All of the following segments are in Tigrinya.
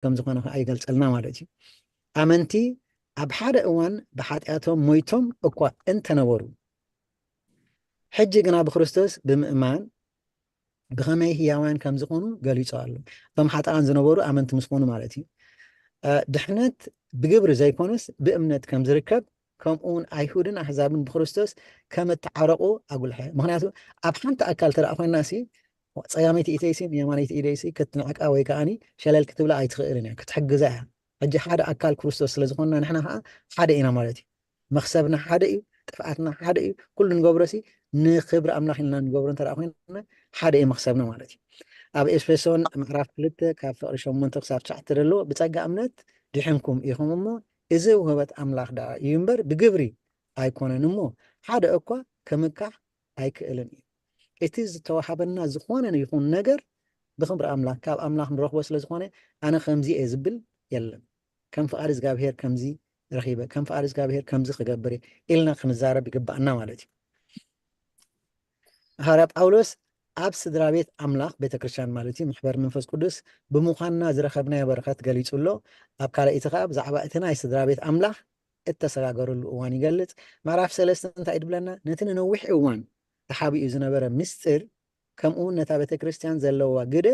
ከም ዝኾነ ከዓ ይገልጸልና ማለት እዩ። ኣመንቲ ኣብ ሓደ እዋን ብሓጢኣቶም ሞይቶም እኳ እንተነበሩ፣ ሕጂ ግና ብክርስቶስ ብምእማን ብኸመይ ህያዋን ከም ዝኾኑ ገሊጹ ኣሎ። እቶም ሓጥኣን ዝነበሩ ኣመንቲ ምስ ኮኑ ማለት እዩ። ድሕነት ብግብሪ ዘይኮነስ ብእምነት ከም ዝርከብ፣ ከምኡ እውን ኣይሁድን ኣሕዛብን ብክርስቶስ ከም እተዓረቑ ኣጉልሐ። ምክንያቱ ኣብ ሓንቲ ኣካል ተደኣ ኮይንና ሲ ጸጋመይቲ ኢደይሲ ንየማነይቲ ኢደይሲ ክትንዕቃ ወይ ከዓኒ ሸለል ክትብላ ኣይትኽእልን እያ፣ ክትሕግዛ እያ። ሕጂ ሓደ ኣካል ክርስቶስ ስለ ዝኾንና ንሕና ከዓ ሓደ ኢና ማለት እዩ። መኽሰብና ሓደ እዩ፣ ጥፍኣትና ሓደ እዩ። ኩሉ ንገብሮ ሲ ንክብሪ ኣምላኽ ኢልና ንገብሮ እንተ ኮይንና ሓደ እዩ መኽሰብና ማለት እዩ። ኣብ ኤፌሶን ምዕራፍ ክልተ ካብ ፍቕሪ ሸሞንተ ክሳብ ትሽዓተ ዘሎ ብጸጋ እምነት ድሕንኩም ኢኹም እሞ እዚ ውህበት ኣምላኽ ደኣ እዩ እምበር ብግብሪ ኣይኮነን እሞ ሓደ እኳ ክምካሕ ኣይክእልን እዩ። እቲ ዝተዋሃበና ዝኾነ ይኹን ነገር ብክብሪ ኣምላኽ ካብ ኣምላኽ ንረኽቦ ስለ ዝኾነ ኣነ ከምዚ እየ ዝብል የለን። ከም ፍቓድ እግዚኣብሔር ከምዚ ረኺበ፣ ከም ፍቓድ እግዚኣብሔር ከምዚ ክገብር እየ ኢልና ክንዛረብ ይግባኣና ማለት እዩ። ሃዋርያ ጳውሎስ ኣብ ስድራ ቤት ኣምላኽ ቤተ ክርስቲያን ማለት እዩ፣ ማሕበር መንፈስ ቅዱስ ብምዃንና ዝረኸብናዮ በረኸት ገሊጹ ኣሎ። ኣብ ካልኣይቲ ከዓ ብዛዕባ እቲ ናይ ስድራ ቤት ኣምላኽ እተሰጋገረሉ እዋን ይገልጽ። ምዕራፍ ሰለስተ እንታይ ድብለና? ነቲ ንነዊሕ እዋን ተሓቢኡ ዝነበረ ምስጢር ከምኡ እውን ነታ ቤተ ክርስቲያን ዘለዋ ግደ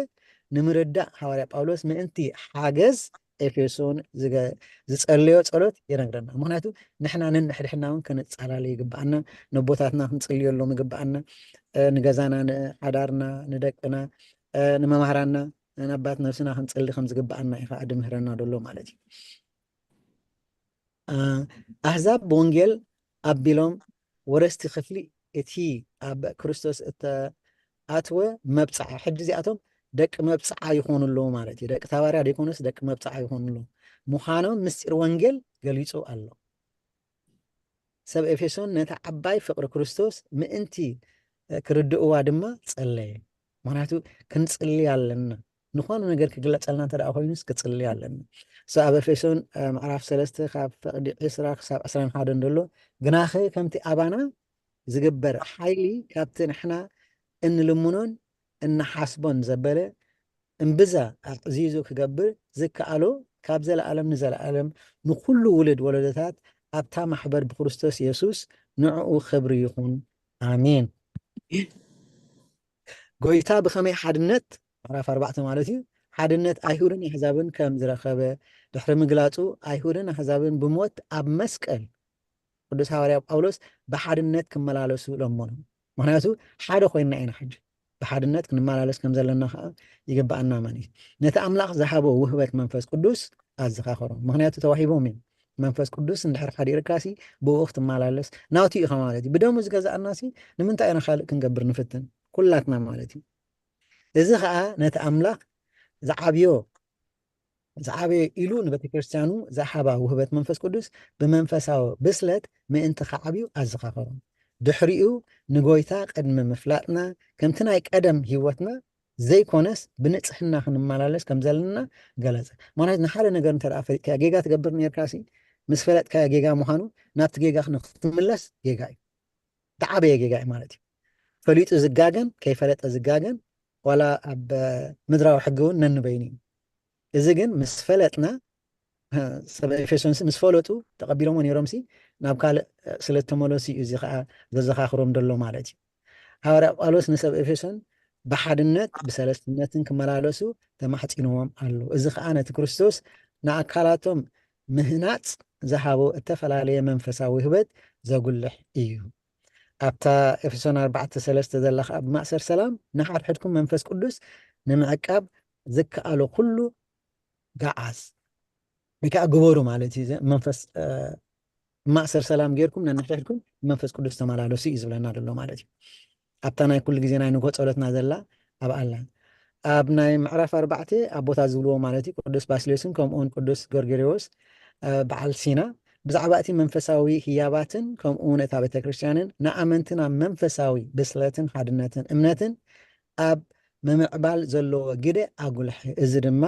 ንምርዳእ ሃዋርያ ጳውሎስ ምእንቲ ሓገዝ ኤፌሶን ዝገ- ዝጸለዮ ጸሎት ይነግረና። ምክንያቱ ንሕና ነንሕድሕድና እውን ክንጻላለ ይግብኣና፣ ነቦታትና ክንጽልየሎም ይግብኣና፣ እ፣ ንገዛና፣ ንሓዳርና፣ ንደቅና፣ እ፣ ንመምሃራና፣ ንኣባት ነብስና ክንጽሊ ከም ዝግብኣና እዩ ከዓ ድምህረና ዘሎ ማለት እዩ። እ፣ ኣህዛብ ብወንጌል ኣቢሎም ወረስቲ ክፍሊ እቲ ኣብ ክርስቶስ እተኣትወ መብጽዓ። ሕጂ እዚኣቶም ደቂ መብጽዓ ይኾኑ ኣለዉ ማለት እዩ። ደቂ ታባርያ ዘይኮኑስ ደቂ መብጽዓ ይኾኑ ኣለዉ። ምዃኖም ምስጢር ወንጌል ገሊጹ ኣሎ። ሰብ ኤፌሶን ነታ ዓባይ ፍቕሪ ክርስቶስ ምእንቲ፣ እ፣ ክርድእዋ ድማ ጸለየ። ምኽንያቱ ክንጽሊ ኣለና። ዝኾነ ነገር ክግለጸልና እንተ ደኣ ኮይኑስ ክጽሊ ኣለና። So ኣብ ኤፌሶን፣ እ፣ ምዕራፍ ሰለስተ ካብ ፍቕዲ ዕስራ ክሳብ ዕስራን ሓደን ዘሎ፣ ግናኸ ከምቲ ኣባና ዝግበር ሓይሊ ካብቲ ንሕና እንልምኖን እንሓስቦን ዘበለ እምብዛ ኣዕዚዙ ክገብር ዝከኣሎ ካብ ዘለኣለም ንዘለኣለም ንኹሉ ውሉድ ወለዶታት ኣብታ ማሕበር ብክርስቶስ የሱስ ንዕኡ ክብሪ ይኹን። ኣሜን። ጎይታ ብኸመይ ሓድነት፣ ምዕራፍ ኣርባዕተ ማለት እዩ፣ ሓድነት ኣይሁድን ኣሕዛብን ከም ዝረኸበ ድሕሪ ምግላጹ፣ ኣይሁድን ኣሕዛብን ብሞት ኣብ መስቀል ቅዱስ ሃዋርያ ጳውሎስ ብሓድነት ክመላለሱ ለመኖም። ምኽንያቱ ሓደ ኮይንና ኢና ሕጂ። ብሓድነት ክንመላለስ ከም ዘለና ከዓ ይግብኣና ማለት እዩ። ነቲ ኣምላኽ ዝሃቦ ውህበት መንፈስ ቅዱስ ኣዘኻኽሮም። ምኽንያቱ ተዋሂቦም እዮም። መንፈስ ቅዱስ እንድሕር ሓዲርካሲ ብኡ ክትመላለስ ናቱ ኢኻ ማለት እዩ። ብደሙ ዝገዛእናሲ ንምንታይ ኢና ካልእ ክንገብር ንፍትን? ኩላትና ማለት እዩ። እዚ ከዓ ነቲ ኣምላኽ ዝዓብዮ ዝዓበየ ኢሉ ንቤተ ክርስቲያኑ ዝሃባ ውህበት መንፈስ ቅዱስ ብመንፈሳዊ ብስለት ምእንቲ ክዓብዩ ኣዘኻኸሮም። ድሕሪኡ ንጎይታ ቅድሚ ምፍላጥና ከምቲ ናይ ቀደም ህይወትና ዘይኮነስ ብንጽህና ክንመላለስ ከም ዘለና ገለጸ። ማለት ንሓደ ነገር እንተ ደኣ ፈሊጥካዮ ጌጋ ትገብር ነርካሲ ምስ ፈለጥካዮ ጌጋ ምዃኑ ናብቲ ጌጋ ክትምለስ ጌጋ እዩ። ዝዓበየ ጌጋ እዩ ማለት እዩ። ፈሊጡ ዝጋገን ከይፈለጠ ዝጋገን ዋላ ኣብ ምድራዊ ሕጊ እውን ነንበይኑ እዩ። እዚ ግን ምስ ፈለጥና ሰብ ኤፌሶንሲ ምስ ፈለጡ ተቐቢሎሞ ነይሮምሲ ናብ ካልእ ስለ ዝተመለሱ እዩ እዚ ከዓ ዘዘኻኽሮም ዘሎ ማለት እዩ። ሃዋርያ ጳውሎስ ንሰብ ኤፌሶን ብሓድነት ብሰለስትነትን ክመላለሱ ተማሕፂንዎም ኣሎ። እዚ ከዓ ነቲ ክርስቶስ ንኣካላቶም ምህናፅ ዝሃቦ እተፈላለየ መንፈሳዊ ህበት ዘጉልሕ እዩ። ኣብታ ኤፌሶን ኣርባዕተ ሰለስተ ዘላ ከዓ ብማእሰር ሰላም ንሓድሕድኩም መንፈስ ቅዱስ ንምዕቃብ ዝከኣሎ ኩሉ ገዓዝ ወይ ከዓ ግበሩ ማለት እዩ። መንፈስ ማእሰር ሰላም ጌርኩም ነንሕድሕድኩም መንፈስ ቅዱስ ተመላለሱ እዩ ዝብለና ዘሎ ማለት እዩ። ኣብታ ናይ ኩሉ ግዜ ናይ ንግሆ ጸሎትና ዘላ ኣብ ኣላ ኣብ ናይ ምዕራፍ ኣርባዕተ ኣቦታት ዝብልዎ ማለት እዩ ቅዱስ ባስሌስን ከምኡውን ቅዱስ ጎርጎርዮስ በዓል ሲና ብዛዕባ እቲ መንፈሳዊ ህያባትን ከምኡውን እታ ቤተ ክርስቲያንን ንኣመንትና መንፈሳዊ ብስለትን ሓድነትን እምነትን ኣብ ምምዕባል ዘለዎ ግደ ኣጉልሐ። እዚ ድማ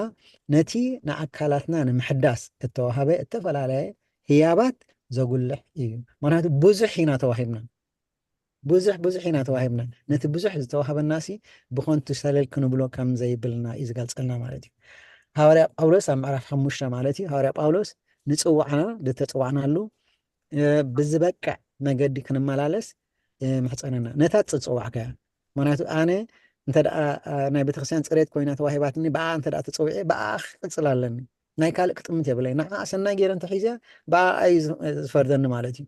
ነቲ ንኣካላትና ንምሕዳስ እተዋህበ እተፈላለየ ህያባት ዘጉልሕ እዩ። ምክንያቱ ብዙሕ ኢና ተዋሂብና፣ ብዙሕ ብዙሕ ኢና ተዋሂብና። ነቲ ብዙሕ ዝተዋህበናሲ ብኾንቱ ሰለል ክንብሎ ከም ዘይብልና እዩ ዝገልጸልና ማለት እዩ። ሃዋርያ ጳውሎስ ኣብ ምዕራፍ ሓሙሽተ ማለት እዩ። ሃዋርያ ጳውሎስ ንጽዋዕና ዝተጽዋዕናሉ ብዝበቅዕ መገዲ ክንመላለስ ምሕፀነና ነታ ዝፅዋዕካያ። ምክንያቱ ኣነ እንተ ናይ ቤተክርስትያን ፅሬት ኮይና ተዋሂባትኒ ብኣ እንተ ተፅውዒ ብኣ ክቅፅል ኣለኒ። ናይ ካልእ ክጥምት የብለይ። ንዓ ሰናይ ገይረ እንተሒዘ ብኣ እዩ ዝፈርደኒ ማለት እዩ።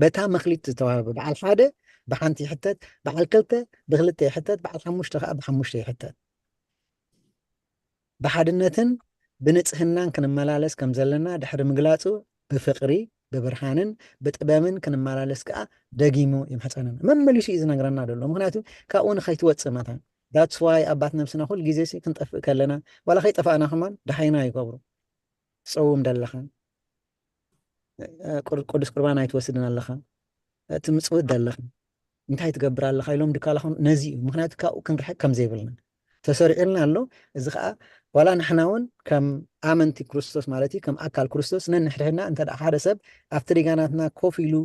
በታ መክሊት ዝተዋህበ በዓል ሓደ ብሓንቲ ይሕተት፣ በዓል ክልተ ብክልተ ይሕተት፣ በዓል ሓሙሽተ ከዓ ብሓሙሽተ ይሕተት። ብሓድነትን ብንጽህናን ክንመላለስ ከም ዘለና ድሕሪ ምግላጹ፣ ብፍቕሪ፣ ብብርሃንን ብጥበብን ክንመላለስ ከኣ ደጊሙ ይምሕጸነና። መመሊሱ እዩ ዝነግረና ዘሎ። ምኽንያቱ ካብኡ ንኸይትወጽእ መታን። That's why ኣባት ነብስና ኩል ግዜ ሲ ክንጠፍእ ከለና፣ ዋላ ከይጠፋእና ከማን ደሓይና ይገብሩ። ትጸውም ደለኻ፣ ቅዱስ ቁርባን ኣይትወስድን ኣለኻ፣ ትምጽውት ደለኻ፣ እንታይ ትገብር ኣለኻ ኢሎም ድካላኹም ነዚ እዩ። ምክንያቱ ካብኡ ክንርሕቅ ከም ዘይብልና ተሰሪዑልና ኣሎ። እዚ ከዓ ዋላ ንሕና እውን ከም ኣመንቲ ክርስቶስ ማለት እዩ፣ ከም ኣካል ክርስቶስ ነንሕድሕድና እንተ ሓደ ሰብ ኣብቲ ሪጋናትና ኮፍ ኢሉ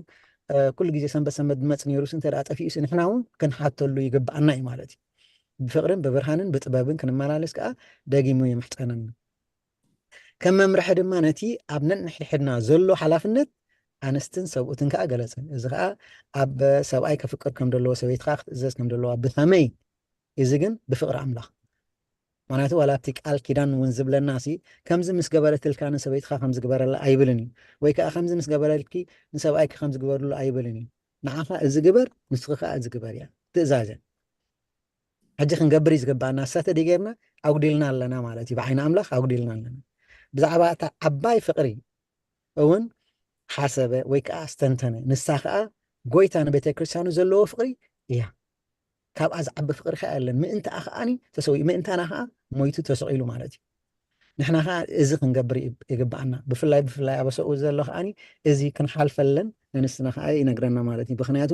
ኩሉ ግዜ ሰንበት ሰንበት ዝመፅ ነይሩስ እንተ ጠፊኡስ ንሕና እውን ክንሓተሉ ይግብኣና እዩ ማለት እዩ። ብፍቅርን ብብርሃንን ብጥበብን ክንመላለስ ከዓ ደጊሙ ይምሕፀነና። ከም መምርሒ ድማ ነቲ ኣብ ነንሕድሕድና ዘሎ ሓላፍነት ኣንስትን ሰብኡትን ከዓ ገለጸ። እዚ ከዓ ኣብ ሰብኣይ ከፍቅር ከም ዘለዎ ሰበይቲ ከዓ ክትእዘዝ ከም ዘለዋ ብኸመይ? እዚ ግን ብፍቅሪ ኣምላኽ። ምክንያቱ ዋላ ኣብቲ ቃል ኪዳን እውን ዝብለና ሲ ከምዚ ምስ ገበረትልካ ንሰበይትካ ከም ዝግበረላ ኣይብልን እዩ፣ ወይ ከዓ ከምዚ ምስ ገበረልኪ ንሰብኣይኪ ከም ዝግበርሉ ኣይብልን እዩ። ንዓኻ እዚ ግበር፣ ንስኺ ከዓ እዚ ግበር እያ ትእዛዘ። ሕጂ ክንገብር እዩ ዝግባኣና። እሳ ተደይ ጌርና ኣጉዲልና ኣለና ማለት እዩ። ብዓይኒ ኣምላኽ ኣጉዲልና ኣለና። ብዛዕባ እታ ዓባይ ፍቕሪ እውን ሓሰበ ወይ ከዓ ኣስተንተነ። ንሳ ከዓ ጎይታ ንቤተ ክርስቲያኑ ዘለዎ ፍቕሪ እያ። ካብኣ ዝዓቢ ፍቕሪ ከዓ የለን። ምእንትኣ ከዓኒ ተሰዊኡ፣ ምእንታና ከዓ ሞይቱ ተሰቒሉ ማለት እዩ። ንሕና ከዓ እዚ ክንገብር ይግባኣና። ብፍላይ ብፍላይ ኣብ ሰብኡ ዘሎ ከዓኒ እዚ ክንሓልፈለን ንንስና ከዓ ይነግረና ማለት እዩ። ምክንያቱ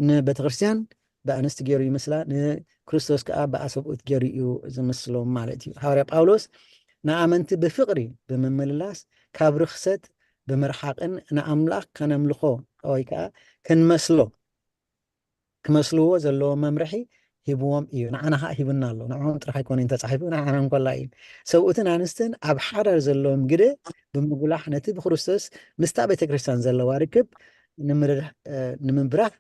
ንቤተክርስትያን ብኣንስቲ ገይሩ ይምስላ፣ ንክርስቶስ ከዓ ብኣሰብኡት ገይሩ እዩ ዝምስሎም ማለት እዩ። ሃዋርያ ጳውሎስ ንኣመንቲ ብፍቕሪ ብምምልላስ ካብ ርኽሰት ብምርሓቕን ንኣምላኽ ከነምልኾ ወይ ከዓ ክንመስሎ ክመስልዎ ዘለዎ መምርሒ ሂብዎም እዩ። ንዓና ከዓ ሂብና ኣሎ። ንዕኦም ጥራሕ ኣይኮነን ተፃሒፉ፣ ንዓና እንኮላ እዩ። ሰብኡትን ኣንስትን ኣብ ሓዳር ዘለዎም ግደ ብምጉላሕ ነቲ ብክርስቶስ ምስታ ቤተክርስትያን ዘለዋ ርክብ ንምብራህ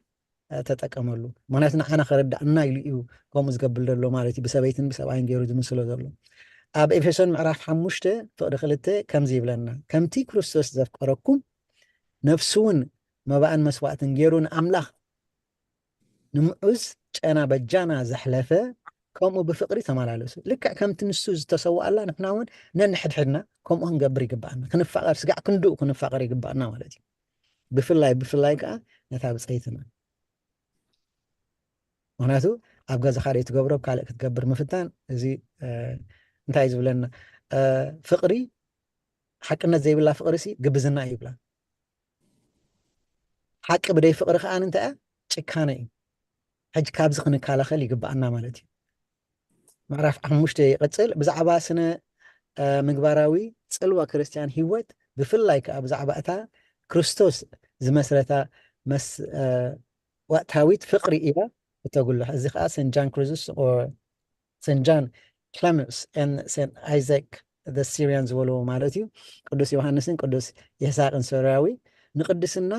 ተጠቀመሉ። ምክንያቱ ንዓና ከረዳእና ኢሉ እዩ ከምኡ ዝገብር ዘሎ ማለት እዩ። ብሰበይትን ብሰብኣይን ገይሩ ዝምስሎ ዘሎ። ኣብ ኤፌሶን ምዕራፍ ሓሙሽተ ፍቕዲ ክልተ ከምዚ ይብለና፣ ከምቲ ክርስቶስ ዘፍቀረኩም ነፍሱ እውን መባእን መስዋእትን ገይሩ ንኣምላኽ ንምዑዝ ጨና በጃና ዘሕለፈ ከምኡ ብፍቕሪ ተመላለሱ። ልክዕ ከምቲ ንሱ ዝተሰዋኣላ ንሕና እውን ነንሕድሕድና ከምኡ ክንገብር ይግባኣና። ክንፋቐር፣ ስጋዕ ክንድኡ ክንፋቐር ይግባኣና ማለት እዩ። ብፍላይ ብፍላይ ከዓ ነታ ብፀይትና። ምክንያቱ ኣብ ገዛኻ ደይ ትገብሮ፣ ኣብ ካልእ ክትገብር ምፍታን፣ እዚ እንታይ እዩ ዝብለና? ፍቕሪ፣ ሓቅነት ዘይብላ ፍቕሪ ሲ ግብዝና እዩ ይብላ። ሓቂ ብደይ ፍቕሪ ከዓ እንታይ እያ? ጭካነ እዩ። ሕጂ ካብዚ ክንከላኸል ይግባኣና ማለት እዩ። ምዕራፍ ሓሙሽተ ይቕፅል። ብዛዕባ ስነ ምግባራዊ ፅልዋ ክርስትያን ህይወት፣ ብፍላይ ከዓ ብዛዕባ እታ ክርስቶስ ዝመስረታ መስዋእታዊት ፍቕሪ እያ እተጉልሕ። እዚ ከዓ ሰንት ጃን ክሩዝስ ሰንት ጃን ክለመንስ ሰንት ኣይዛክ ሲሪያን ዝበልዎ ማለት እዩ። ቅዱስ ዮሃንስን ቅዱስ ይስሐቅን ሶርያዊ ንቅድስና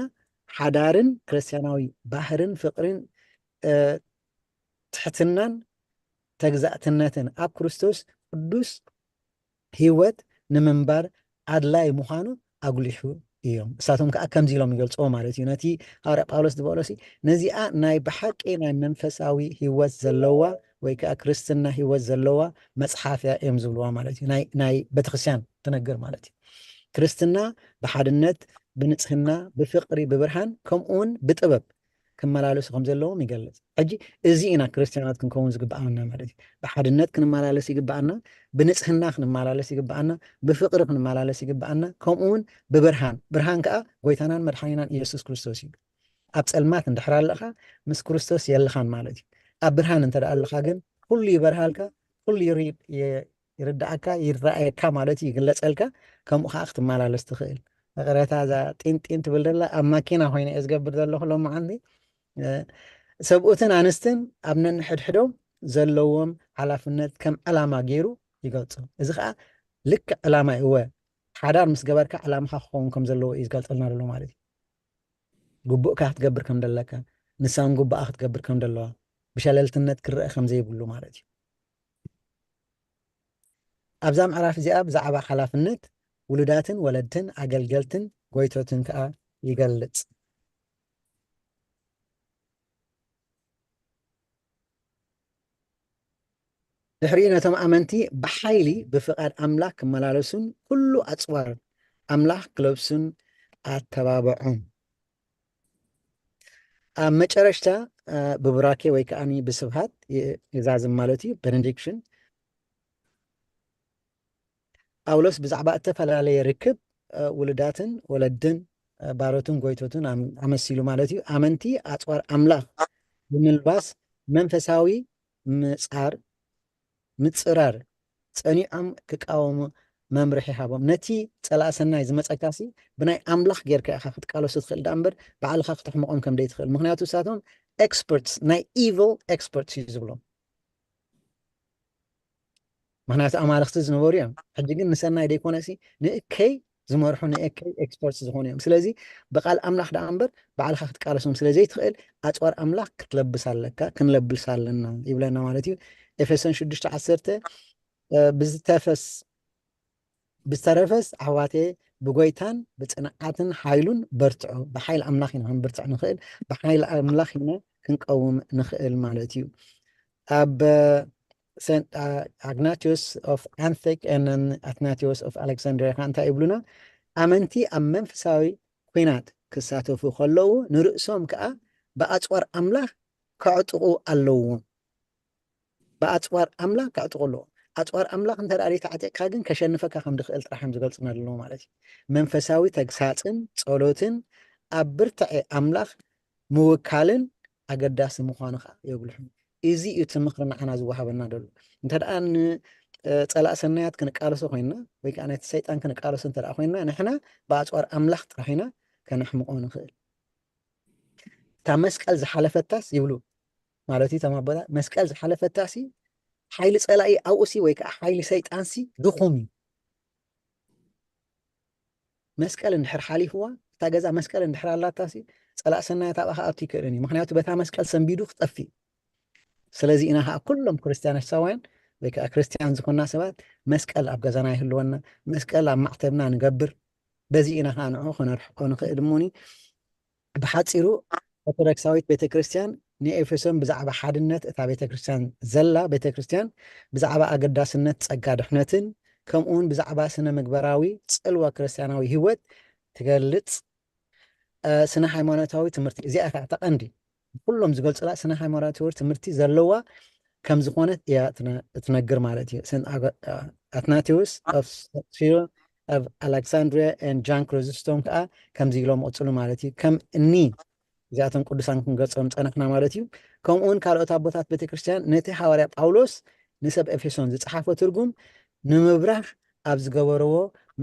ሓዳርን ክርስትያናዊ ባህርን ፍቕርን ትሕትናን ተግዛእትነትን ኣብ ክርስቶስ ቅዱስ ህይወት ንምንባር ኣድላይ ምዃኑ ኣጉሊሑ እዮም። እሳቶም ከዓ ከምዚ ኢሎም ይገልፅዎ ማለት እዩ። ነቲ ሃዋርያ ጳውሎስ ዝበሎ ሲ ነዚኣ ናይ ብሓቂ ናይ መንፈሳዊ ህይወት ዘለዋ ወይ ከዓ ክርስትና ህይወት ዘለዋ መፅሓፍ እያ እዮም ዝብልዋ ማለት እዩ። ናይ ቤተክርስትያን ትነግር ማለት እዩ። ክርስትና ብሓድነት፣ ብንፅህና፣ ብፍቅሪ፣ ብብርሃን ከምኡውን ብጥበብ ክመላለሱ ከም ዘለዎም ይገልጽ። ሕጂ እዚ ኢና ክርስትያናት ክንከውን ዝግብኣና ማለት እዩ። ብሓድነት ክንመላለስ ይግብኣና፣ ብንጽህና ክንመላለስ ይግብኣና፣ ብፍቅሪ ክንመላለስ ይግብኣና፣ ከምኡ እውን ብብርሃን። ብርሃን ከኣ ጎይታናን መድሓኒናን ኢየሱስ ክርስቶስ እዩ። ኣብ ጸልማት እንድሕር ኣለኻ ምስ ክርስቶስ የለኻን ማለት እዩ። ኣብ ብርሃን እንተ ኣለኻ ግን ኩሉ ይበርሃልካ፣ ኩሉ ይርዳእካ፣ ይረኣየካ ማለት እዩ፣ ይግለጸልካ። ከምኡ ከዓ ክትመላለስ ትኽእል። መቐረታ እዛ ጢንጢን ትብል ደላ ኣብ ማኪና ኮይነ እየ ዝገብር ዘለኹ ሎማዓንቲ። ሰብኡትን ኣንስትን ኣብ ነንሕድሕዶም ዘለዎም ሓላፍነት ከም ዕላማ ገይሩ ይገልጾ። እዚ ከዓ ልክዕ ዕላማ እዩ። እወ፣ ሓዳር ምስ ገበርካ ዕላምኻ ክኸውን ከም ዘለዎ እዩ ዝገልጸልና ዘሎ ማለት እዩ። ግቡእካ ክትገብር ከም ዘለካ፣ ንሳን ግቡኣ ክትገብር ከም ዘለዋ፣ ብሸለልትነት ክረአ ከም ዘይብሉ ማለት እዩ። ኣብዛ ምዕራፍ እዚኣ ብዛዕባ ሓላፍነት ውሉዳትን ወለድትን ኣገልገልትን ጎይቶትን ከኣ ይገልጽ። ድሕሪኡ ነቶም ኣመንቲ ብሓይሊ ብፍቓድ ኣምላኽ ክመላለሱን ኩሉ ኣጽዋር ኣምላኽ ክለብሱን ኣተባብዖም። ኣብ መጨረሽታ ብቡራኬ ወይ ከዓኒ ብስብሃት ይዛዝም ማለት እዩ፣ ቤኔዲክሽን። ጳውሎስ ብዛዕባ እተፈላለየ ርክብ ውሉዳትን ወለድን ባሮትን ጎይቶትን ኣመሲሉ ማለት እዩ። ኣመንቲ ኣፅዋር ኣምላኽ ብምልባስ መንፈሳዊ ምፃር ምፅራር ፀኒዖም ክቃወሙ መምርሒ ሃቦም። ነቲ ፀላእ ሰናይ ዝመፀካሲ ብናይ ኣምላኽ ጌርካ ኢኻ ክትቃለሱ ትኽእል ዳ እምበር ባዕልኻ ክትሕምቖም ከም ዘይትኽእል። ምክንያቱ ንሳቶም ኤክስፐርትስ ናይ ኢቪል ኤክስፐርትስ እዩ ዝብሎም። ምክንያቱ ኣማልኽቲ ዝነበሩ እዮም። ሕጂ ግን ንሰናይ ዘይኮነሲ ንእከይ ዝመርሑ ንእከይ ኤክስፐርትስ ዝኾኑ እዮም። ስለዚ ብቃል ኣምላኽ ደኣ እምበር ባዕልኻ ክትቃለሶም ስለ ዘይትኽእል ኣፅዋር ኣምላኽ ክትለብስ ኣለካ፣ ክንለብስ ኣለና ይብለና ማለት እዩ። ኤፌሶን ሽዱሽተ ዓሰርተ ብዝተፈስ ብዝተረፈስ ኣሕዋቴ ብጎይታን ብፅንዓትን ሓይሉን በርትዑ። ብሓይል ኣምላኽ ኢና ክንብርትዕ ንኽእል፣ ብሓይል ኣምላኽ ኢና ክንቀውም ንኽእል ማለት እዩ። ኣብ ሰንት ኣግናቲዮስ ኦፍ ኣንቴክ ን ኣትናቲዮስ ኦፍ ኣሌክሳንድሪያ ከዓ እንታይ ይብሉና? ኣመንቲ ኣብ መንፈሳዊ ኲናት ክሳተፉ ከለዉ ንርእሶም ከዓ ብኣፅዋር ኣምላኽ ከዕጥቑ ኣለዎም። ብኣፅዋር ኣምላኽ ከዕጥቑ ኣለዎም። ኣፅዋር ኣምላኽ እንተ ደኣ ተዓጢቕካ ግን ከሸንፈካ ከም ዝኽእል ጥራሕ እዮም ዝገልፁና ኣለዉ ማለት እዩ። መንፈሳዊ ተግሳፅን ጸሎትን ኣብ ብርትዐ ኣምላኽ ምውካልን ኣገዳሲ ምዃኑ ከዓ የጉልሑ። እዚ እዩ እቲ ምኽሪ ንዓና ዝወሃበና ደሎ። እንተ ደኣ ንፀላእ ሰናያት ክንቃለሶ ኮይንና ወይ ከዓ ነቲ ሰይጣን ክንቃለሶ እንተ ደኣ ኮይንና ንሕና ብኣፅዋር ኣምላኽ ጥራሕ ኢና ከነሕምቆ ንኽእል። እታ መስቀል ዝሓለፈታስ ይብሉ ማለት እዩ ተማቦታ መስቀል ዝሓለፈታሲ ሓይሊ ፀላኢ ኣብኡሲ ወይ ከዓ ሓይሊ ሰይጣንሲ ድኹም እዩ። መስቀል እንድሕር ሓሊፍዋ እታ ገዛ መስቀል እንድሕር ኣላታሲ ፀላእ ሰናያት ኣብኣ ክኣቱ ይክእልን እዩ። ምክንያቱ በታ መስቀል ሰንቢዱ ክጠፍእ እዩ። ስለዚ ኢና ከዓ ኩሎም ክርስትያኖሳውያን ወይ ከዓ ክርስትያን ዝኾንና ሰባት መስቀል ኣብ ገዛና ይህልወና፣ መስቀል ኣብ ማዕተብና ንገብር። በዚ ኢና ከዓ ንዑ ከነርሕቆ ንኽእል እሞኒ ብሓፂሩ ኦርቶዶክሳዊት ቤተ ክርስቲያን ንኤፌሶን ብዛዕባ ሓድነት እታ ቤተ ክርስቲያን ዘላ ቤተ ክርስቲያን ብዛዕባ ኣገዳስነት ጸጋ ድሕነትን ከምኡ እውን ብዛዕባ ስነ ምግበራዊ ጽልዋ ክርስቲያናዊ ህይወት ትገልጽ ስነ ሃይማኖታዊ ትምህርቲ እዚኣ እታ ቀንዲ ኩሎም ዝገልጹላ ስነ ሃይማኖታዊ ትምህርቲ ዘለዋ ከም ዝኾነት እያ እትነግር ማለት እዩ። ኣትናቴዎስ ፊሎ ኦፍ ኣሌክሳንድሪያ ን ጃን ክሪዝስቶም ከዓ ከምዚ ኢሎም ቅፅሉ ማለት እዩ። ከም እኒ እዚኣቶም ቅዱሳን ክንገልፆም ፀነሕና ማለት እዩ። ከምኡውን ካልኦት ኣቦታት ቤተክርስትያን ነቲ ሃዋርያ ጳውሎስ ንሰብ ኤፌሶን ዝፀሓፎ ትርጉም ንምብራህ ኣብ ዝገበርዎ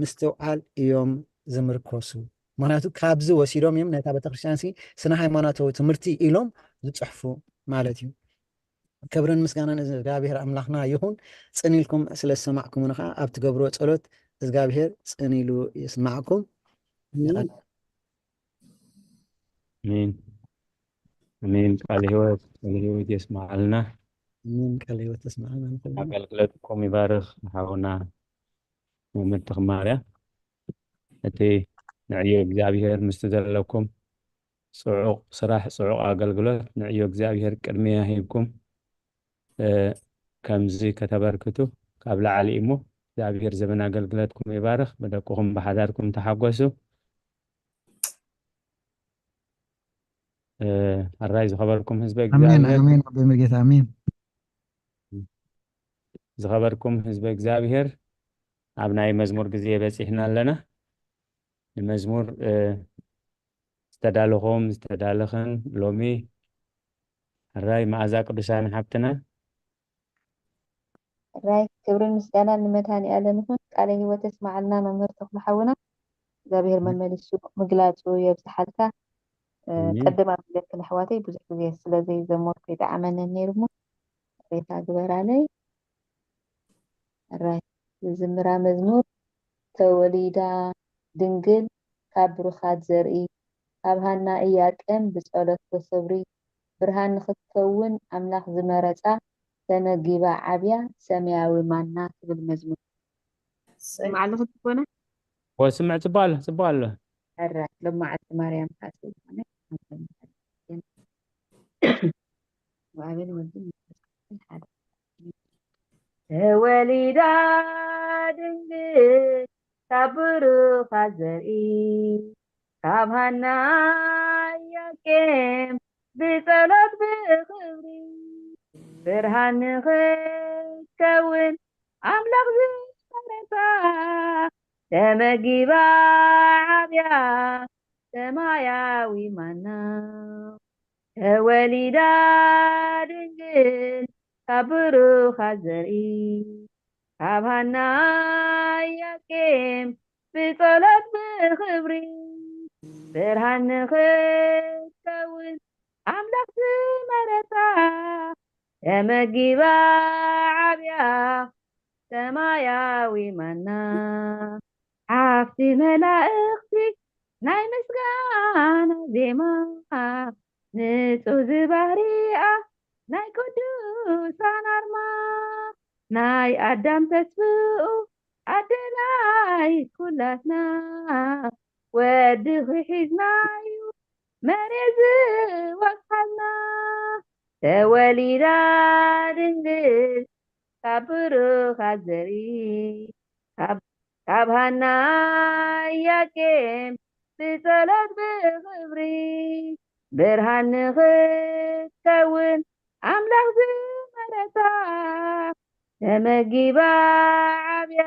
ምስትውዓል እዮም ዝምርኮሱ። ምክንያቱ ካብዚ ወሲዶም እዮም ነታ ቤተክርስትያን ሲ ስነ ሃይማኖታዊ ትምህርቲ ኢሎም ዝፅሕፉ ማለት እዩ። ክብርን ምስጋናን እግዚኣብሔር ኣምላኽና ይኹን። ፅን ኢልኩም ስለ ዝሰማዕኩምና ከዓ ኣብ ትገብርዎ ጸሎት እግዚኣብሔር ፅን ኢሉ ይስማዕኩም። ኣሜን ኣሜን። ቃለ ህይወት ቃለ ህይወት የስማዓልና። ኣሜን። ቃለ ህይወት ተስማዕና ንኩልና። ኣገልግሎትኩም ይባርኽ ሓውና መምህር ተኽማርያ። እቲ ንዕዮ እግዚኣብሔር ምስቲ ዘለኩም ጽዑቕ ስራሕ ጽዑቕ ኣገልግሎት ንዕዮ እግዚኣብሔር ቅድሚያ ሂብኩም ከምዚ ከተበርክቱ ካብ ላዕሊ እሞ እግዚኣብሔር ዘበን ኣገልግሎትኩም ይባርኽ። ብደቅኹም ብሓዳርኩም ተሓጎሱ። ኣራይ ዝኸበርኩም ህዝበ እግዚኣብሔር ኣሜን። ኣቦይ ሙሉጌታ ኣሜን። ዝኸበርኩም ህዝበ እግዚኣብሔር ኣብ ናይ መዝሙር ግዜ በፂሕና ኣለና። ንመዝሙር ዝተዳለኹም ዝተዳለኽን ሎሚ ሕራይ መኣዛ ቅዱሳን ሓብትና ሕራይ ክብርን ምስጋናን ንመድሃኒ ኣለም ይኹን። ቃለ ህይወት የስማዓልና መምህር ተኽሉ ሓውና እግዚኣብሔር መመሊሱ ምግላፁ የብዝሓልካ። ቀድም ኣቢለክን ኣሕዋተይ ብዙሕ ግዜ ስለዘይዘመርኩ ይጠዓመንን ነይሩ እሞ ሬታ ግበራለይ። ሕራይ ዝዝምራ መዝሙር። ተወሊዳ ድንግል ካብ ብሩኻት ዘርኢ፣ ካብ ሃና ኢያቄም ብጸሎት ብኽብሪ፣ ብርሃን ንኽትከውን ኣምላኽ ዝመረጻ፣ ተመጊባ ዓብያ ሰማያዊ ማና ትብል መዝሙር። ስምዓ ኣለኹ ትኾነ? ወስምዕ፣ ጽቡቕ ኣሎ፣ ጽቡቕ ኣሎ። ሕራይ፣ ሎም መዓልቲ ማርያም ካሴ ዝኾነ፣ ኣብን ወልድን መንፈስ ቅዱስን ሓደ። ተወሊዳ ድንግል ካብ ብሩኻት ዘርኢ፣ ካብ ሃና ኢያቄም ብጸሎት ብኽብሪ፣ ብርሃን ንኽትከውን ኣምላኽ ዝመረጻ፣ ተመጊባ ዓብያ ሰማያዊ ማና። ተወሊዳ ድንግል ካብ ብሩኻት ዘርኢ፣ ካብ ሃና ኢያቄም ብጸሎት ብኽብሪ፣ ብርሃን ንኽትከውን ኣምላኽ ዝመረጻ፣ ተመጊባ ዓብያ ሰማያዊ ማና። ሓፍቲ መላእኽቲ ናይ ምስጋና ዜማ፣ ንጹህ ዝባህሪኣ ናይ ቅዱሳን ኣርማ፣ ናይ ኣዳም ተስፍኡ ኣደላይ ኩላትና፣ ወድኺ ሒዝናዩ መሬት ዝወስሓልና። ተወሊዳ ድንግል ካብ ብሩኻት ዘርኢ፣ ካብ፣ ካብ ሃና ኢያቄም ብጸሎት ብኽብሪ፣ ብርሃን ንኽትከውን ኣምላኽ ዝመረጻ፣ ተመጊባ ዓብያ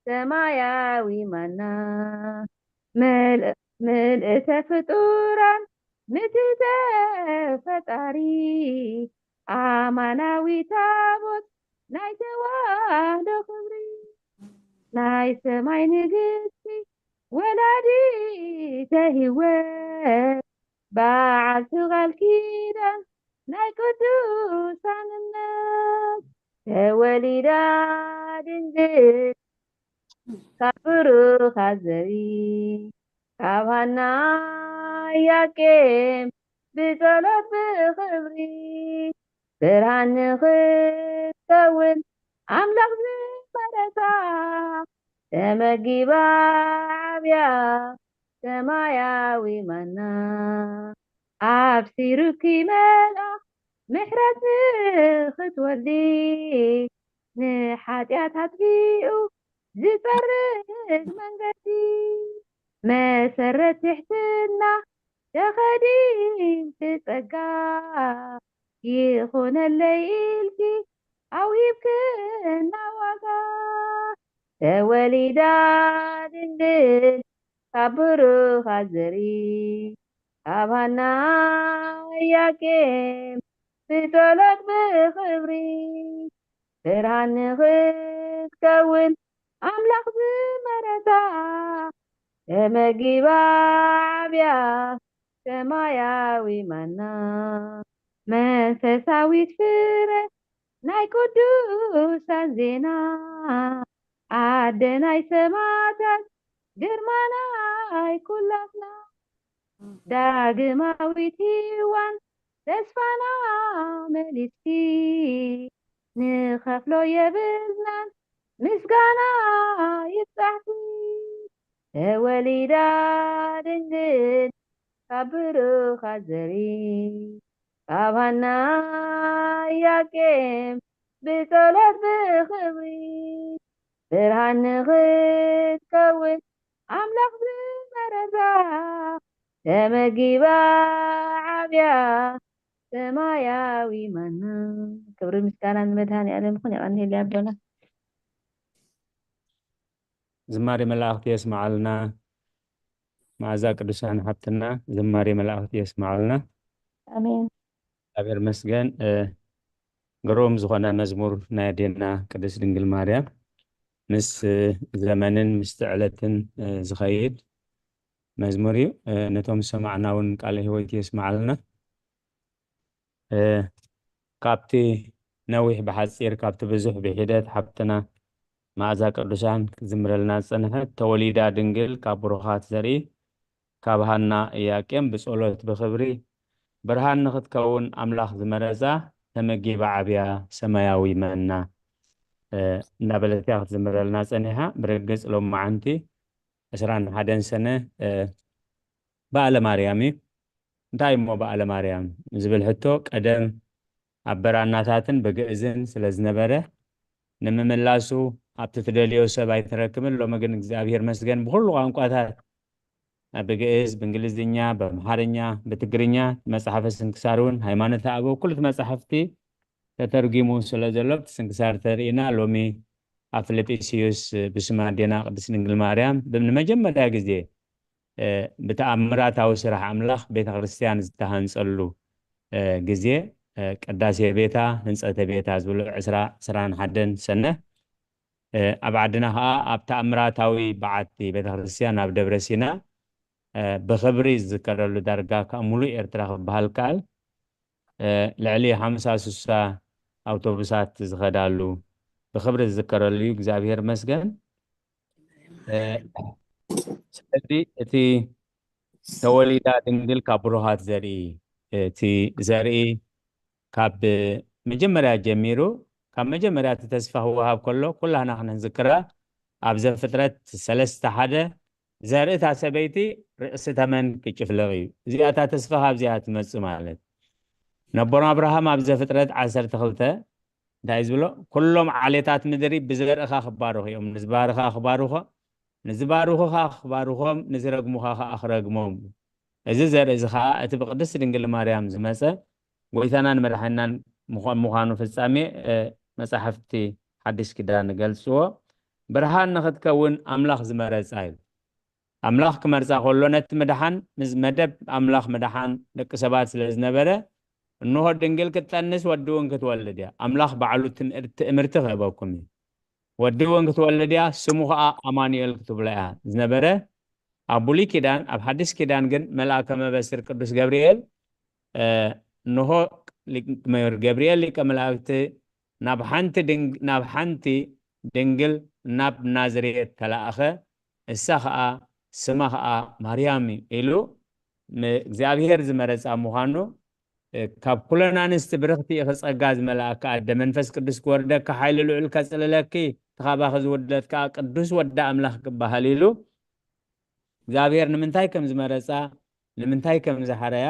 ሰማያዊ ማና። ምል-፣ ምልእተ ፍጡራን ምትእተ ፈጣሪ፣ ኣማናዊ ታቦት ናይ ተዋህዶ ክብሪ፣ ናይ ሰማይ ንግስቲ ወላዲተ ህይወት፣ በዓልቲ ቃል ኪዳን ናይ ቅዱሳን እምነት፣ ተወሊዳ ድንግል ካብ ብሩኻት ዘርኢ፣ ካብ ሃና ኢያቄም ብጸሎት ብኽብሪ፣ ብርሃን ንኽትከውን ኣምላኽ ዝመረጻ፣ ተመጊባ ዓብያ ሰማያዊ ማና። ኣብሲሩኪ መልኣኽ ምሕረት ንኽትወልዲ፣ ንሓጢኣት ኣጥፊኡ ዝጸርግ መንገዲ፣ መሰረት ትሕትና ተኸዲንኪ ጸጋ፣ ይኹነለይ ኢልኪ ኣውሂብክና ዋጋ። ተወሊዳ ድንግል ካብ ብሩኻት ዘርኢ፣ ካብ ሃና ኢያቄም ብጸሎት ብኽብሪ፣ ብርሃን ንኽትከውን ኣምላኽ ዝመረጻ፣ ተመጊባ ዓብያ ሰማያዊ ማና። መንፈሳዊት ፍረ ናይ ቅዱሳን ዜና፣ ኣደ ናይ ሰማዕታት ግርማ ናይ ኩላትና። ዳግማዊት ሄዋን ተስፋና መሊስኪ፣ ንኸፍሎ የብልናን ምስጋና ይብጻሕኪ። ተወሊዳ ድንግል ካብ ብሩኻት ዘርኢ፣ ካብ ሃና ኢያቄም ብጸሎት ብኽብሪ፣ ብርሃን ንኽትከውን ኣምላኽ ዝመረጻ፣ ተመጊባ ዓብያ ሰማያዊ ማና። ክብሪ ምስጋና ንመድሃኔ ዓለም ይኹን። የቐንየለይ ኣቦና። ዝማሬ መላእኽቲ የስምዓልና። መዓዛ ቅዱሳን ሓብትና ዝማሬ መላእኽቲ የስምዓልና። ኣሜን። እግዚኣብሔር መስገን። እ፣ ግሩም ዝኾነ መዝሙር ናይ ኣዴና ቅድስት ድንግል ማርያም፣ ምስ፣ እ፣ ዘመንን ምስቲ ዕለትን፣ እ፣ ዝኸይድ መዝሙር እዩ። እ፣ ነቶም ዝሰማዕና እውን ቃለ ሕይወት የስምዓልና። እ፣ ካብቲ ነዊሕ ብሓጺር፣ ካብቲ ብዙሕ ብሒደት ሓብትና መኣዛ ቅዱሳን ክትዝምረልና ዝጸንሐት ተወሊዳ ድንግል ካብ ብሩኻት ዘርኢ ካብ ሃና ኢያቄም ብጸሎት ብኽብሪ ብርሃን ንኽትከውን ኣምላኽ ዝመረጻ ተመጊባ ዓብያ ሰማያዊ መና እንዳበለት እያ ክትዝምረልና ጸኒሓ። ብርግጽ ሎማዓንቲ ዕስራን ሓደን ሰነ በዓለ ማርያም እዩ። እንታይ እሞ በዓለ ማርያም ዝብል ሕቶ ቀደም ኣብ በራናታትን ብግእዝን ስለ ዝነበረ ንምምላሱ ኣብቲ ትደልዮ ሰብ ኣይትረክብን። ሎሚ ግን እግዚኣብሔር መስገን ብኩሉ ቋንቋታት ብግእዝ፣ ብእንግሊዝኛ፣ ብኣምሓርኛ፣ ብትግርኛ መጽሓፈ ስንክሳር እውን ሃይማኖተ ኣበው ኩሉ እቲ መጻሕፍቲ ተተርጊሙ ስለ ዘሎ ብቲ ስንክሳር ተርእና ሎሚ ኣብ ፊልጵስዩስ ብስም ኣዴና ቅድስት ድንግል ማርያም ብ- ንመጀመርያ ግዜ ብተኣምራታዊ ስራሕ ኣምላኽ ቤተ ክርስቲያን ዝተሃንጸሉ ግዜ ቅዳሴ ቤታ ህንጸተ ቤታ ዝብሎ ዕስራ ዕስራን ሓደን ሰነ ኣብ ዓድና ከዓ ኣብ ተኣምራታዊ በዓቲ ቤተ ክርስቲያን ኣብ ደብረ ሲና ብኽብሪ ዝዝከረሉ ዳርጋ ከዓ ሙሉእ ኤርትራ ክበሃል ከኣል ልዕሊ ሓምሳ ስሳ ኣውቶቡሳት ዝኸዳሉ ብኽብሪ ዝዝከረሉ እዩ። እግዚኣብሔር መስገን። ስለዚ እቲ ተወሊዳ ድንግል ካብ ብሩኻት ዘርኢ እቲ ዘርኢ ካብ መጀመርያ ጀሚሩ ካብ መጀመርያ እቲ ተስፋ ክወሃብ ከሎ ኩላህና ክንዝክራ ኣብ ዘፍጥረት ሰለስተ ሓደ ዘርእታ ሰበይቲ ርእሲ ተመን ክጭፍለቕ እዩ። እዚኣታ ተስፋ ካብዚኣ ትመጽእ ማለት ነቦና ኣብርሃም ኣብ ዘፍጥረት ዓሰርተ ክልተ እንታይ ዝብሎ? ኩሎም ዓሌታት ምድሪ ብዘርእኻ ክባረኹ እዮም። ንዝባርኻ ክባርኾ ንዝባርኹኻ ክባርኾም ንዝረግሙኻ ከዓ ክረግሞም። እዚ ዘርኢ እዚ ከዓ እቲ ብቅድስቲ ድንግል ማርያም ዝመፀ ጎይታናን መድሓናን ምዃ- ምዃኑ ፍጻሜ እ፣ መጻሕፍቲ ሓድሽ ኪዳን ይገልጽዎ። ብርሃን ንኽትከውን ኣምላኽ ዝመረጻ እዩ። ኣምላኽ ክመርጻ ከሎ ነቲ ምድሓን ምስ መደብ ኣምላኽ ምድሓን ደቂ ሰባት ስለ ዝነበረ እንሆ ድንግል ክትጠንስ ወዲ እውን ክትወልድ እያ። ኣምላኽ ባዕሉ ትምእር- ትእምርቲ ክህበኩም እዩ። ወዲ እውን ክትወልድ እያ፣ ስሙ ኸዓ ኣማኑኤል ክትብሎ እያ ዝነበረ። ኣብ ብሉይ ኪዳን፣ ኣብ ሓድሽ ኪዳን ግን መልኣከ መበስር ቅዱስ ገብርኤል እ፣ እንሆ ሊቅ- ገብርኤል ሊቀ መላእክት ናብ ሓንቲ ድንግ- ናብ ሓንቲ ድንግል ናብ ናዝሬት ተላእኸ፣ እሳ ኸዓ ስማ ኸዓ ማርያም እዩ ኢሉ ም- እግዚኣብሔር ዝመረጻ ምዃኑ እ፣ ካብ ኩለን ኣንስቲ ብርኽቲ ኢኺ ጸጋ ዝመልኣኪ ኣደ መንፈስ ቅዱስ ክወርደኪ ሓይሊ ልዑል ከጽልለኪ እቲ ካባኺ ዝውለድ ከኣ ቅዱስ ወዲ ኣምላኽ ክበሃል ኢሉ እግዚኣብሔር ንምንታይ ከም ዝመረጻ ንምንታይ ከም ዝሓረያ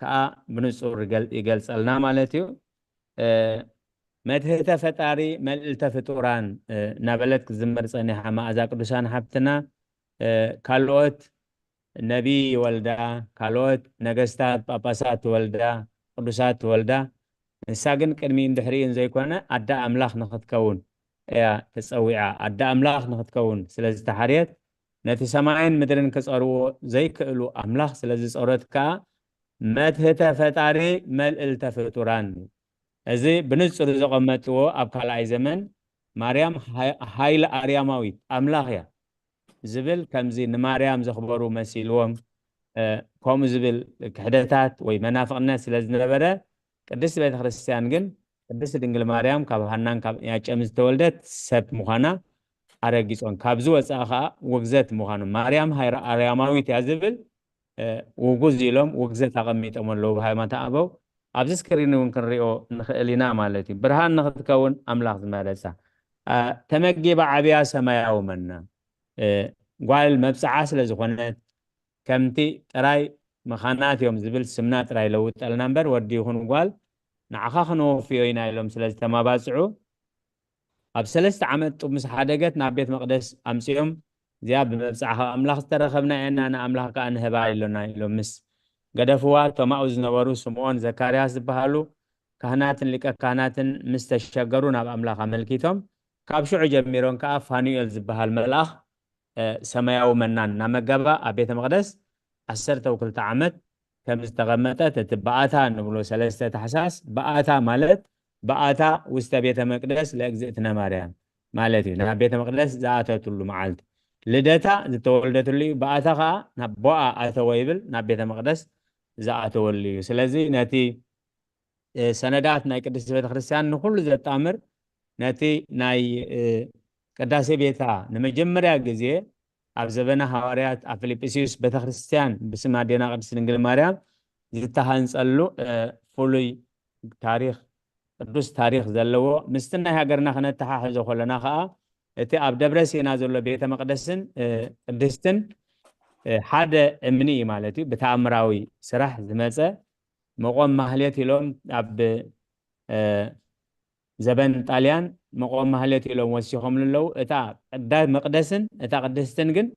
ከኣ ብንጹር ይገል- ይገልጸልና ማለት እዩ። እ፣ መትህተ ፈጣሪ መልእልተ ፍጡራን እ፣ እናበለት ክትዝምር ጸኒሓ መኣዛ ቅዱሳን ሓብትና እ፣ ካልኦት ነቢይ ይወልዳ፣ ካልኦት ነገስታት፣ ጳጳሳት ትወልዳ፣ ቅዱሳት ትወልዳ። ንሳ ግን ቅድሚኡን ድሕሪኡን ዘይኮነ ኣደ ኣምላኽ ንኽትከውን እያ ተጸዊዓ። ኣደ ኣምላኽ ንኽትከውን ስለ ዝተሓርየት ነቲ ሰማይን ምድርን ክጸርዎ ዘይክእሉ ኣምላኽ ስለ ዝጸሮት ከኣ መትህተ ፈጣሪ መልእልተ ፍጡራን እዩ። እዚ ብንጹር ዘቐመጥዎ ኣብ ካልኣይ ዘመን ማርያም ሃይ- ሃይለ ኣርያማዊት ኣምላኽ እያ ዝብል ከምዚ ንማርያም ዘኽበሩ መሲልዎም እ፣ ከምኡ ዝብል ክሕደታት ወይ መናፍቕነት ስለ ዝነበረ ቅድስቲ ቤተ ክርስቲያን ግን ቅድስቲ ድንግል ማርያም ካብ ሃናን ካብ ያጨም ዝተወልደት ሰብ ምዃና ኣረጊጾም ካብዚ ወፃኢ ከዓ ውግዘት ምዃኑ ማርያም ሃይረ ኣርያማዊት እያ ዝብል እ፣ ውጉዝ ኢሎም ውግዘት ኣቐሚጦም ኣለዉ ብሃይማኖት ኣበው ኣብዚ ስክሪን እውን ክንሪኦ ንኽእል ኢና ማለት እዩ። ብርሃን ንኽትከውን ኣምላኽ ዝመረፃ እ፣ ተመጊባ ዓብያ ሰማያዊ መና እ፣ ጓል መብፅዓ ስለ ዝኾነት ከምቲ ጥራይ መኻናት እዮም ዝብል ስምና ጥራይ ለውጠልና እምበር ወዲ ይኹን ጓል ንዓኻ ክነወፍዮ ኢና ኢሎም ስለ ዝተማባፅዑ ኣብ ሰለስተ ዓመት ጡብ ምስ ሓደገት ናብ ቤት መቕደስ ኣምፅኦም እዚኣ ብመብፅዓ ካብ ኣምላኽ ዝተረኸብና እየና ንኣምላኽ ከዓ ንህባ ኢሎና ኢሎም ምስ ገደፍዋ እቶም ኣብኡ ዝነበሩ ስምዖን ዘካርያስ ዝበሃሉ ካህናትን ሊቀ ካህናትን ምስ ተሸገሩ ናብ ኣምላኽ ኣመልኪቶም ካብ ሽዑ ጀሚሮም ከዓ ፋኑኤል ዝበሃል መልኣኽ ሰማያዊ መናን እናመገባ ኣብ ቤተ መቕደስ ዓሰርተ ክልተ ዓመት ከም ዝተቐመጠት እቲ በኣታ ንብሎ ሰለስተ ታሕሳስ በኣታ ማለት በኣታ ውስተ ቤተ መቅደስ ለእግዝእትነ ማርያም ማለት እዩ። ናብ ቤተ መቅደስ ዝኣተትሉ መዓልቲ ልደታ ዝተወልደትሉ እዩ። በኣታ ከዓ ናብ ቦኣ ኣተወ ይብል ናብ ቤተ መቅደስ ዝኣተወሉ እዩ። ስለዚ ነቲ ሰነዳት ናይ ቅድስቲ ቤተክርስትያን ንኩሉ ዘጣምር ነቲ ናይ ቅዳሴ ቤታ ንመጀመርያ ግዜ ኣብ ዘበነ ሃዋርያት ኣብ ፊልጵስዩስ ቤተክርስትያን ብስም ኣዴና ቅድስት ድንግል ማርያም ዝተሃንጸሉ፣ እ፣ ፍሉይ ታሪኽ፣ ቅዱስ ታሪኽ ዘለዎ ምስቲ ናይ ሃገርና ክነተሓሕዞ ከለና ከኣ እቲ ኣብ ደብረ ሲና ዘሎ ቤተ መቕደስን፣ እ፣ ቅድስትን፣ እ፣ ሓደ እምኒ እዩ ማለት እዩ። ብተኣምራዊ ስራሕ ዝመጸ መቆም ማህሌት ኢሎም ኣብ፣ እ፣ ዘበን ጣልያን መቆም ማህሌት ኢሎም ወሲኾምሉ ኣለዉ። እታ ቅዳ-፣ መቕደስን እታ ቅድስትን ግን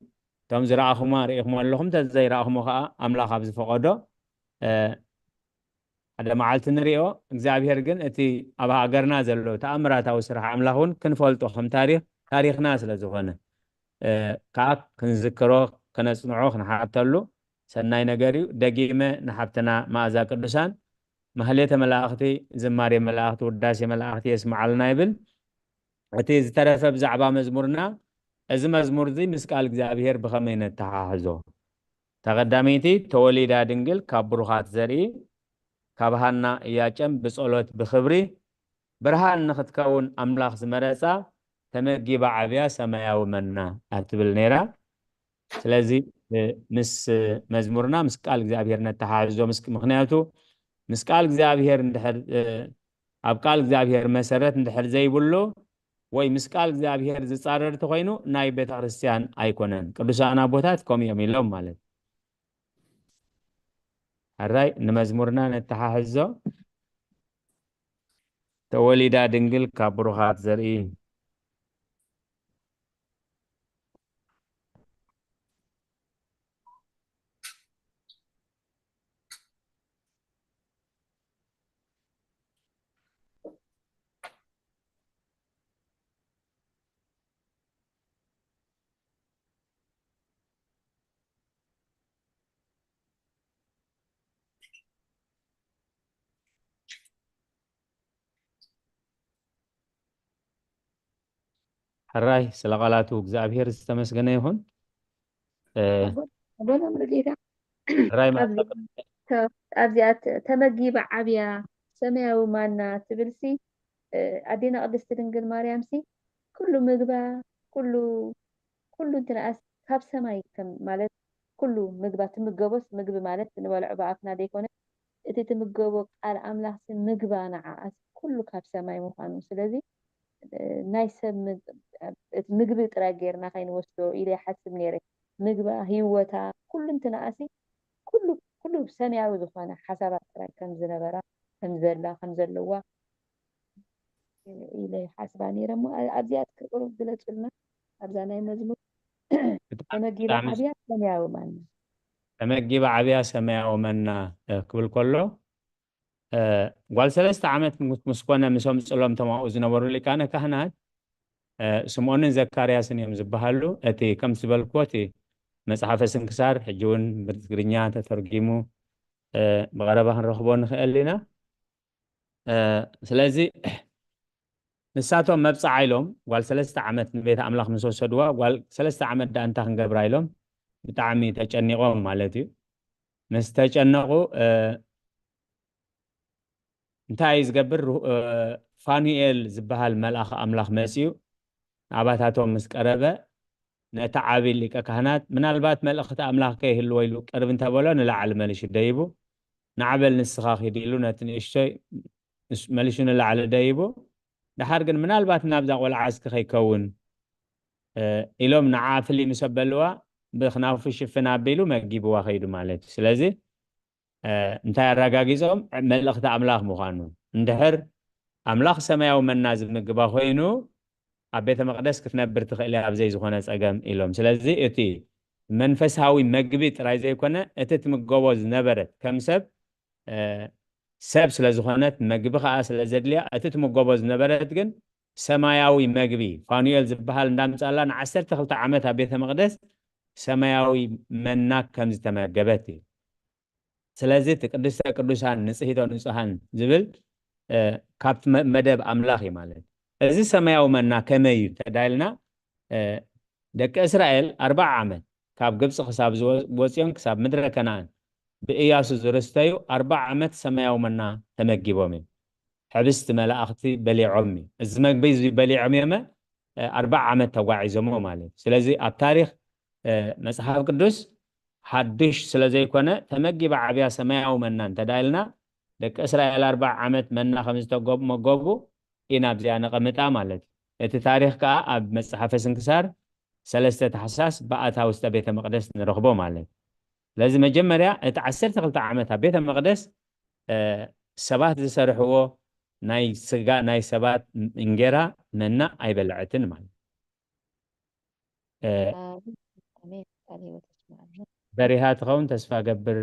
እቶም ዝረኣኹማ ርኢኹም ኣለኹም፣ እንተ ዘይረኣኹሞ ከኣ ኣምላኽ ኣብ ዝፈቐዶ፣ እ፣ ሓደ መዓልቲ ንሪኦ። እግዚኣብሔር ግን እቲ ኣብ ሃገርና ዘሎ ተኣምራታዊ ስራሕ ኣምላኽ እውን ክንፈልጦ ከም ታሪኽ፣ ታሪኽና ስለ ዝኾነ፣ እ፣ ከኣ ክንዝክሮ፣ ከነጽንዖ፣ ክንሓተሉ ሰናይ ነገር እዩ። ደጊመ ንሓብትና መኣዛ ቅዱሳን ማህሌተ መላእኽቲ፣ ዝማሬ መላእኽቲ፣ ውዳሴ መላእኽቲ የስምዓልና ይብል። እቲ ዝተረፈ ብዛዕባ መዝሙርና፣ እዚ መዝሙር እዚ ምስ ቃል እግዚኣብሔር ብኸመይ ነተሓሕዞ? እታ ቀዳመይቲ፣ ተወሊዳ ድንግል ካብ ብሩኻት ዘርኢ፣ ካብ ሃና እያጨም ብጸሎት ብኽብሪ፣ ብርሃን ንኽትከውን ኣምላኽ ዝመረጻ፣ ተመጊባ ዓብያ ሰማያዊ መና እያ ትብል ነይራ። ስለዚ፣ እ፣ ምስ መዝሙርና፣ ምስ ቃል እግዚኣብሔር ነተሓሕዞ፣ ምስ፣ ምኽንያቱ ምስ ቃል እግዚኣብሔር እንድሕር፣ እ፣ ኣብ ቃል እግዚኣብሔር መሰረት እንድሕር ዘይብሉ ወይ ምስ ቃል እግዚኣብሔር ዝጻረር ተኾይኑ ናይ ቤተ ክርስቲያን ኣይኮነን። ቅዱሳን ኣቦታት ከምኡ እዮም ኢሎም ማለት። ሕራይ ንመዝሙርና ነተሓሕዞ። ተወሊዳ ድንግል ካብ ብሩኻት ዘርኢ። ሕራይ ስለ ቃላቱ እግዚኣብሔር ዝተመስገነ ይኹን። እ፣ ኣቦና ሙሉጌታ፣ ሕራይ ኣብዚ፣ መዓልቲ ተ-፣ ኣብዚኣ ተ-፣ ተመጊባ ዓብያ ሰማያዊ ማና ትብልሲ፣ እ፣ ኣዴና ቅድስቲ ድንግል ማርያምሲ ኩሉ ምግባ፣ ኩሉ፣ ኩሉ እንትንኣስ ካብ ሰማይ ከም ማለት ኩሉ ምግባ ትምገቦስ፣ ምግቢ ማለት ንበልዖ ብኣፍና ዘይኮነ እቲ ትምገቦ ቃል ኣምላኽሲ ምግባ ንዓኣስ ኩሉ ካብ ሰማይ ምዃኑ። ስለዚ፣ እ፣ ናይ ሰብ ም-፣ እቲ ምግቢ ጥራይ ጌርና ከይንወስዶ ኢለ ይሓስብ ነይረ። ምግባ፣ ህይወታ፣ ኩሉ እንትንኣሲ ኩሉ፣ ኩሉ ሰማያዊ ዝኾነ ሓሳባት ጥራይ ከም ዝነበራ፣ ከም ዘላ፣ ከም ዘለዋ ኢለ ይሓስባ ነይረ። እሞ ኣ-፣ ኣብዚኣ እስከ ቁሩብ ግለጹልና። ኣብዛ ናይ መዝሙር ብጣዕሚ፣ ተመጊባ ብጣዕሚ ዓብያ ሰማያዊ ማና። ተመጊባ ዓብያ ሰማያዊ መና፣ እ፣ ክብል ከሎ፣ እ፣ ጓል ሰለስተ ዓመት ምስ፣ ምስ ኮነ ምስ ኣምጽሎም እቶም ኣብኡ ዝነበሩ ሊቃነ ካህናት፣ እ፣ ስምዖንን ዘካርያስን እዮም ዝበሃሉ። እቲ ከም ዝበልክዎ እቲ መጽሓፈ ስንክሳር ሕጂ እውን ብትግርኛ ተተርጊሙ፣ እ፣ ብቐረባ ክንረኽቦ ንኽእል ኢና። እ፣ ስለዚ ንሳቶም መብጽዓ ኢሎም ጓል ሰለስተ ዓመት ንቤት ኣምላኽ ምስ ወሰድዋ፣ ጓል ሰለስተ ዓመት ደኣ እንታይ ክንገብራ ኢሎም ብጣዕሚ ተጨኒቖም ማለት እዩ። ምስ ተጨነቑ፣ እ፣ እንታይ እዩ ዝገብር? ሩ-፣ እ፣ ፋኑኤል ዝበሃል መልኣኽ ኣምላኽ መጺኡ ናባታቶም ምስ ቀረበ፣ ነቲ ዓቢ ሊቀ ካህናት፣ ምናልባት መልእኽቲ ኣምላኽ ከይህልዎ ኢሉ ቅርብ እንተበሎ፣ ንላዕሊ መሊሹ ደይቡ፣ "ንዓ በል ንስኻ ኪድ" ኢሉ ነቲ ንእሽቶይ ንስ-፣ መሊሹ ንላዕሊ ደይቡ፣ ደሓር ግን ምናልባት ናብዛ ቆልዓ እስኪ ከይከውን፣ እ፣ ኢሎም ንዓ ፍልይ ምስ ኣበልዋ፣ ብክናፉ ሽፍን ኣቢሉ መጊብዋ ከይዱ ማለት እዩ። ስለዚ፣ እ፣ እንታይ ኣረጋጊጾም? መልእኽቲ ኣምላኽ ምዃኑ። እንድሕር ኣምላኽ ሰማያዊ መና ዝምግባ ኮይኑ፣ ኣብ ቤተ መቕደስ ክትነብር ትኽእል እያ፣ ኣብ ዘይዝኾነ ጸገም ኢሎም። ስለዚ እቲ መንፈሳዊ መግቢ ጥራይ ዘይኮነ፣ እቲ ትምገቦ ዝነበረት ከም ሰብ፣ እ፣ ሰብ ስለ ዝኾነት፣ መግቢ ኸኣ ስለ ዘድልያ፣ እቲ ትምገቦ ዝነበረት ግን ሰማያዊ መግቢ፣ ፋኑኤል ዝበሃል እንዳምጻላ ንዓሰርተ ክልተ ዓመት ኣብ ቤተ መቕደስ ሰማያዊ መና ከም ዝተመገበት እዩ። ስለዚ እቲ ቅድስተ ቅዱሳን ንጽሂቶ ንጹሃን ዝብል፣ እ፣ ካብቲ መ-፣ መደብ ኣምላኽ እዩ ማለት። እዚ ሰማያዊ መና ከመይ እዩ እንተዳይልና፣ እ፣ ደቂ እስራኤል ኣርብዓ ዓመት ካብ ግብጺ ክሳብ ዝወ-፣ ወጽኦም ክሳብ ምድረ ከነኣን ብእያሱ ዝርስተዩ ኣርብዓ ዓመት ሰማያዊ መና ተመጊቦም እዮም። ሕብስቲ መላእኽቲ በሊዖም እዩ። እዚ መግቢ እዚ በሊዖም እዮመ ኣርባዓ ዓመት ተጓዒዞሞ ማለት እዩ። ስለዚ ኣብ ታሪኽ መፅሓፍ ቅዱስ ሓድሽ ስለ ዘይኮነ፣ ተመጊባ ዓብያ ሰማያዊ መና እንተዳኢልና፣ ደቂ እስራኤል ኣርባዓ ዓመት መና ከም ዝተመገቡ ኢና ኣብዚኣ ነቐምጣ ማለት እዩ። እቲ ታሪኽ ከዓ ኣብ መፅሓፈ ስንክሳር ሰለስተ ታሕሳስ ብኣታ ውስጠ ቤተ መቕደስ ንረኽቦ ማለት እዩ። ስለዚ መጀመርያ እቲ ዓሰርተ ክልተ ዓመት ኣብ ቤተ መቕደስ ሰባት ዝሰርሕዎ ናይ ስጋ ናይ ሰባት እንጌራ መና ኣይበልዐትን ማለት እዩ። በሪሃ ትኸውን ተስፋ ገብር።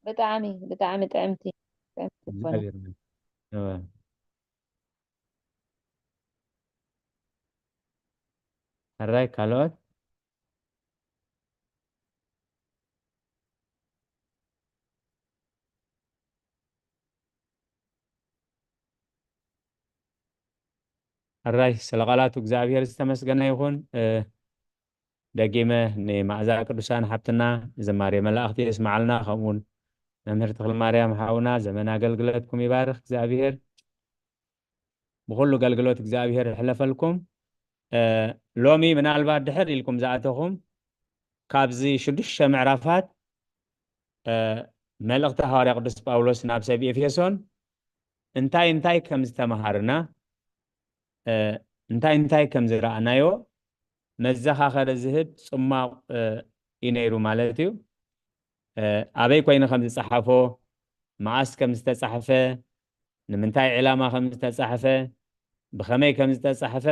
ብጣዕሚ ብጣዕሚ ጥዕምቲ ጥዕምቲ ዝኾነ። ሕራይ ካልኦት ሕራይ ስለ ቃላቱ እግዚኣብሔር ዝተመስገነ ይኹን። ደጊመ ንመኣዛ ቅዱሳን ሓብትና ዘማሪ መላእኽቲ የስማዓልና። ከምኡውን መምህር ተኽለ ማርያም ሓውና ዘመን ኣገልግለትኩም ይባርኽ እግዚኣብሔር። ብኹሉ ኣገልግሎት እግዚኣብሔር ይሕለፈልኩም። ሎሚ ምናልባት ድሕር ኢልኩም ዝኣተኹም ካብዚ ሽዱሽተ ምዕራፋት መልእኽቲ ሃዋርያ ቅዱስ ጳውሎስ ናብ ሰብ ኤፌሶን እንታይ እንታይ ከም ዝተምሃርና እንታይ እንታይ ከም ዝረኣናዮ መዘኻኸሪ ዝህብ ጽማቕ እዩ ነይሩ ማለት እዩ። ኣበይ ኮይኑ ከም ዝጸሓፎ፣ መኣስ ከም ዝተጻሕፈ፣ ንምንታይ ዕላማ ከም ዝተጻሕፈ፣ ብኸመይ ከም ዝተጻሕፈ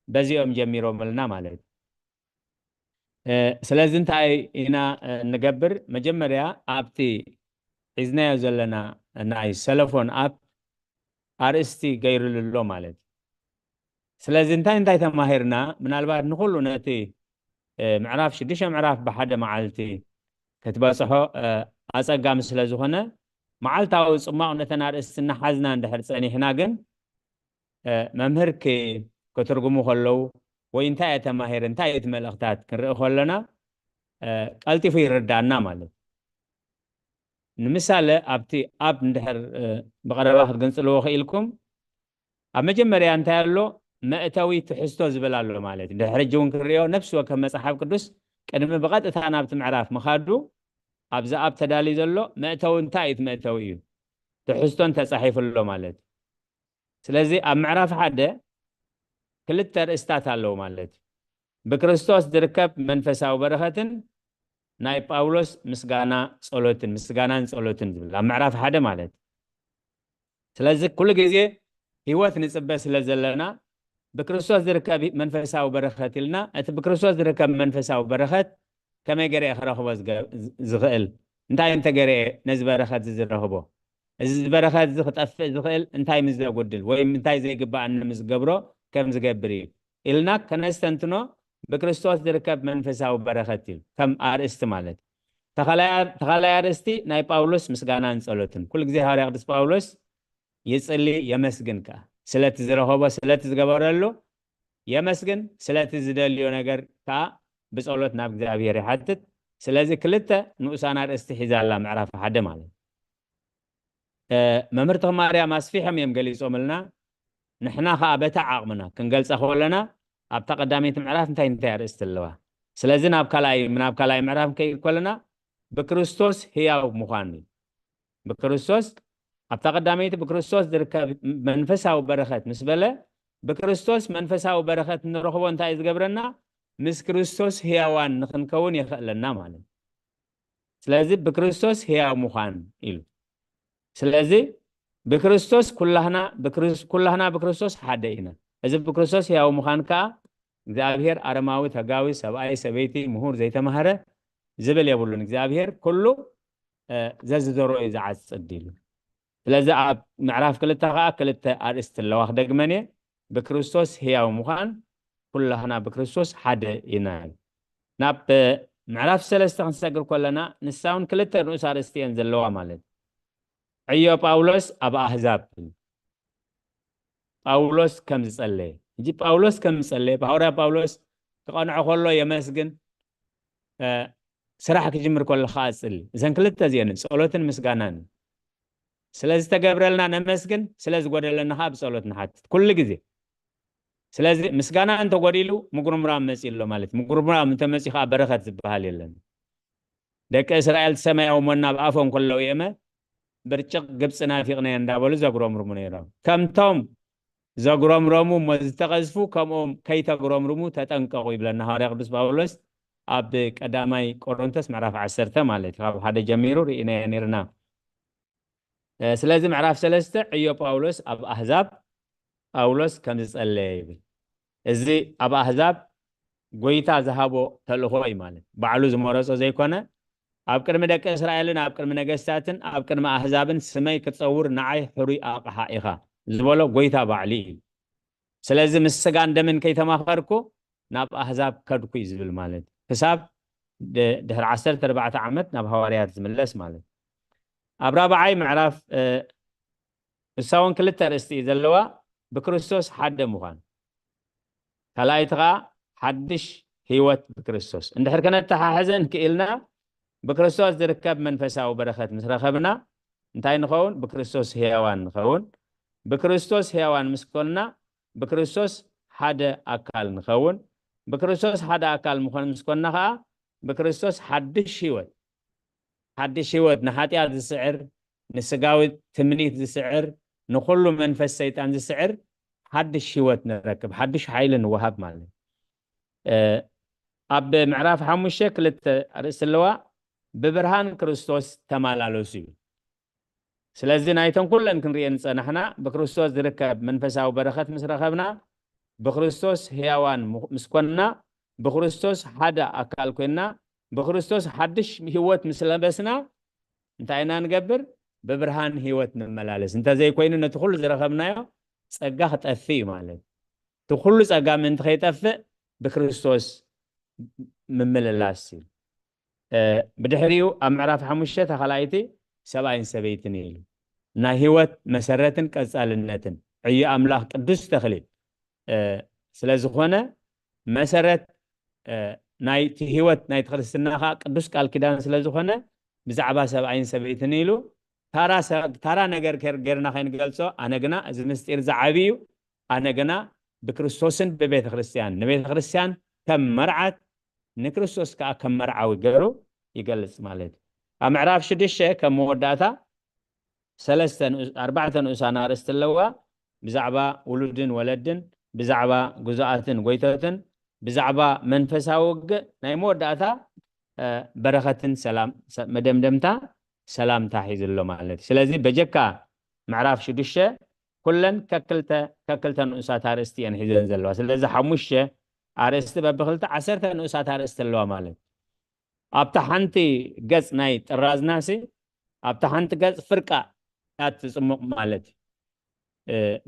በዚኦም ጀሚሮምልና ማለት እዩ። ስለዚ እንታይ ኢና ንገብር? መጀመርያ ኣብቲ ሒዝናዮ ዘለና ናይ ሰለፎን ኣፕ ኣርእስቲ ገይሩሉ ኣሎ ማለት እዩ። ስለዚ እንታይ እንታይ ተማሂርና? ምናልባት ንኹሉ ነቲ ምዕራፍ ሽዱሽተ ምዕራፍ ብሓደ መዓልቲ ክትበፅሖ ኣፀጋሚ ስለ ዝኾነ፣ መዓልታዊ ፅማቕ ነተን ኣርእስቲ እናሓዝና እንድሕር ፀኒሕና ግን መምህር ክትርጉሙ ከለዉ ወይ እንታይ እየ ተማሂር እንታይ እቲ መልእኽታት ክንርኢ ከለና ቀልጢፉ ይርዳና ማለት እዩ። ንምሳሌ ኣብቲ ኣብ እንድሕር ብቐረባ ክትገንፅልዎ ክኢልኩም ኣብ መጀመርያ እንታይ ኣሎ መእተዊ ትሕዝቶ ዝብል ኣሎ ማለት እዩ። ድሕሪ ሕጂ እውን ክንሪኦ ነፍሲ ወከፍ መፅሓፍ ቅዱስ ቅድሚ ብቐጥታ ናብቲ ምዕራፍ ምኻዱ ኣብዚ ኣብ ተዳልዩ ዘሎ መእተዊ እንታይ እዩ? እቲ መእተዊ እዩ ትሕዝቶን ተፃሒፉ ኣሎ ማለት እዩ። ስለዚ ኣብ ምዕራፍ ሓደ ክልተ ርእስታት ኣለዉ ማለት እዩ። ብክርስቶስ ዝርከብ መንፈሳዊ በረኸትን ናይ ጳውሎስ ምስጋና ጸሎትን ምስጋናን ጸሎትን ዝብል ኣብ ምዕራፍ ሓደ ማለት እዩ። ስለዚ ኩሉ ግዜ ህይወት ንጽበ ስለ ዘለና ብክርስቶስ ዝርከብ መንፈሳዊ በረኸት ኢልና እቲ ብክርስቶስ ዝርከብ መንፈሳዊ በረኸት ከመይ ገይረ እየ ክረኽቦ ዝኽእል? እንታይ እንተ ገይረ እየ ነዚ በረኸት እዚ ዝረኽቦ? እዚ በረኸት እዚ ክጠፍእ ዝኽእል እንታይ ምስ ዘጉድል ወይ እንታይ ዘይግባኣኒ ምስ ገብሮ ከም ዝገብር እዩ ኢልና ከነስተንትኖ ብክርስቶስ ዝርከብ መንፈሳዊ በረኸት እዩ ከም ኣርእስቲ ማለት ተኻላይ ኣርእስቲ ናይ ጳውሎስ ምስጋናን ጸሎትን ኩሉ ግዜ ሃዋርያ ቅዱስ ጳውሎስ ይጽሊ የመስግን ከኣ ስለቲ ዝረኸቦ ስለቲ ዝገበረሉ የመስግን ስለቲ ዝደልዮ ነገር ከኣ ብጸሎት ናብ እግዚኣብሔር ይሓትት ስለዚ ክልተ ንኡሳን ኣርእስቲ ሒዛ ኣላ ምዕራፍ ሓደ ማለት መምህር ተኽማርያም ኣስፊሖም እዮም ገሊጾምልና ንሕና ከኣ በታ ዓቕምና ክንገልጻ ከለና ኣብታ ቀዳመይቲ ምዕራፍ እንታይ እንታይ ኣርእስቲ ኣለዋ ስለዚ ናብ ካልኣይ ናብ ካልኣይ ምዕራፍ ንከይድ ከለና ብክርስቶስ ህያው ምዃን እዩ ብክርስቶስ ኣብታ ቀዳመይቲ ብክርስቶስ ዝርከብ መንፈሳዊ በረኸት ምስ በለ ብክርስቶስ መንፈሳዊ በረኸት ንረኽቦ እንታይ ዝገብረና ምስ ክርስቶስ ህያዋን ንክንከውን የኽእለና ማለት ስለዚ ብክርስቶስ ህያው ምዃን ኢሉ ስለዚ ብክርስቶስ ኩላህና ኩላህና ብክርስቶስ ሓደ ኢና እዚ ብክርስቶስ ህያው ምዃን ከዓ እግዚኣብሔር ኣረማዊ ተጋዊ ሰብኣይ ሰበይቲ ምሁር ዘይተማህረ ዝብል የብሉን እግዚኣብሔር ኩሉ ዘዝዘሮ እዩ ዝዓፅድ ኢሉ ስለዚ ኣብ ምዕራፍ ክልተ ከዓ ክልተ ኣርእስቲ ኣለዋ ክደግመን እየ ብክርስቶስ ህያው ምዃን ኩላህና ብክርስቶስ ሓደ ኢና ናብ ምዕራፍ ሰለስተ ክንሰግር ከለና ንሳ እውን ክልተ ንኡስ ኣርእስቲ እየን ዘለዋ ማለት ዕዮ ጳውሎስ ኣብ ኣህዛብ ጳውሎስ ከም ዝጸለየ ሕጂ ጳውሎስ ከም ዝጸለየ ብሃዋርያ ጳውሎስ ክቐንዖ ከሎ የመስግን ስራሕ ክጅምር ከሎ ከዓ ጽሊ እዘን ክልተ እዚአን ጸሎትን ምስጋናን ስለ ዝተገብረልና ነመስግን ስለ ዝጎደለና ከዓ ብጸሎት ንሓትት ኩሉ ግዜ ስለዚ ምስጋና እንተጎዲሉ ምጉርምራም መፂኡ ኣሎ ማለት እዩ። ምጉርምራም እንተመፂኡ ከዓ በረኸት ዝበሃል የለን። ደቂ እስራኤል እቲ ሰማያዊ መና ብኣፎም ከለዉ የመ ብርጭቕ ግብፂ ናፊቕናዮ እንዳበሉ ዘጉረምርሙ ነይሮም። ከምቶም ዘጉረምረሙ እሞ ዝተቐዝፉ ከምኦም ከይተጉረምርሙ ተጠንቀቑ ይብለና ሃዋርያ ቅዱስ ጳውሎስ ኣብ ቀዳማይ ቆሮንቶስ ምዕራፍ ዓሰርተ ማለት እዩ። ካብ ሓደ ጀሚሩ ርኢናዮ ነይርና። ስለዚ ምዕራፍ ሰለስተ ዕዮ ጳውሎስ ኣብ ኣህዛብ ጳውሎስ ከም ዝጸለየ ይብል። እዚ ኣብ ኣህዛብ ጎይታ ዝሃቦ ተልእኾ እዩ ማለት ባዕሉ ዝመረጾ ዘይኮነ ኣብ ቅድሚ ደቂ እስራኤልን ኣብ ቅድሚ ነገስታትን ኣብ ቅድሚ ኣህዛብን ስመይ ክጸውር ንዓይ ሕሩይ ኣቕሓ ኢኻ ዝበሎ ጎይታ ባዕሉ እዩ። ስለዚ ምስ ስጋን ደምን ከይተማኸርኩ ናብ ኣህዛብ ከድኩ እዩ ዝብል ማለት እዩ። ክሳብ ድሕሪ ዓሰርተ ኣርባዕተ ዓመት ናብ ሃዋርያት ዝምለስ ማለት እዩ። ኣብ ራብዓይ ምዕራፍ እሳ እውን ክልተ ኣርእስቲ እዩ ዘለዋ። ብክርስቶስ ሓደ ምዃን፣ ካልኣይቲ ከዓ ሓድሽ ህይወት ብክርስቶስ። እንድሕር ከነተሓሕዘን ክኢልና ብክርስቶስ ዝርከብ መንፈሳዊ በረኸት ምስ ረኸብና እንታይ ንኸውን? ብክርስቶስ ህያዋን ንኸውን። ብክርስቶስ ህያዋን ምስ ኮንና ብክርስቶስ ሓደ ኣካል ንኸውን። ብክርስቶስ ሓደ ኣካል ምኾን ምስ ኮንና ከዓ ብክርስቶስ ሓድሽ ህይወት ሓድሽ ህይወት ንሓጢኣት ዝስዕር፣ ንስጋዊ ትምኒት ዝስዕር፣ ንኹሉ መንፈስ ሰይጣን ዝስዕር ሓድሽ ህይወት ንረክብ፣ ሓድሽ ሓይሊ ንወሃብ ማለት እዩ። ኣብ ምዕራፍ ሓሙሽተ ክልተ ኣርእስቲ ኣለዋ። ብብርሃን ክርስቶስ ተመላለሱ እዩ። ስለዚ ናይተን ኩለን ክንሪኤን ዝጸናሕና ብክርስቶስ ዝርከብ መንፈሳዊ በረኸት ምስ ረኸብና፣ ብክርስቶስ ህያዋን ምስ ኮንና፣ ብክርስቶስ ሓደ ኣካል ኮይንና፣ ብክርስቶስ ሓድሽ ህይወት ምስ ለበስና እንታይ ኢና ንገብር? ብብርሃን ህይወት ንመላለስ። እንተዘይኮይኑ ነቲ ኩሉ ዝረኸብናዮ ጸጋ ክጠፍእ እዩ ማለት። እቲ ኩሉ ጸጋ ምእንቲ ከይጠፍእ ብክርስቶስ ምምልላስ እዩ። ብድሕሪኡ ኣብ ምዕራፍ ሓሙሽተ ተኻላይቲ ሰብኣይን ሰበይትን ኢሉ ናይ ህይወት መሰረትን ቀጻልነትን ዕዮ ኣምላኽ ቅዱስ ተኽሊል ስለ ዝኾነ መሰረት ናይቲ ህይወት ናይቲ ክርስትና ከዓ ቅዱስ ቃል ኪዳን ስለ ዝኾነ ብዛዕባ ሰብኣይን ሰበይትን ኢሉ ታራ ነገር ጌርና ከይንገልጾ፣ ኣነ ግና እዚ ምስጢር ዝዓቢ እዩ፣ ኣነ ግና ብክርስቶስን ብቤተ ክርስቲያን ንቤተ ክርስቲያን ከም መርዓት ንክርስቶስ ከዓ ከም መርዓዊ ገይሩ ይገልጽ ማለት እዩ። ኣብ ምዕራፍ ሽዱሽተ ከም መወዳእታ ሰለስተ ኣርባዕተ ንኡሳን ኣርእስቲ ኣለዋ። ብዛዕባ ውሉድን ወለድን፣ ብዛዕባ ጉዙኣትን ጎይቶትን፣ ብዛዕባ መንፈሳዊ ውግእ ናይ መወዳእታ በረኸትን ሰላም መደምደምታ ሰላምታ ሒዙ ኣሎ ማለት እዩ። ስለዚ በጀካ ምዕራፍ ሽዱሽተ ኩለን ከክልተ ከክልተ ንኡሳት ኣርእስቲ እየን ሒዘን ዘለዋ። ስለዚ ሓሙሽተ ኣርእስቲ በብክልተ ዓሰርተ ንኡሳት ኣርእስቲ ኣለዋ ማለት እዩ። ኣብታ ሓንቲ ገጽ ናይ ጥራዝናሲ ኣብታ ሓንቲ ገጽ ፍርቃ እያ ትጽሙቕ ማለት እዩ።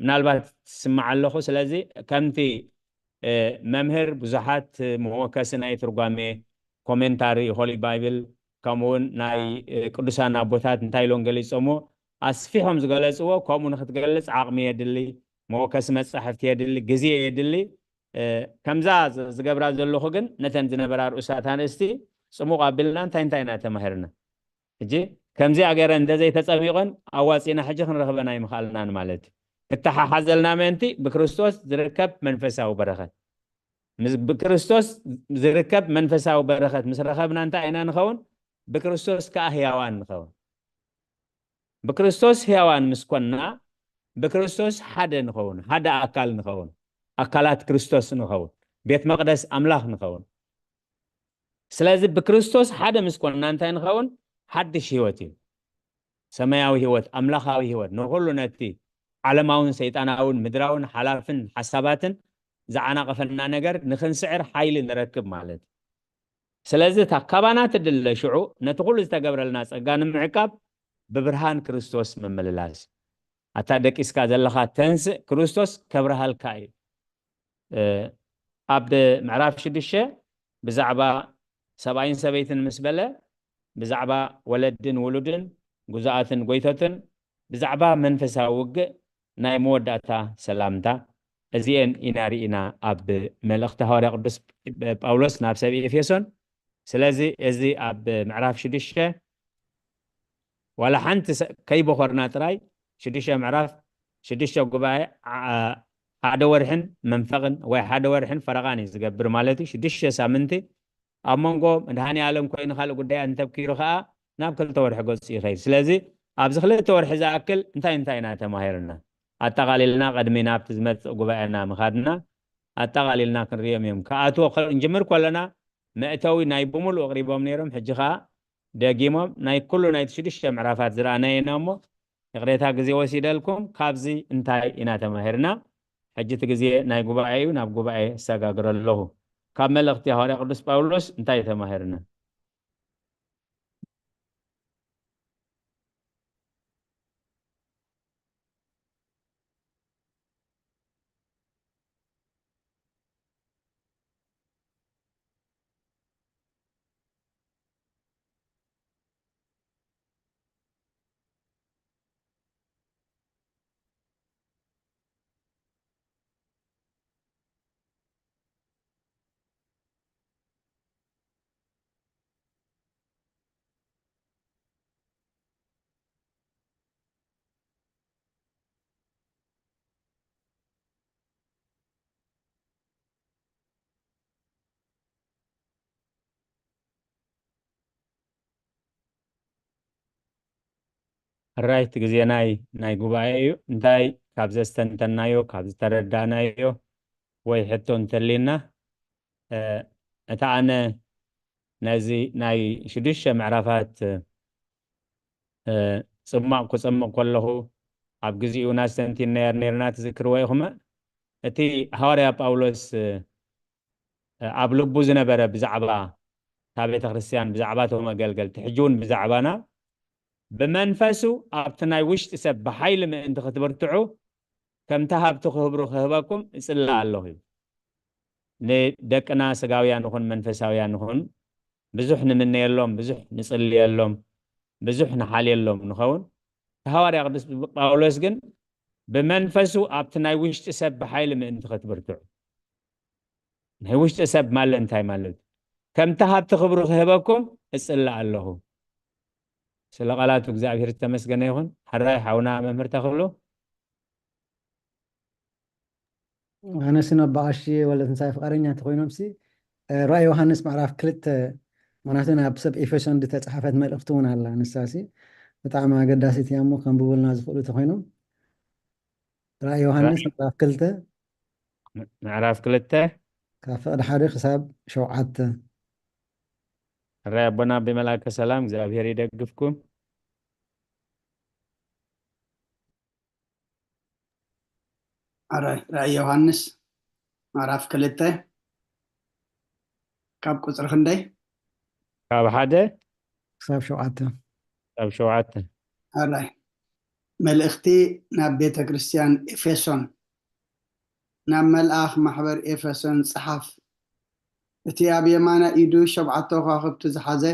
ምናልባት ትስማዕ ኣለኹ። ስለዚ ከምቲ መምህር ብዙሓት መወከሲ ናይ ትርጓሜ ኮሜንታሪ ሆሊ ባይብል ከምኡውን ናይ ቅዱሳን ኣቦታት እንታይ ኢሎም ገሊጾምዎ ኣስፊሖም ዝገለጽዎ ከምኡ ንክትገልጽ ዓቕሚ የድሊ፣ መወከሲ መጻሕፍቲ የድሊ፣ ግዜ የድሊ። ከምዛ ዝገብራ ዘለኹ ግን ነተን ዝነበራ ርእሳት ኣርእስቲ ጽሙቕ ኣቢልና እንታይ እንታይ ኢና ተማሂርና? ሕጂ ከምዚኣ ገይረን እንተዘይተጸሚቐን ኣዋጺና ሕጂ ክንረኽበን ኣይምኽኣልናን ማለት እዩ። ክተሓሓዘልና ምእንቲ ብክርስቶስ ዝርከብ መንፈሳዊ በረኸት። ብክርስቶስ ዝርከብ መንፈሳዊ በረኸት ምስ ረኸብና እንታይ ኢና ንኸውን? ብክርስቶስ ከኣ ህያዋን ንኸውን። ብክርስቶስ ህያዋን ምስ ኮንና ብክርስቶስ ሓደ ንኸውን፣ ሓደ ኣካል ንኸውን፣ ኣካላት ክርስቶስ ንኸውን፣ ቤት መቕደስ ኣምላኽ ንኸውን። ስለዚ ብክርስቶስ ሓደ ምስ ኮንና እንታይ ንኸውን? ሓድሽ ህይወት እዩ። ሰማያዊ ህይወት፣ ኣምላኻዊ ህይወት፣ ንኹሉ ነቲ ዓለማውን ሰይጣናውን ምድራውን ሓላፍን ሓሳባትን ዝዓናቐፈና ነገር ንኽንስዕር ሓይሊ ንረክብ ማለት እዩ። ስለዚ እታ ካባና ትድለ ሽዑ ነቲ ኩሉ ዝተገብረልና ጸጋ ንምዕቃብ ብብርሃን ክርስቶስ ምምልላስ። ኣታ ደቂስካ ዘለኻ ተንስእ፣ ክርስቶስ ከብርሃልካ እዩ። ኣብ ምዕራፍ ሽዱሽተ ብዛዕባ ሰብኣይን ሰበይትን ምስ በለ ብዛዕባ ወለድን ውሉድን ጉዙኣትን ጎይቶትን ብዛዕባ መንፈሳዊ ውግእ ናይ መወዳእታ ሰላምታ እዚኤን ኢና ርኢና ኣብ መልእኽቲ ሃዋርያ ቅዱስ ጳውሎስ ናብ ሰብ ኤፌሶን። ስለዚ እዚ ኣብ ምዕራፍ ሽዱሽተ ዋላ ሓንቲ ከይበኾርና ጥራይ ሽዱሽተ ምዕራፍ ሽዱሽተ ጉባኤ ሓደ ወርሕን መንፈቕን ወይ ሓደ ወርሕን ፈረቓን እዩ ዝገብር ማለት እዩ። ሽዱሽተ ሳምንቲ ኣብ መንጎ መድሃኔ ዓለም ኮይኑ ካልእ ጉዳይ እንተብኪሩ ኸዓ ናብ ክልተ ወርሒ ገጹ ይኸይድ። ስለዚ ኣብዚ ክልተ ወርሒ ዝኣክል እንታይ እንታይ ኢና ተማሂርና? ኣጠቓሊልና ቅድሚ ናብቲ ዝመጽእ ጉባኤና ምኻድና ኣጠቓሊልና ክንሪኦም እዮም። ክኣትዎ ከ-፣ ክንጅምር ከለና መእተዊ ናይ ብምሉእ ኣቕሪቦም ነይሮም። ሕጂ ኸዓ ደጊሞም ናይ ኩሉ ናይቲ ሽዱሽተ ምዕራፋት ዝረኣናዮ ኢና እሞ ይቕሬታ ግዜ ወሲደልኩም። ካብዚ እንታይ ኢና ተማሂርና? ሕጂ እቲ ግዜ ናይ ጉባኤ እዩ፣ ናብ ጉባኤ እሰጋግር ኣለኹ። ካብ መልእኽቲ ሃዋርያ ቅዱስ ጳውሎስ እንታይ ተማሂርና? ሕራይ፣ እቲ ግዜ ናይ፣ ናይ ጉባኤ እዩ። እንታይ ካብ ዘስተንተናዮ፣ ካብ ዝተረዳናዮ ወይ ሕቶ እንተሊና፣ እ፣ እታ ኣነ ነዚ ናይ ሽዱሽተ ምዕራፋት፣ እ፣ ጽማቕ ክጸምቕ ከለኹ ኣብ ግዜኡ ናስተንቲን ነየር ነርና ትዝክርዎ ኢኹም። እቲ ሃዋርያ ጳውሎስ፣ እ፣ ኣብ ልቡ ዝነበረ ብዛዕባ እታ ቤተ ክርስቲያን፣ ብዛዕባ እቶም ኣገልገልቲ፣ ሕጂ እውን ብዛዕባና ብመንፈሱ ኣብቲ ናይ ውሽጢ ሰብ ብሓይሊ ምእንቲ ክትብርትዑ ከምቲ ሃብቲ ክህብሩ ክህበኩም እጽልእ ኣለኹ እዩ። ንደቅና ስጋውያን ንኹን መንፈሳውያን ንኹን ብዙሕ ንምነየሎም፣ ብዙሕ ንጽልየሎም፣ ብዙሕ ንሓልየሎም ንኸውን። እቲ ሃዋርያ ቅዱስ ጳውሎስ ግን ብመንፈሱ ኣብቲ ናይ ውሽጢ ሰብ ብሓይሊ ምእንቲ ክትብርትዑ። ናይ ውሽጢ ሰብ ማለት እንታይ ማለት እዩ? ከምቲ ሃብቲ ክብሩ ክህበኩም እጽልእ ኣለኹ። ስለ ቃላቱ እግዚኣብሔር ዝተመስገነ ይኹን። ሕራይ ሓውና መምህር ተኽሉ። ኣነስን ኣባ ቀሺ ወልደትንሳኤ ፍቓደኛ እንተኾይኖምሲ፣ እ፣ ራእይ ዮሃንስ ምዕራፍ ክልተ፣ ምኽንያቱ ናብ ሰብ ኤፌሶን ዝተጻሕፈት መልእኽቲ እውን ኣላ። ንሳሲ ብጣዕሚ ኣገዳሲት እያ እሞ ከንብቡልና ዝኽእሉ እንተኾይኖም። ራእይ ዮሃንስ ራእይ ምዕራፍ ክልተ፣ ምዕራፍ ክልተ። ካብ ፍቕዲ ሓደ ክሳብ ሸውዓተ። ሕራይ ኣቦና ኣቢ መልኣከ ሰላም፣ እግዚኣብሔር ይደግፍኩም። ሕራይ፣ ራእይ ዮሃንስ ምዕራፍ ክልተ ካብ ቁጽሪ ክንደይ? ካብ ሓደ ክሳብ ሸውዓተ። ክሳብ ሸውዓተ። ሕራይ፣ መልእኽቲ ናብ ቤተ ክርስቲያን ኤፌሶን። ናብ መልኣኽ ማሕበር ኤፌሶን ጸሓፍ። እቲ ኣብ የማናይ ኢዱ ሸብዓተ ከዋኽብቲ ዝሓዘ፣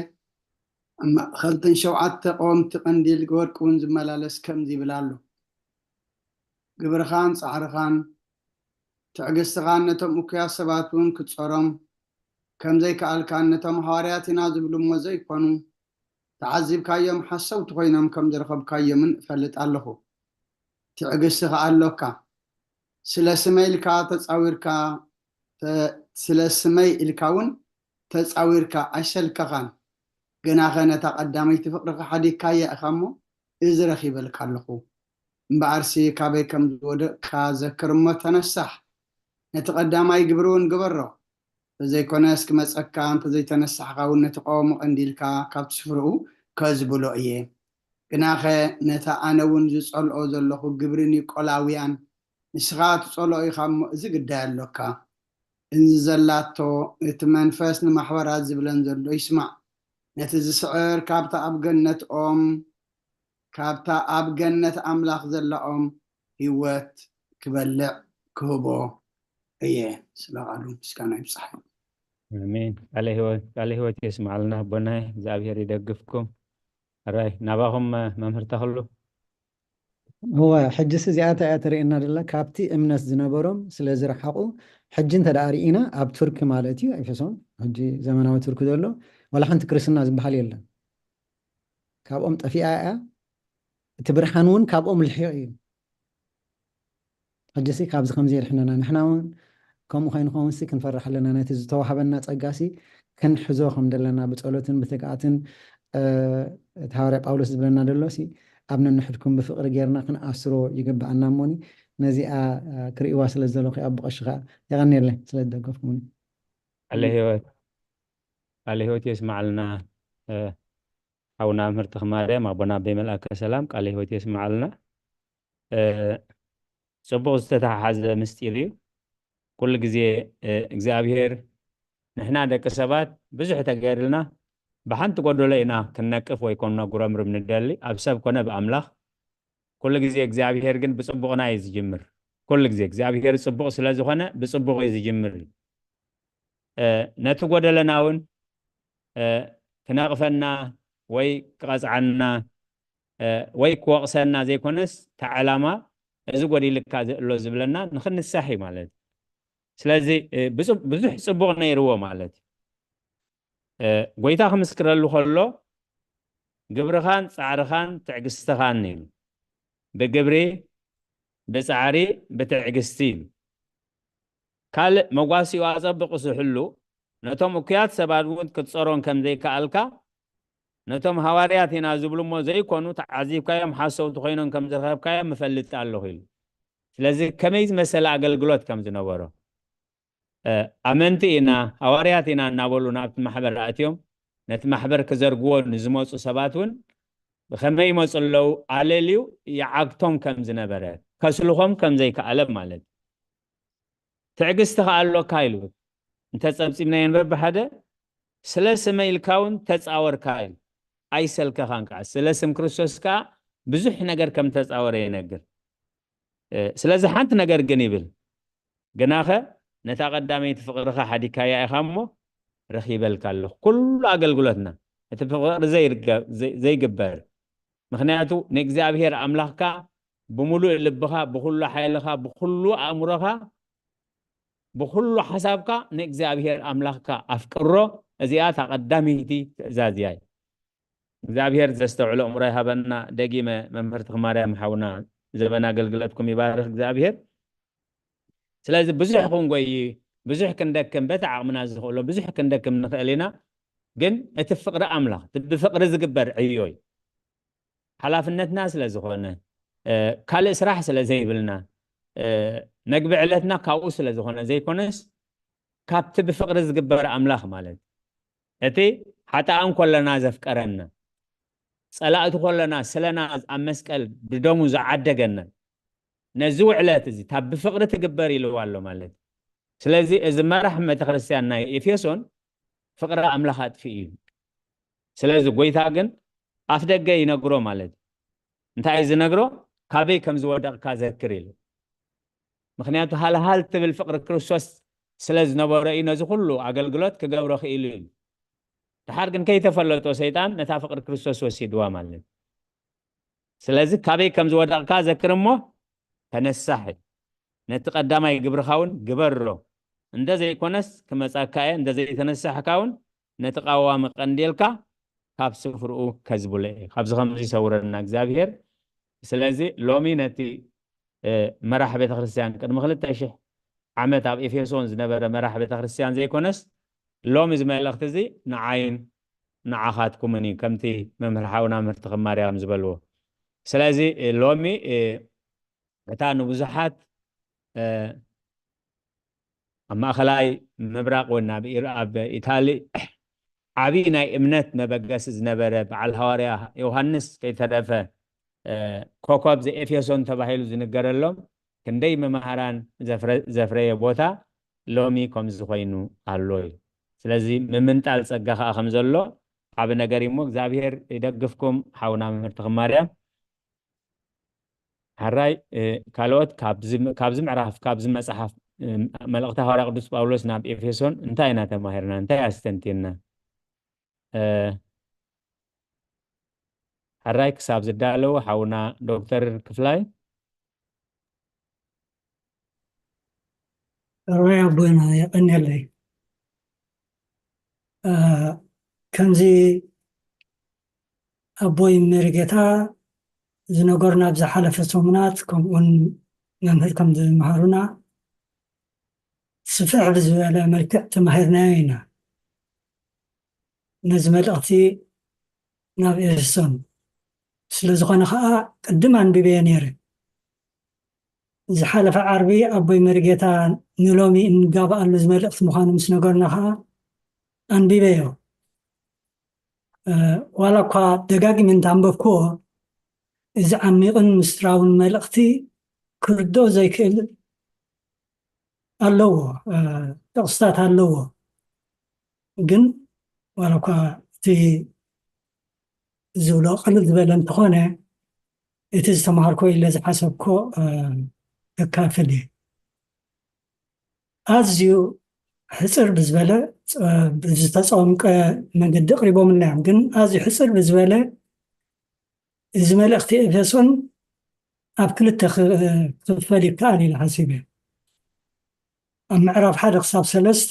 ኣብ ማእከልተን ሸውዓተ ቀወምቲ ቀንዲል ወርቂ እውን ዝመላለስ ከምዚ ይብል ኣሎ። ግብርኻን ጻዕርኻን፣ ትዕግስትኻን ነቶም እኩያት ሰባት እውን ክትጾሮም ከም ዘይከኣልካን ነቶም ሃዋርያት ኢና ዝብሉ እሞ ዘይኮኑ ተዓዚብካዮም ሓሰውቲ ኮይኖም ከም ዝረኸብካዮምን እፈልጥ ኣለኹ። ትዕግስቲ ከኣ ኣሎካ። ስለ ስመይ ኢልካ ተጻዊርካ፣ ተ-፣ ስለ ስመይ ኢልካ እውን ተጻዊርካ ኣይሰልከኻን። ግናኸ ነታ ቀዳመይቲ ፍቕርኻ ሓዲግካያ ኢኻ እሞ፣ እዚ ረኺበልካ ኣለኹ። እምበኣርሲ ካበይ ከም ዝወደቕካ ዘክር እሞ ተነሳሕ። ነቲ ቀዳማይ ግብሪ እውን ግበሮ። እንተዘይኮነስ ክመጸካ፣ እንተዘይተነሳሕካ እውን ነቲ ቀወሙ ቀንዲልካ ካብቲ ስፍርኡ ከዝብሎ እየ። ግናኸ ነታ ኣነ እውን ዝጸልኦ ዘለኹ ግብሪ ኒቆላውያን ንስኻ ትጸልኦ ኢኻ እሞ፣ እዚ ግዳይ ኣሎካ። እዚ ዘላቶ እቲ መንፈስ ንማሕበራት ዝብለን ዘሎ ይስማዕ። ነቲ ዝስዕር ካብታ ኣብ ገነት ኦም፣ ካብታ ኣብ ገነት ኣምላኽ ዘላ ኦም ህይወት ክበልዕ ክህቦ እየ። ስለ ቃሉ ምስጋና ይብጻሕ። ኣሜን። ቃለ ህይወት፣ ቃለ ህይወት የስምዓልና ኣቦናይ፣ እግዚኣብሔር ይደግፍኩም። ሕራይ ናባኹም መምህር ተኽሉ። እወ፣ ሕጅስ እዚኣታ እያ ተርእየና ደላ። ካብቲ እምነት ዝነበሮም ስለ ዝረሓቑ፣ ሕጂ እንተ ደኣ ርኢና፣ ኣብ ቱርኪ ማለት እዩ፣ ኤፌሶን፣ ሕጂ ዘመናዊ ቱርኪ ዘሎ፣ ዋላ ሓንቲ ክርስትና ዝበሃል የለን። ካብኦም ጠፊኣ እያ፣ እቲ ብርሃን እውን ካብኦም ልሒቑ እዩ። ሕጂ ሲ ካብዚ ከምዚ የድሕነና። ንሕና እውን ከምኡ ከይንኸውን ሲ ክንፈርሕ ኣለና። ነቲ ዝተዋህበና ጸጋ ሲ ክንሕዞ ከም ዘለና ብጸሎትን ብትግኣትን፣ እ፣ እቲ ሃዋርያ ጳውሎስ ዝብለና ዘሎ ሲ ኣብ ነንሕድኩም ብፍቕሪ ጌርና ክንኣስሮ ይግብኣና እሞኒ፣ ነዚኣ፣ እ፣ ክርእይዋ ስለ ዝደለኹ ኣብ ብቐሽኻ የቐንየለይ ስለ ዝደገፍኩምኒ። ቃለ ህይወት፣ ቃለ ህይወት የስማዓልና። እ፣ ሓውና ምህርትኽ ማርያም፣ ኣቦና ኣበይ መልኣከ ሰላም፣ ቃለ ህይወት የስማዓልና። እ፣ ጽቡቕ ዝተተሓሓዘ ምስጢር እዩ። ኩሉ ግዜ፣ እ፣ እግዚኣብሔር ንሕና ደቂ ሰባት ብዙሕ ተገይርልና ብሓንቲ ጎደሎ ኢና ክንነቅፍ ወይ ከነጉረምርም ንደሊ፣ ኣብ ሰብ ኮነ ብኣምላኽ። ኩሉ ግዜ እግዚኣብሔር ግን ብጽቡቕና እዩ ዝጅምር። ኩሉ ግዜ እግዚኣብሔር ጽቡቕ ስለ ዝኾነ ብጽቡቕ እዩ ዝጅምር። እ፣ ነቲ ጎደለና እውን፣ እ፣ ክነቕፈና ወይ ክቐጽዓና፣ እ፣ ወይ ክወቕሰና ዘይኮነስ፣ እቲ ዕላማ እዚ ጎዲልካ ዘሎ ዝብለና ንኽንሳሕ እዩ ማለት እዩ። ስለዚ፣ እ፣ ብጹ-፣ ብዙሕ ጽቡቕ ነይርዎ ማለት እዩ። እ፣ ጎይታ ክምስክረሉ ከሎ፣ "ግብርኻን ጻዕርኻን ትዕግስትኻን" ኢሉ። ብግብሪ፣ ብጻዕሪ፣ ብትዕግስቲ ኢሉ። ካልእ መጓሲኡ ኣጸብቑ ስሕሉ፣ ነቶም እኩያት ሰባት እውን ክትጸሮን ከም ዘይከኣልካ፣ ነቶም ሃዋርያት ኢና ዝብሉ እሞ ዘይኮኑ ተዓዚብካዮም ሓሰውቲ ኮይኖም ከም ዝረኸብካዮም እፈልጥ ኣለኹ ኢሉ። ስለዚ ከመይ ዝመሰለ ኣገልግሎት ከም ዝነበሮ፣ እ፣ ኣመንቲ ኢና፣ ሃዋርያት ኢና እናበሉ ናብቲ ማሕበር ኣእትዮም ነቲ ማሕበር ክዘርግዎ ንዝመጹ ሰባት እውን ብኸመይ ይመጹ ኣለዉ ኣለልዩ ይዓግቶም ከም ዝነበረ፣ ከስልኾም ከም ዘይከኣለ ማለት እዩ። ትዕግስቲ ከኣ ኣሎካ ኢሉ። እንተጸብጺብናዮ ንበብ ሓደ፣ ስለ ስመይ ኢልካ እውን ተጻወርካ ኢሉ። ኣይሰልከኻን ከኣ። ስለ ስም ክርስቶስ ከኣ ብዙሕ ነገር ከም ተጻወረ ይነግር። እ፣ ስለዚ ሓንቲ ነገር ግን ይብል፣ "ግናኸ ነታ ቀዳመይቲ ፍቕርኻ ሓዲግካያ ኢኻ እሞ ረኺበልካ ኣለኹ።" ኩሉ ኣገልግሎትና እቲ ብፍቕሪ ዘይርገ-፣ ዘይ-፣ ዘይግበር። ምኽንያቱ ንእግዚኣብሔር ኣምላኽካ ብምሉእ ልብኻ፣ ብኹሉ ሓይልኻ፣ ብኹሉ ኣእምሮኻ፣ ብኹሉ ሓሳብካ ንእግዚኣብሔር ኣምላኽካ ኣፍቅሮ። እዚኣ እታ ቀዳመይቲ ትእዛዝ እያ። እግዚኣብሔር ዘስተውዕሎ እምሮ ይሃበና። ደጊመ መምህርትኽ ማርያም ሓውና፣ ዘበን ኣገልግሎትኩም ይባርኽ እግዚኣብሔር። ስለዚ ብዙሕ ክንጎይ፣ ብዙሕ ክንደክም፣ በቲ ዓቕምና ዝኽእሎ ብዙሕ ክንደክም ንኽእል ኢና። ግን እቲ ፍቕሪ ኣምላኽ፣ እቲ ብፍቕሪ ዝግበር ዕዮ እዩ። ሓላፍነትና ስለ ዝኾነ፣ እ፣ ካልእ ስራሕ ስለ ዘይብልና፣ እ፣ መግቢ ዕለትና ካብኡ ስለ ዝኾነ ዘይኮነስ፣ ካብቲ ብፍቕሪ ዝግበር ኣምላኽ ማለት እዩ። እቲ ሓጥኣን ኮለና ዘፍቀረና፣ ጸላእቲ ኮለና ስለና ኣብ መስቀል ብደሙ ዝዓደገና፣ ነዚ ውዕለት እዚ፣ "እታ ብፍቕሪ ትግበር" ኢልዋ ኣሎ ማለት እዩ። ስለዚ እዚ መራሕ ቤተክርስትያን ናይ ኤፌሶን ፍቕሪ ኣምላኽ ኣጥፊኡ እዩ። ስለዚ ጎይታ ግን ኣፍ ደገ ይነግሮ ማለት እዩ። እንታይ እዩ ዝነግሮ? "ካበይ ከም ዝወደቕካ ዘክር" ኢሉ። ምኽንያቱ ሃልሃል ትብል ፍቕሪ ክርስቶስ ስለ ዝነበሮ እዩ ነዚ ኩሉ ኣገልግሎት ክገብሮ ክኢሉ እዩ። ድሓር ግን ከይተፈለጦ ሰይጣን ነታ ፍቕሪ ክርስቶስ ወሲድዋ ማለት እዩ። ስለዚ "ካበይ ከም ዝወደቕካ ዘክር እሞ ተነሳሕ፣ ነቲ ቀዳማይ ግብርኻ እውን ግበሮ፣ እንተ ዘይኮነስ ክመጻካ እየ፣ እንተ ዘይተነሳሕካ እውን ነቲ ቃዋሚ ቀንዴልካ ካብ ስፍርኡ ከዝብሎ እየ። ካብዚ ከምዚ ይሰውረና እግዚኣብሔር። ስለዚ ሎሚ ነቲ፣ እ፣ መራሕ ቤተክርስትያን ቅድሚ ክልተ ሽሕ ዓመት ኣብ ኤፌሶን ዝነበረ መራሕ ቤተክርስትያን ዘይኮነስ፣ ሎሚ እዚ መልእኽቲ እዚ ንዓይን ንዓኻትኩምን እዩ፣ ከምቲ መምህር ሓውና ምህርትኸ ማርያም ዝበልዎ። ስለዚ፣ እ፣ ሎሚ፣ እ፣ እታ ንብዙሓት፣ እ፣ ኣብ ማእኸላይ ምብራቕ ወይ ኣብ ኢር-፣ ኣብ ኢታሊ ዓብዪ ናይ እምነት መበገሲ ዝነበረ በዓል ሃዋርያ ዮሃንስ ከይተረፈ፣ እ፣ ኮከብ ዘኤፌሶን ተባሂሉ ዝንገረሎም ክንደይ መማህራን ዘፍረ-፣ ዘፍረየ ቦታ ሎሚ ከምዚ ኮይኑ ኣሎ እዩ። ስለዚ ምምንጣል ጸጋ ከኣ ከም ዘሎ ዓቢ ነገር እዩ እሞ እግዚኣብሔር ይደግፍኩም ሓውና መምህርትኹም ማርያም። ሕራይ፣ እ፣ ካልኦት ካብዚ፣ ካብዚ ምዕራፍ፣ ካብዚ መጽሓፍ፣ እ፣ መልእኽቲ ሃዋርያ ቅዱስ ጳውሎስ ናብ ኤፌሶን እንታይ ኢና ተማሂርና? እንታይ ኣስተንቲንና? እ፣ ሕራይ ክሳብ ዝዳለዉ ሓውና ዶክተር ክፍላይ። ሕራይ ኣቦና የቐንየለይ። እ፣ ከምዚ ኣቦይ መሪጌታ ዝነገሩና ኣብ ዝሓለፈ ሰሙናት፣ ከምኡውን መምህር ከም ዝመሃሩና ስፍሕ ብዝበለ መልክዕ ተማሂርናዮ ኢና። ነዚ መልእኽቲ ናብ ኤፌሶን ስለ ዝኾነ ኸዓ ቅድም ኣንቢበዮ ነይረ። ዝሓለፈ ዓርቢ ኣቦይ መሪጌታ ንሎሚ እንጋብኣሉ እዚ መልእኽቲ ምዃኑ ምስ ነገሩና ኸዓ ኣንቢበዮ። ዋላ እኳ ደጋጊመ እንተኣንበብክዎ፣ እዚ ዓሚቕን ምስጢራውን መልእኽቲ ክርድኦ ዘይክእል ኣለዎ፣ ጥቕስታት ኣለዎ። ግን ዋላ እኳ እቲ ዝብሎ ቅልል ዝበለ እንተኾነ፣ እቲ ዝተምሃርኮ ኢለ ዝሓሰብኮ ከካፍል እየ። ኣዝዩ ሕፅር ብዝበለ ዝተፀምቀ መገዲ ቅሪቦምና እዮም። ግን ኣዝዩ ሕፅር ብዝበለ እዚ መልእኽቲ ኤፌሶን ኣብ ክልተ ክፍፈል ይከኣል ኢለ ሓሲበ። ኣብ ምዕራፍ ሓደ ክሳብ ሰለስተ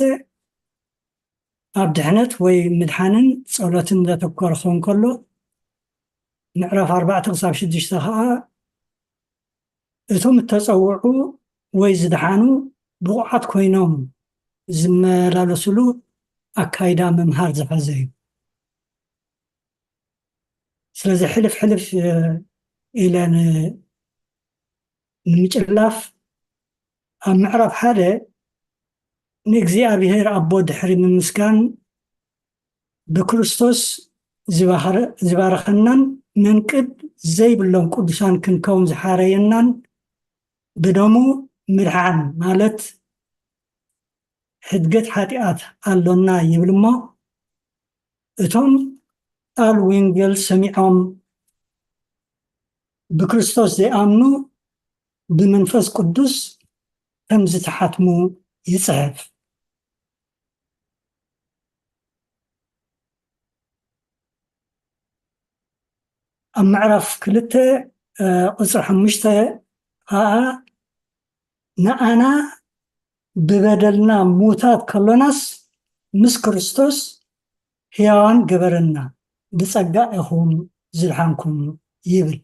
ኣብ ድሕነት ወይ ምድሓንን ጸሎትን ዘተኮረ ክኸውን ከሎ፣ ምዕራፍ ኣርባዕተ ክሳብ ሽዱሽተ ኸኣ እቶም እተጸውዑ ወይ ዝደሓኑ ብቑዓት ኮይኖም ዝመላለሱሉ ኣካይዳ ምምሃር ዝሓዘ እዩ። ስለዚ ሕልፍ ሕልፍ ኢለ ንምጭላፍ ኣብ ምዕራፍ ሓደ ንእግዚኣብሔር ኣቦ ድሕሪ ምምስጋን ብክርስቶስ ዝባረኸናን መንቅብ ዘይብሎም ቅዱሳን ክንከውን ዝሓረየናን ብደሙ ምድሓን ማለት ሕድገት ሓጢኣት ኣሎና ይብል እሞ እቶም ቃል ወንጌል ሰሚዖም ብክርስቶስ ዘይኣምኑ ብመንፈስ ቅዱስ ከም ዝተሓትሙ ይጽሕፍ። ኣብ ምዕራፍ ክልተ ቁፅሪ ሓሙሽተ ከዓ ንኣና ብበደልና ሙታት ከሎናስ ምስ ክርስቶስ ሕያዋን ገበረና፣ ብጸጋ ኢኹም ዝድሓንኩም ይብል።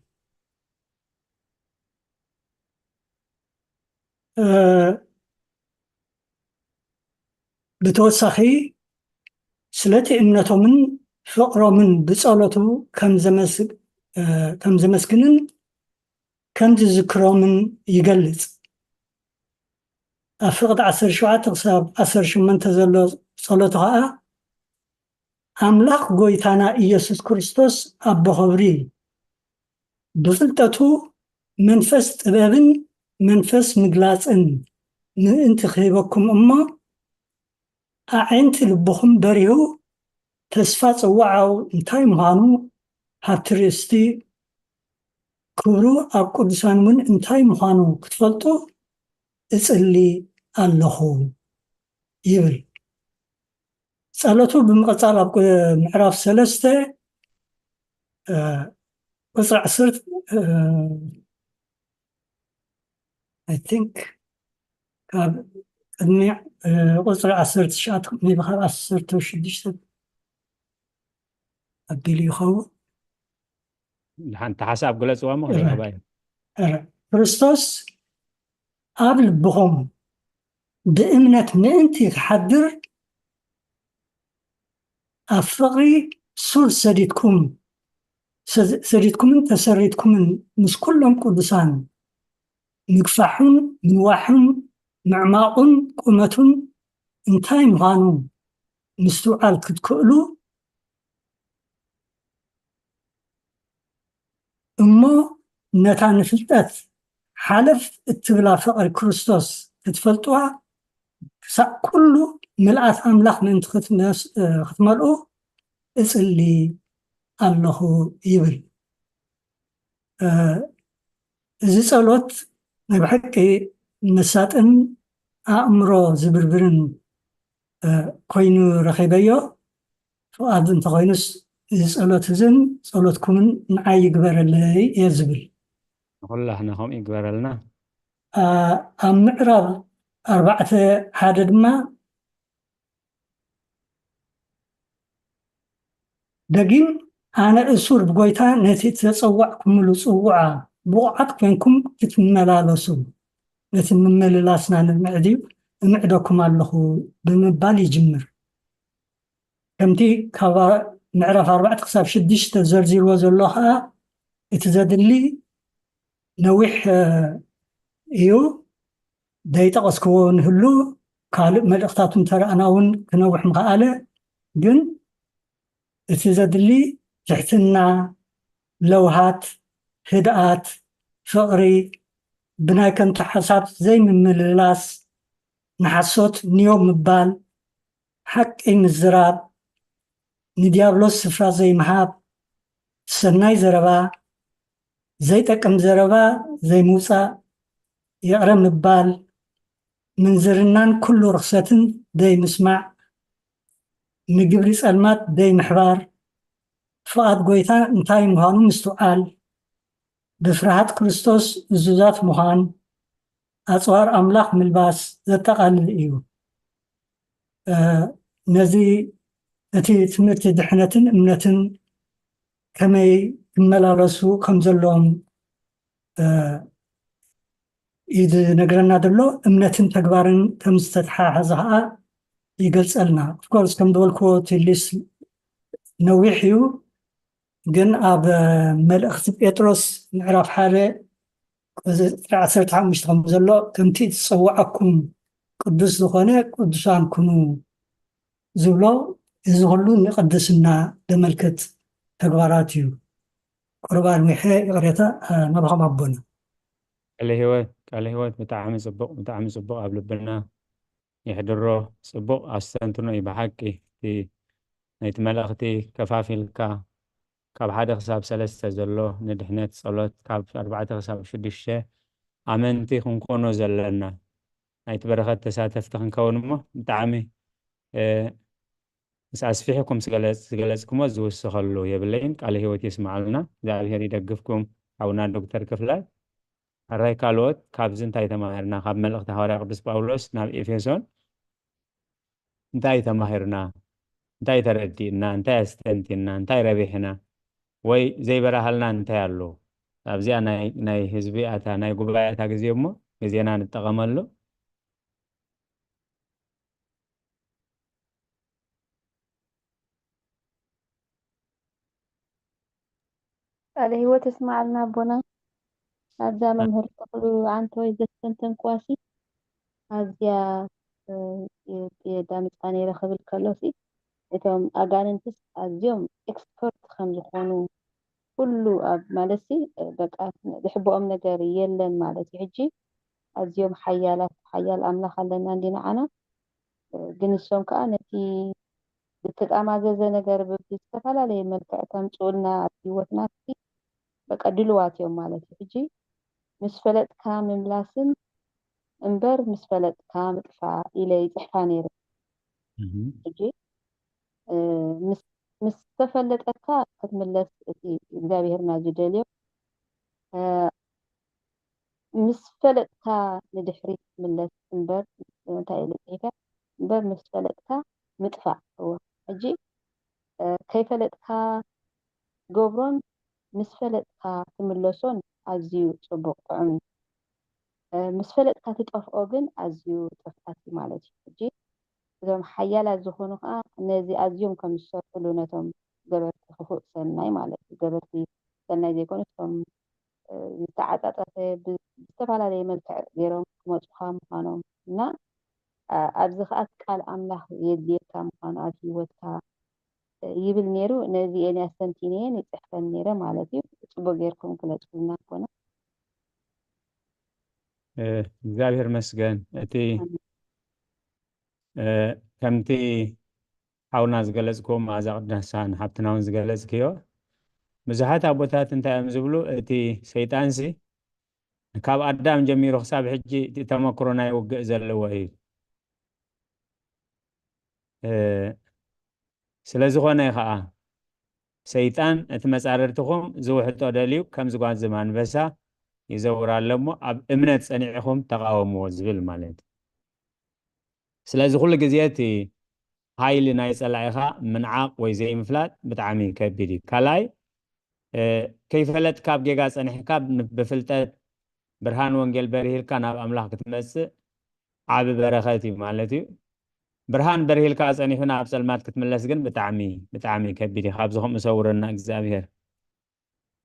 ብተወሳኺ ስለቲ እምነቶምን ፍቕሮምን ብጸሎቱ ከም ዘመስግንን ከም ዝዝክሮምን ይገልጽ። ኣብ ፍቕዲ ዓሰርተ ሸውዓተ ክሳብ ዓሰርተ ሸሞንተ ዘሎ ጸሎቱ ኸኣ ኣምላኽ ጎይታና ኢየሱስ ክርስቶስ ኣቦ ኽብሪ ብፍልጠቱ መንፈስ ጥበብን መንፈስ ምግላጽን ምእንቲ ክህበኩም እሞ ኣዒንቲ ልብኹም በሪሁ ተስፋ ጽዋዓኡ እንታይ ምዃኑ ሃብቲ ርእስቲ ክብሩ ኣብ ቅዱሳን እውን እንታይ ምዃኑ ክትፈልጡ እጽሊ ኣለኹ ይብል። ጸሎቱ ብምቕጻል ኣብ ምዕራፍ ሰለስተ ቁፅሪ ዓሰርተ I think ካብ ቅድሚ ቁፅሪ ዓሰርተ ትሽዓተ maybe ካብ ዓሰርተ ሽዱሽተ ኣቢሉ ይኸውን። ሓንቲ ሓሳብ ግለፅዋ ሞ ክርስቶስ ኣብ ልብኹም ብእምነት ምእንቲ ክሓድር ኣብ ፍቕሪ ሱር ሰዲድኩም ሰዲድኩምን ተሰሪድኩምን ምስ ኩሎም ቅዱሳን ምግፋሑን ምንዋሑን ምዕማቑን ቁመቱን እንታይ ምዃኑ ምስትውዓል ክትክእሉ እሞ ነታ ንፍልጠት ሓለፍ እትብላ ፍቕሪ ክርስቶስ ክትፈልጥዋ ክሳዕ ኩሉ ምልኣት ኣምላኽ ምእንቲ ክትመልኡ እጽሊ ኣለኹ ይብል። እዚ ጸሎት ናይ ብሓቂ መሳጥን ኣእምሮ ዝብርብርን ኮይኑ ረኺበዮ። ፍቓድ እንተኾይኑስ እዚ ጸሎት እዝን ጸሎትኩምን ንዓይ ይግበረለይ እየ ዝብል። ንኹላህና ከምኡ ይግበረልና። ኣብ ምዕራብ ኣርባዕተ ሓደ ድማ ደጊም ኣነ እሱር ብጎይታ ነቲ እተጸዋዕኩምሉ ጽውዓ ብቑዓት ኮንኩም ክትመላለሱ ነቲ ምምልላስና ንምዕድ እዩ፣ እምዕደኩም ኣለኹ ብምባል ይጅምር። ከምቲ ካብ ምዕራፍ ኣርባዕተ ክሳብ ሽዱሽተ ዘርዚርዎ ዘሎ ኸዓ እቲ ዘድሊ ነዊሕ እዩ። ደይጠቐስክዎ ንህሉ ካልእ መልእኽታት እንተረኣና እውን ክነውሕ ምኸኣለ፣ ግን እቲ ዘድሊ ትሕትና፣ ለውሃት፣ ህድኣት፣ ፍቕሪ፣ ብናይ ከንቱ ሓሳብ ዘይምምልላስ፣ ንሓሶት ንዮ ምባል፣ ሓቂ ምዝራብ፣ ንዲያብሎስ ስፍራ ዘይምሃብ፣ ሰናይ ዘረባ፣ ዘይጠቅም ዘረባ ዘይምውፃእ፣ ይቕረ ምባል፣ ምንዝርናን ኩሉ ርኽሰትን ዘይምስማዕ፣ ንግብሪ ጸልማት ዘይምሕባር፣ ፍቓድ ጐይታ እንታይ ምዃኑ ምስትውዓል፣ ብፍርሃት ክርስቶስ እዙዛት ምዃን፣ ኣጽዋር ኣምላኽ ምልባስ ዘጠቓልል እዩ። ነዚ እቲ ትምህርቲ ድሕነትን እምነትን ከመይ ክመላለሱ ከም ዘለዎም እዩ ዝነግረና ዘሎ። እምነትን ተግባርን ከም ዝተተሓሓዘ ከዓ ይገልፀልና። ኦፍኮርስ ከም ዝበልክዎ እቲ ሊስ ነዊሕ እዩ፣ ግን ኣብ መልእኽቲ ጴጥሮስ ምዕራፍ ሓደ ቁፅሪ ዓሰርተ ሓሙሽተ ከም ዘሎ ከምቲ ዝፀዋዓኩም ቅዱስ ዝኾነ ቅዱሳን ኩኑ ዝብሎ እዚ ኩሉ ንቅድስና ዘመልክት ተግባራት እዩ። ቁርባን ሚሐ ይቕሬታ ናባኹም ኣቦና። ቃለ ህይወት ቃለ ህይወት ብጣዕሚ ፅቡቕ ብጣዕሚ ፅቡቕ ኣብ ልብና ይሕድሮ። ፅቡቕ ኣስተንትኖ እዩ ብሓቂ እቲ ናይቲ መልእኽቲ ከፋፊልካ ካብ ሓደ ክሳብ ሰለስተ ዘሎ ንድሕነት ጸሎት ካብ ኣርባዕተ ክሳብ ሽዱሽተ ኣመንቲ ክንኮኖ ዘለና ናይቲ በረኸት ተሳተፍቲ ክንከውን እሞ ብጣዕሚ ምስ ኣስፊሕኩም ዝገለጽኩሞ ዝውስኸሉ የብለይን። ቃለ ህይወት የስምዓልና። እግዚኣብሔር ይደግፍኩም። ሓውና ዶክተር ክፍላይ ኣራይ ካልኦት ካብዚ እንታይ ተማሂርና? ካብ መልእኽቲ ሃዋርያ ቅዱስ ጳውሎስ ናብ ኤፌሶን እንታይ ተማሂርና? እንታይ ተረዲእና? እንታይ ኣስተንቲና? እንታይ ረቢሕና? ወይ ዘይበራሃልና እንታይ ኣሎ? ኣብዚኣ ናይ ህዝቢ ኣታ ናይ ጉባኤ ኣታ ግዜ እሞ ግዜና ንጠቐመሉ። ቃለ ህይወት የስምዓልና ኣቦና። ኣብዛ መምህር ተኽሉ ኣንተወይ ዘስተንተንክዋሲ ኣዝያ የዳምፃ ነይረ ክብል ከሎሲ እቶም ኣጋንንትስ ኣዝዮም ኤክስፐርት ከም ዝኾኑ ኩሉ ኣብ ማለት ሲ በቃ ዝሕብኦም ነገር የለን ማለት እዩ። ሕጂ ኣዝዮም ሓያላት ሓያል ኣምላኽ ኣለና እንዲ ንዓና ግን ንሶም ከዓ ነቲ ዝተጣማዘዘ ነገር ብዝተፈላለየ መልክዕ ከምፅኡልና ኣብ ህይወትና በቃ ድልዋት እዮም ማለት እዩ። ሕጂ ምስ ፈለጥካ ምምላስን እምበር ምስ ፈለጥካ ምጥፋእ ኢለ ይፅሕፋ ነይረ። ሕጂ ምስ ተፈለጠካ ክትምለስ እቲ እግዚኣብሄርና ዝደልዮ ምስ ፈለጥካ ንድሕሪት ምለስ እምበር እንታይ ኢለ ፅሒፈ እምበር ምስ ፈለጥካ ምጥፋእ እወ ሕጂ ከይፈለጥካ ገብሮን ምስ ፈለጥካ ትምለሶን ኣዝዩ ፅቡቅ ጥዑም እዩ። ምስ ፈለጥካ ትጠፍኦ ግን ኣዝዩ ጥፍኣት እዩ ማለት እዩ። ሕጂ እዞም ሓያላት ዝኾኑ ከዓ ነዚ ኣዝዮም ከም ዝሰርሕሉ ነቶም ገበርቲ ክፉእ ሰናይ ማለት እዩ። ገበርቲ ሰናይ ዘይኮኑ እቶም ዝተዓፃፀፈ ብዝተፈላለየ መልክዕ ገይሮም ክመፁኻ ምዃኖም እና ኣብዚ ከዓ ቃል ኣምላኽ የድልየካ ምዃኑ ኣብ ህይወትካ ይብል ነይሩ። ነዚ እየ ኣስተንቲነየን ይፅሕፈን ነይረ ማለት እዩ። ፅቡቅ ገይርኩም ግለፅኩልና ኣቦና። እግዚኣብሔር መስገን እቲ ከምቲ ሓውና ዝገለፅክዎ መኣዛ ቅዳሳን ሓብትና እውን ዝገለፅክዮ ብዙሓት ኣቦታት እንታይ እዮም ዝብሉ እቲ ሰይጣንሲ ካብ ኣዳም ጀሚሩ ክሳብ ሕጂ እቲ ተመክሮ ናይ ውግእ ዘለዎ እዩ። ስለ ዝኾነ ከዓ ሰይጣን እቲ መፃርርትኹም ዝውሕጦ ደልዩ ከም ዝጓዝም ኣንበሳ ይዘውር ኣሎ እሞ ኣብ እምነት ፀኒዕኹም ተቃወምዎ ዝብል ማለት እዩ። ስለዚ ኩሉ ግዜ እቲ ሓይሊ ናይ ፀላኢኻ ምንዓቕ ወይ ዘይምፍላጥ ብጣዕሚ ከቢድ እዩ። ካልኣይ ከይፈለጥካ ኣብ ጌጋ ፀኒሕካ ብፍልጠት ብርሃን ወንጌል በርሂልካ ናብ ኣምላኽ ክትመጽእ ዓቢ በረኸት እዩ ማለት እዩ። ብርሃን በርሂልካ ጸኒሑ ናብ ጸልማት ክትምለስ ግን ብጣዕሚ፣ ብጣዕሚ ከቢድ እዩ። ካብዚ ከምኡ ሰውረና እግዚኣብሔር።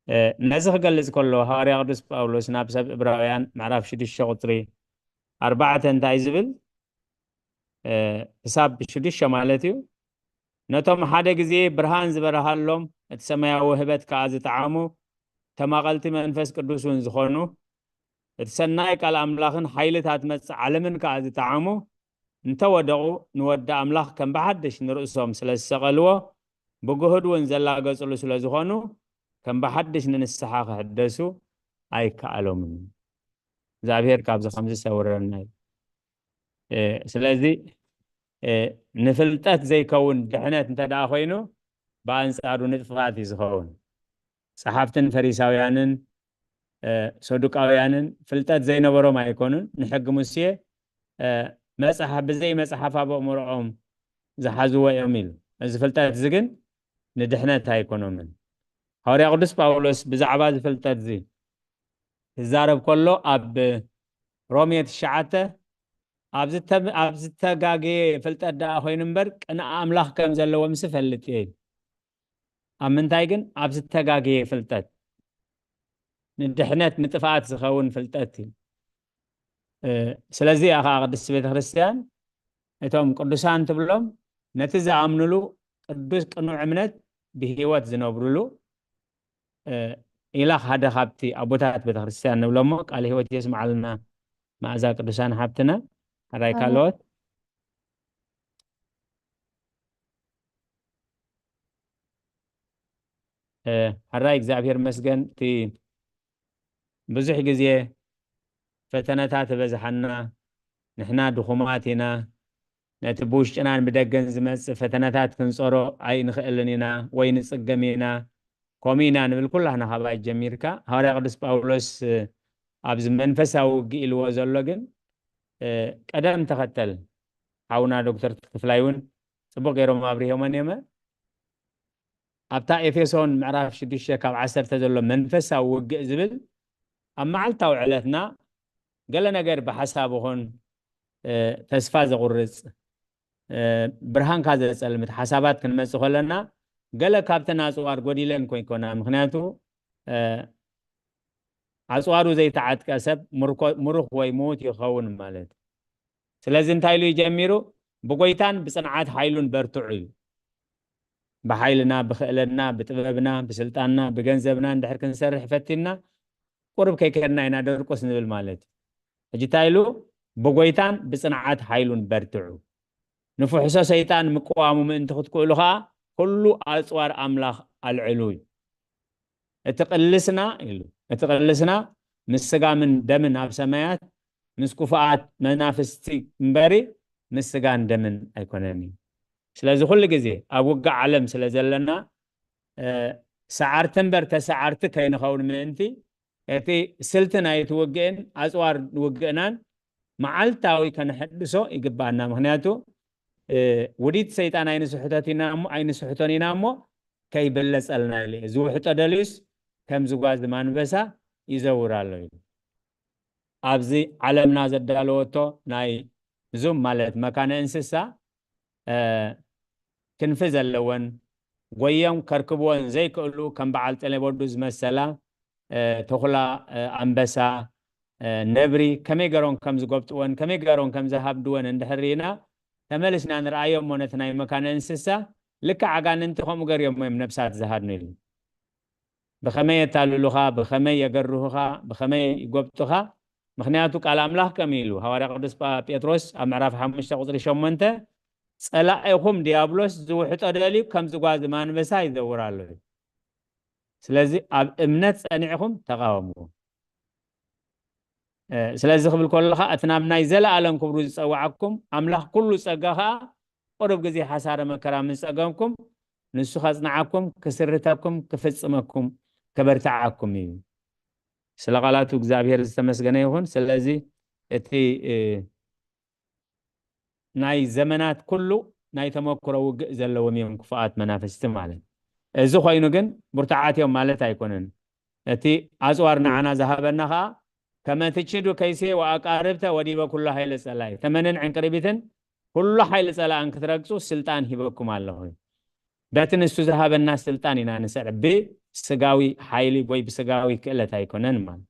እ፣ ነዚ ክገልጽ ከሎ ሃዋርያ ቅዱስ ጳውሎስ ናብ ሰብ ዕብራውያን ምዕራፍ ሽዱሽተ ቁጽሪ ኣርባዕተ እንታይ ዝብል? እ፣ ክሳብ ሽዱሽተ ማለት እዩ። ነቶም ሓደ ግዜ ብርሃን ዝበርሃሎም፣ እቲ ሰማያዊ ህበት ከኣ ዝጠዓሙ፣ ተማቐልቲ መንፈስ ቅዱስ እውን ዝኾኑ፣ እቲ ሰናይ ቃል ኣምላኽን ሓይልታት መጽእ ዓለምን ከኣ ዝጠዓሙ፣ እንተወደቑ ንወዲ ኣምላኽ ከም ብሓድሽ ንርእሶም ስለ ዝሰቐልዎ፣ ብግሁድ እውን ዘላገጽሉ ስለ ዝኾኑ፣ ከም ብሓድሽ ንንስሓ ክሕደሱ ኣይከኣሎምን። እግዚኣብሔር ካብዚ ከምዚ ሰውረና እዩ። እ፣ ስለዚ፣ እ፣ ንፍልጠት ዘይከውን ድሕነት እንተ ደኣ ኮይኑ፣ ብኣንጻሩ ንጥፍኣት እዩ ዝኸውን። ጸሓፍትን ፈሪሳውያንን፣ እ፣ ሰዱቃውያንን ፍልጠት ዘይነበሮም ኣይኮኑን። ንሕጊ ሙሴ፣ እ፣ መጽሓፍ፣ ብዘይ መጽሓፍ ኣብ ኣእምሮኦም ዝሓዝዎ እዮም ኢሉ። እዚ ፍልጠት እዚ ግን ንድሕነት ኣይኮኖምን። ሃዋርያ ቅዱስ ጳውሎስ ብዛዕባ እዚ ፍልጠት እዚ ክዛረብ ከሎ ኣብ ሮሜ ትሽዓተ፣ ኣብ ዝተ-፣ ኣብ ዝተጋገየ ፍልጠት ደኣ ኮይኑ እምበር ቅንኢ ኣምላኽ ከም ዘለዎም ዝፈልጥ እየ። ኣብ ምንታይ ግን? ኣብ ዝተጋገየ ፍልጠት፣ ንድሕነት ንጥፍኣት ዝኸውን ፍልጠት እዩ። እ፣ ስለዚ እያ ከዓ ቅድስቲ ቤተ ክርስቲያን እቶም ቅዱሳን ትብሎም፣ ነቲ ዝኣምኑሉ ቅዱስ ቅኑዕ እምነት ብህይወት ዝነብሩሉ፣ እ፣ ኢላ ሓደ ካብቲ ኣቦታት ቤተ ክርስቲያን ንብሎ እሞ፣ ቃለ ህይወት የስምዓልና መኣዛ ቅዱሳን ሓብትና። ሕራይ ኣሜን። ካልኦት? እ፣ ሕራይ እግዚኣብሔር መስገን። እቲ ብዙሕ ግዜ ፈተነታት ይበዝሓና፣ ንሕና ድኹማት ኢና፣ ነቲ ብውሽጥናን ብደገን ዝመጽእ ፈተነታት ክንጸሮ ኣይንኽእልን ኢና ወይ ንጽገም ኢና፣ ከምኡ ኢና ንብል ኩላህና። ካባይ ጀሚርካ ሃዋርያ ቅዱስ ጳውሎስ፣ እ፣ ኣብዚ መንፈሳዊ ውግእ ኢልዎ ዘሎ ግን፣ እ፣ ቀደም ተኸተል ሓውና ዶክተር ክፍላይ እውን ጽቡቕ ገይሮም ኣብሪሆመን እዮም። ኣብታ ኤፌሶን ምዕራፍ ሽዱሽተ ካብ ዓሰርተ ዘሎ መንፈሳዊ ውግእ ዝብል ኣብ መዓልታዊ ዕለትና ገለ ነገር ብሓሳብ ይኹን፣ እ፣ ተስፋ ዘቑርጽ፣ እ፣ ብርሃንካ ዘጸልምት ሓሳባት ክንመጽእ ከለና፣ ገለ ካብተን ኣጽዋር ጎዲለን ኮይኮና። ምኽንያቱ፣ እ፣ ኣጽዋሩ ዘይተዓጥቀ ሰብ ምርኮ-፣ ምሩኽ ወይ ምዉት ይኸውን ማለት እዩ። ስለዚ እንታይ ኢሉ እዩ ጀሚሩ? ብጎይታን ብጽንዓት ሓይሉን በርትዑ እዩ። ብሓይልና፣ ብኽእለትና፣ ብጥበብና፣ ብስልጣንና፣ ብገንዘብና እንድሕር ክንሰርሕ ፈቲንና፣ ቁሩብ ከይከድና ኢና ደርቁስ ንብል ማለት እዩ። ሕጂ እንታይ ኢሉ? ብጎይታን ብጽንዓት ሓይሉን በርትዑ። ንፍሕሶ ሰይጣን ምቅዋሙ ምእንቲ ክትክእሉ ኸኣ፣ ኩሉ ኣጽዋር ኣምላኽ ኣልዕሉ እዩ። እቲ ቅልስና ኢሉ፣ እቲ ቅልስና ምስ ስጋምን ደምን ኣብ ሰማያት፣ ምስ ክፉኣት መናፍስቲ እምበሪ፣ ምስ ስጋን ደምን ኣይኮነን እዩ። ስለዚ ኩሉ ግዜ ኣብ ውግእ ዓለም ስለ ዘለና፣ እ፣ ሰዓርቲ እምበር ተሰዓርቲ ከይንኸውን ምእንቲ፣ እቲ ስልቲ ናይቲ ውግእን ኣጽዋር ውግእናን መዓልታዊ ከነሐድሶ ይግባኣና። ምኽንያቱ፣ እ፣ ውዲት ሰይጣን ኣይንስሕቶት ኢና እሞ፣ ኣይንስሕቶን ኢና እሞ፣ ከይብለጸልና ኢሉ እዩ። ዝውሕጦ ደልዩስ ከም ዝጓዝ ማንበሳ ይዘውር ኣሎ ኢሉ። ኣብዚ ዓለምና ዘዳለወቶ ናይ ዙም ማለት መካነ እንስሳ፣ እ፣ ክንፊ ዘለወን፣ ጎዮም ከርክብወን ዘይክእሉ፣ ከም በዓል ጤሌቦዱ ዝመሰላ፣ እ፣ ተኹላ፣ እ፣ ኣንበሳ፣ እ፣ ነብሪ ከመይ ገሮም ከም ዝጎብጥወን፣ ከመይ ገሮም ከም ዝሃብድወን እንድሕር ርኢና፣ ተመሊስና ንርኣዮ እሞ፣ ነቲ ናይ መካነ እንስሳ ልክዕ ኣጋንንቲ ከምኡ ገርዮሞ እዮም ነብሳት ዝሃድኑ ኢሉ። ብኸመይ የታልሉኻ፣ ብኸመይ የገርሁኻ፣ ብኸመይ ይጎብጡኻ? ምኽንያቱ ቃል ኣምላኽ ከምኡ ኢሉ፣ ሃዋርያ ቅዱስ ጳ-፣ ጴጥሮስ ኣብ ምዕራፍ ሓሙሽተ ቁጽሪ ሸሞንተ፣ "ጸላኢኹም ዲያብሎስ ዝውሕጦ ደልዩ ከም ዝጓዝ ማንበሳ ይዘውር ኣሎ" እዩ። ስለዚ ኣብ እምነት ጸኒዕኹም ተቓወምዎ። እ፣ ስለዚ ክብል ከሎ ኸኣ፣ እቲ ናብ ናይ ዘለኣለም ክብሩ ዝጸውዓኩም ኣምላኽ ኩሉ ጸጋ ኸኣ፣ ቁሩብ ግዜ ሓሳረ መከራ ምስ ጸገምኩም፣ ንሱ ከጽንዓኩም፣ ክስርተኩም፣ ክፍጽመኩም፣ ከበርትዓኩም እዩ። ስለ ቃላቱ እግዚኣብሔር ዝተመስገነ ይኹን። ስለዚ እቲ፣ እ፣ ናይ ዘመናት ኩሉ ናይ ተመክሮ ውግእ ዘለዎም እዮም ክፉኣት መናፍስቲ ማለት። እዚ ኮይኑ ግን ብርቱዓት እዮም ማለት ኣይኮነን። እቲ ኣጽዋር ንዓና ዝሃበና ኸኣ ከመ ትችዱ ከይሴ ወአቃርብተ ወዲበ ኩሉ ኃይለ ጸላኢ፣ ተመንን ዕንቅርቢትን ኩሉ ኃይሊ ጸላእን ክትረግጹ ስልጣን ሂበኩም ኣለኹ። በቲ ንሱ ዝሃበና ስልጣን ኢና ንስዕብ፣ ብስጋዊ ኃይሊ ወይ ብስጋዊ ክእለት ኣይኮነን ማለት።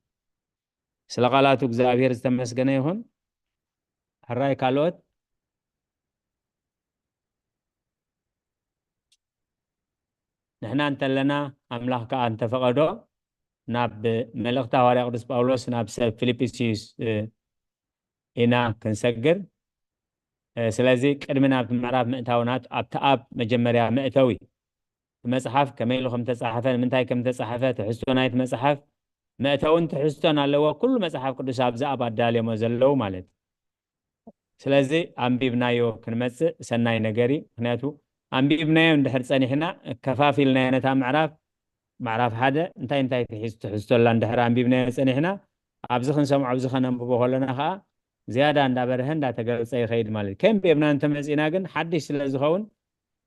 ስለ ቃላቱ እግዚኣብሔር ዝተመስገነ ይኹን። ሕራይ ካልኦት? ንሕና እንተለና ኣምላኽ ከኣ እንተፈቐዶ ናብ መልእኽቲ ሃዋርያ ቅዱስ ጳውሎስ ናብ ሰብ ፊልጵስዩስ ኢና ክንሰግር። ስለዚ ቅድሚ ናብቲ ምዕራፍ ምእታውናት ኣብቲ ኣብ መጀመርያ መእተዊ መጽሓፍ ከመይ ኢሉ ከም ተጻሓፈ፣ ንምንታይ ከም ተጻሓፈ፣ ትሕዝቶ ናይቲ መጽሓፍ፣ መእተውን ትሕዝቶን ኣለዎ። ኩሉ መጽሓፍ ቅዱስ ኣብዚ ኣብ ኣዳልዮሞ ዘለዉ ማለት እዩ። ስለዚ ኣንቢብናዮ ክንመጽእ ሰናይ ነገር እዩ። ምክንያቱ ኣንቢብናዮ እንድሕር ጸኒሕና፣ ከፋፊልናዮ ነታ ምዕራፍ፣ ምዕራፍ ሓደ እንታይ እንታይ ትሕዝ-፣ ትሕዝቶላ እንድሕር ኣንቢብናዮ ጸኒሕና፣ ኣብዚ ክንሰምዖ፣ ኣብዚ ከነንብቦ ከለና ከኣ ዝያዳ እንዳበርሀ እንዳተገልጸ ይኸይድ ማለት እዩ። ከንቢብና እንተመጺእና ግን ሓድሽ ስለ ዝኸውን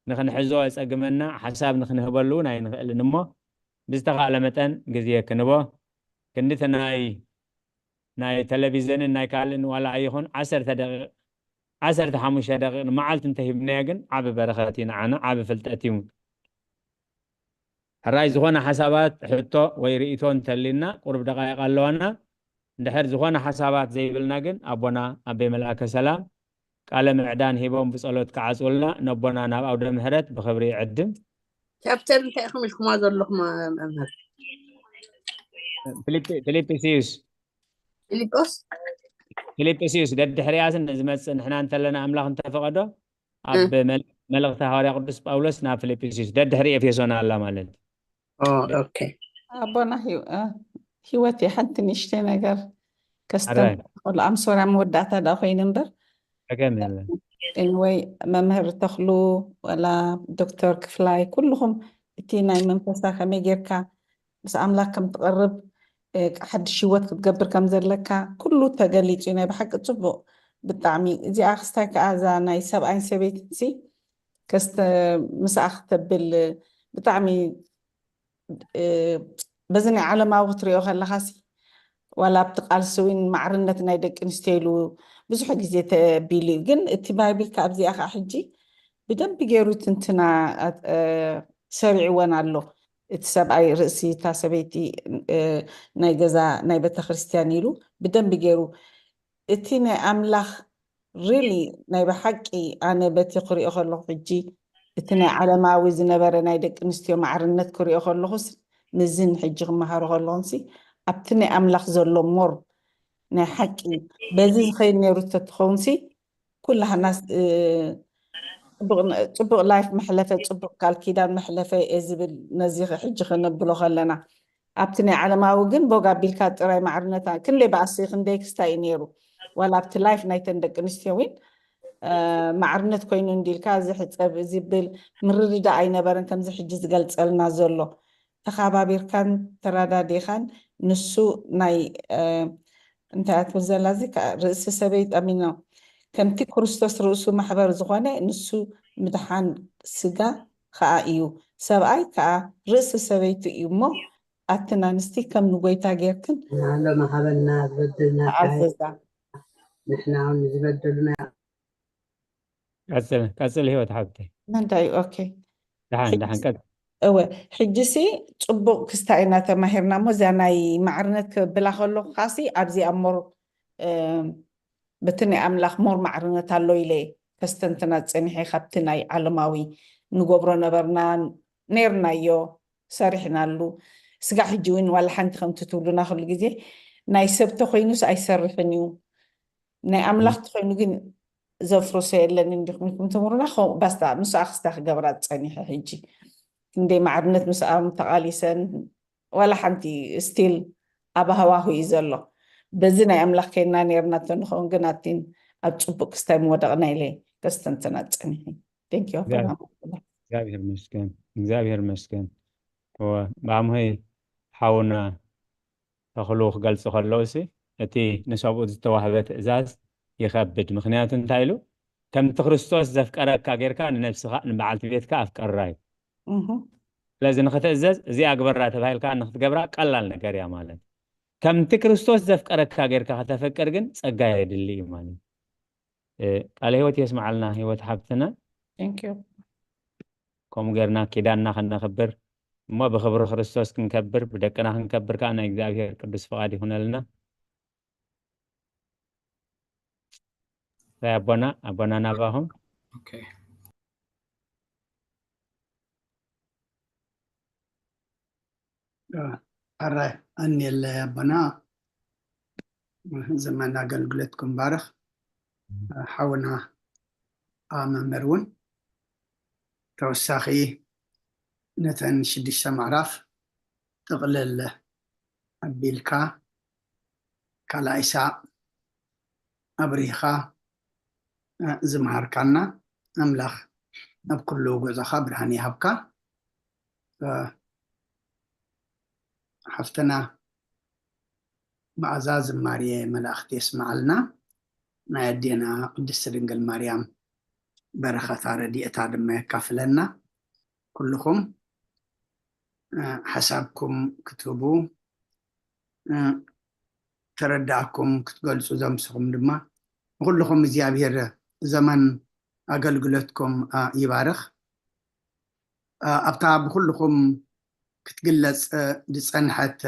ንኽንሕዞ የጸግመና፣ ሓሳብ ንኽንህበሉ እውን ኣይንኽእልን እሞ ብዝተኻእለ መጠን ግዜ ክንቦ። ክንዲ እቲ ናይ ናይ ቴሌቪዝንን ናይ ካልእን ዋላ ኣይኹን ዓሰርተ ደቂቕ፣ ዓሰርተ ሓሙሽተ ደቂቕ ንመዓልቲ እንተሂብናዮ ግን ዓቢ በረኸት እዩ ንዓና፣ ዓቢ ፍልጠት እዩ። ሕራይ ዝኾነ ሓሳባት፣ ሕቶ ወይ ርእይቶ እንተልዩና ቁሩብ ደቃይቕ ኣለዋና። እንድሕር ዝኾነ ሓሳባት ዘይብልና ግን ኣቦና ኣቤ መልኣከ ሰላም ቃለ ምዕዳን ሂቦም ብጸሎት ክዓጽውልና ነቦና ናብ ኣውደ ምሕረት ብኽብሪ ይዕድም። ቻፕተር እንታይ ኢኹም ኢልኩማ ዘለኹም መምህር? ፊልጵ-፣ ፊልጵስዩስ ፊልጶስ ፊልጵስዩስ ደድሕሪያስ ንዝመጽእ ንሕና እንተለና ኣምላኽ እንተፈቐዶ ኣብ መል-፣ መልእኽቲ ሃዋርያ ቅዱስ ጳውሎስ ናብ ፊልጵስዩስ ደድሕሪ ኤፌሶን ኣላ ማለት እዩ። ኦ፣ ኦኬ። ኣቦና ህይወ-፣ እ፣ ህይወት እየ ሓንቲ ንእሽተይ ነገር ከስተምር ኣራይ። ከሎ ኣምሶራ መወዳእታ ዳ ኮይኑ እምበር ጸገም የለን። ኤንወይ መምህር ተኽሉ ወላ ዶክተር ክፍላይ ኩልኹም እቲ ናይ መንፈሳ ከመይ ጌርካ ምስ ኣምላክ ከም ትቐርብ እ፣ ሓድሽ ህይወት ክትገብር ከም ዘለካ ኩሉ ተገሊጹ እዩ። ናይ ብሓቂ ጽቡቕ ብጣዕሚ። እዚኣ ክስታይ ከኣ እዛ ናይ ሰብኣይን ሰበይትን ሲ ከስተ-፣ ምስኣ ክተብል ብጣዕሚ እ፣ በዚ ናይ ዓለማዊ ክትሪኦ ከለኻ ሲ ዋላ ኣብቲ ቃልሲ እውን ማዕርነት ናይ ደቂ ኣንስትዮ ኢሉ ብዙሕ ግዜ ተቢሉ እዩ። ግን እቲ ባይብል ከ ኣብዚኣ ከዓ ሕጂ ብደንቢ ገይሩ ትንትና እ፣ ሰሪዕወን ኣሎ። እቲ ሰብኣይ ርእሲ እታ ሰበይቲ እ፣ ናይ ገዛ ናይ ቤተክርስትያን ኢሉ ብደንቢ ገይሩ እቲ ናይ ኣምላኽ ሪሊ ናይ ብሓቂ ኣነ በቲ ክሪኦ ከለኹ ሕጂ እቲ ናይ ዓለማዊ ዝነበረ ናይ ደቂ ኣንስትዮ ማዕርነት ክሪኦ ከለኹስ ምስዚ ንሕጂ ክመሃሮ ከለኹምሲ ኣብቲ ናይ ኣምላኽ ዘሎ ሞር ናይ ሓቂ በዚ ዝኸይድ ነይሩ ተትኸውንሲ ኩላህናስ እ፣ ጽቡቕ ን-፣ ጽቡቕ ላይፍ መሕለፈ፣ ጽቡቕ ቃል ኪዳን መሕለፈ እየ ዝብል ነዚ ከ-፣ ሕጂ ከነብሎ ከለና ኣብቲ ናይ ዓለማዊ ግን ቦግ ኣቢልካ ጥራይ ማዕርነታ ክንደይ በኣሲ ክንደይ ክስታይ እዩ ነይሩ ዋላ ኣብቲ ላይፍ ናይተን ደቂ ኣንስትዮ እውን እ፣ ማዕርነት ኮይኑ እንዲልካ ዝሕፀብ ዝብል ምርድዳእ ኣይነበረን ከምዚ ሕጂ ዝገልፀልና ዘሎ ተኻባቢርካን ተራዳዲኻን ንሱ ናይ እ፣ እንታይ ኣትብል ዘላ እዚ ከዓ ርእሲ ሰበይት ኣሚኖ ከምቲ ክርስቶስ ርእሱ ማሕበር ዝኾነ ንሱ ምድሓን ስጋ ከዓ እዩ ሰብኣይ ከዓ ርእሲ ሰበይቱ እዩ እሞ ኣትን ኣንስቲ ከም ንጎይታ ጌርክን ንዓሎም ሃበና ዝበደልና ተዓዘዛ ንሕና እውን ዝበደሉና ቀጽል ቀጽል ህይወት ሓብተይ መንታይ ኦኬ ደሓን ደሓን ቀጽል እወ ሕጂሲ ፅቡቅ ክስታይ ኢና ተማሂርና እሞ እዚኣ ናይ ማዕርነት ክብላ ከለኩ ካሲ ኣብዚኣ ሞር በቲ ናይ ኣምላኽ ሞር ማዕርነት ኣሎ ኢለ ከስተንትና ፀኒሐ ካብቲ ናይ ዓለማዊ ንገብሮ ነበርና ነርናዮ ሰሪሕናሉ ስጋ ሕጂ እውን ዋላ ሓንቲ ከምቲ ትብሉና ኩሉ ግዜ ናይ ሰብ ተኮይኑስ ኣይሰርሕን እዩ ናይ ኣምላኽ ተኮይኑ ግን ዘፍርሶ የለን እንዲኹም ኢልኩም ትምህሩና ባስታ ምስኣ ክስታ ክገብራ ፀኒሐ ሕጂ ክንደይ ማዕርነት ምስኣም ተቃሊሰን ዋላ ሓንቲ ስቲል ኣብ ሃዋሁ እዩ ዘሎ በዚ ናይ ኣምላኽ ከይና ነርና ተንኸውን ግን ኣቲን ኣብ ፅቡቅ ክስታይ ምወደቅና ኢለ ከስተንትና ፀኒሐ እግዚኣብሔር ይመስገን እግዚኣብሔር ይመስገን ብኣምሆይ ሓውና ተኽሉ ክገልፁ ከለውሲ እቲ ንሰብኡት ዝተዋህበ ትእዛዝ ይኸብድ ምክንያቱ እንታይ ኢሉ ከምቲ ክርስቶስ ዘፍቀረካ ጌርካ ንነብስኻ ንበዓልቲ ቤትካ ኣፍቀራ እዩ ስለዚ ንክትእዘዝ እዚኣ ግበራ ተባሂልካ ንክትገብራ ቀላል ነገር እያ ማለት ከምቲ ክርስቶስ ዘፍቀረካ ጌርካ ከተፍቅር ግን ጸጋ የድሊ እዩ ማለት እዩ። እ፣ ቃለ ህይወት የስምዓልና ህይወት ሓፍትና። Thank you። ከምኡ ጌርና ኪዳንና ከነኽብር እሞ ብኽብሪ ክርስቶስ ክንከብር ብደቅና ክንከብር ከዓ ናይ እግዚኣብሔር ቅዱስ ፍቓድ ይኹነልና። ናይ ኣቦና ኣቦና ናባኹም። Okay። ኣራይ ኣንየለ ኣቦና፣ ዘመን ኣገልግሎትኩም ባርኽ። ሓውና መምህር እውን ተወሳኺ ነተን ሽዱሽተ ምዕራፍ ጥቕልል ኣቢልካ ካልኣይ ሳዕ ኣብሪኻ ዝመሃርካና ኣምላኽ ኣብ ኩሉ ጉዕዞኻ ብርሃን ይሃብካ። ሓፍትና መዓዛ ዝማሬ መላእኽቲ የስምዓልና። ናይ ኣዴና ቅድስቲ ድንግል ማርያም በረኸታ ረድኤታ ድማ የካፍለና። ኩልኹም ሓሳብኩም ክትህቡ ተረዳእኩም ክትገልፁ ዘምስኹም ድማ ንኩልኹም እግዚኣብሔር ዘመን ኣገልግሎትኩም ይባርኽ። ኣብታ ብኩልኹም ክትግለፅ ዝፀንሐት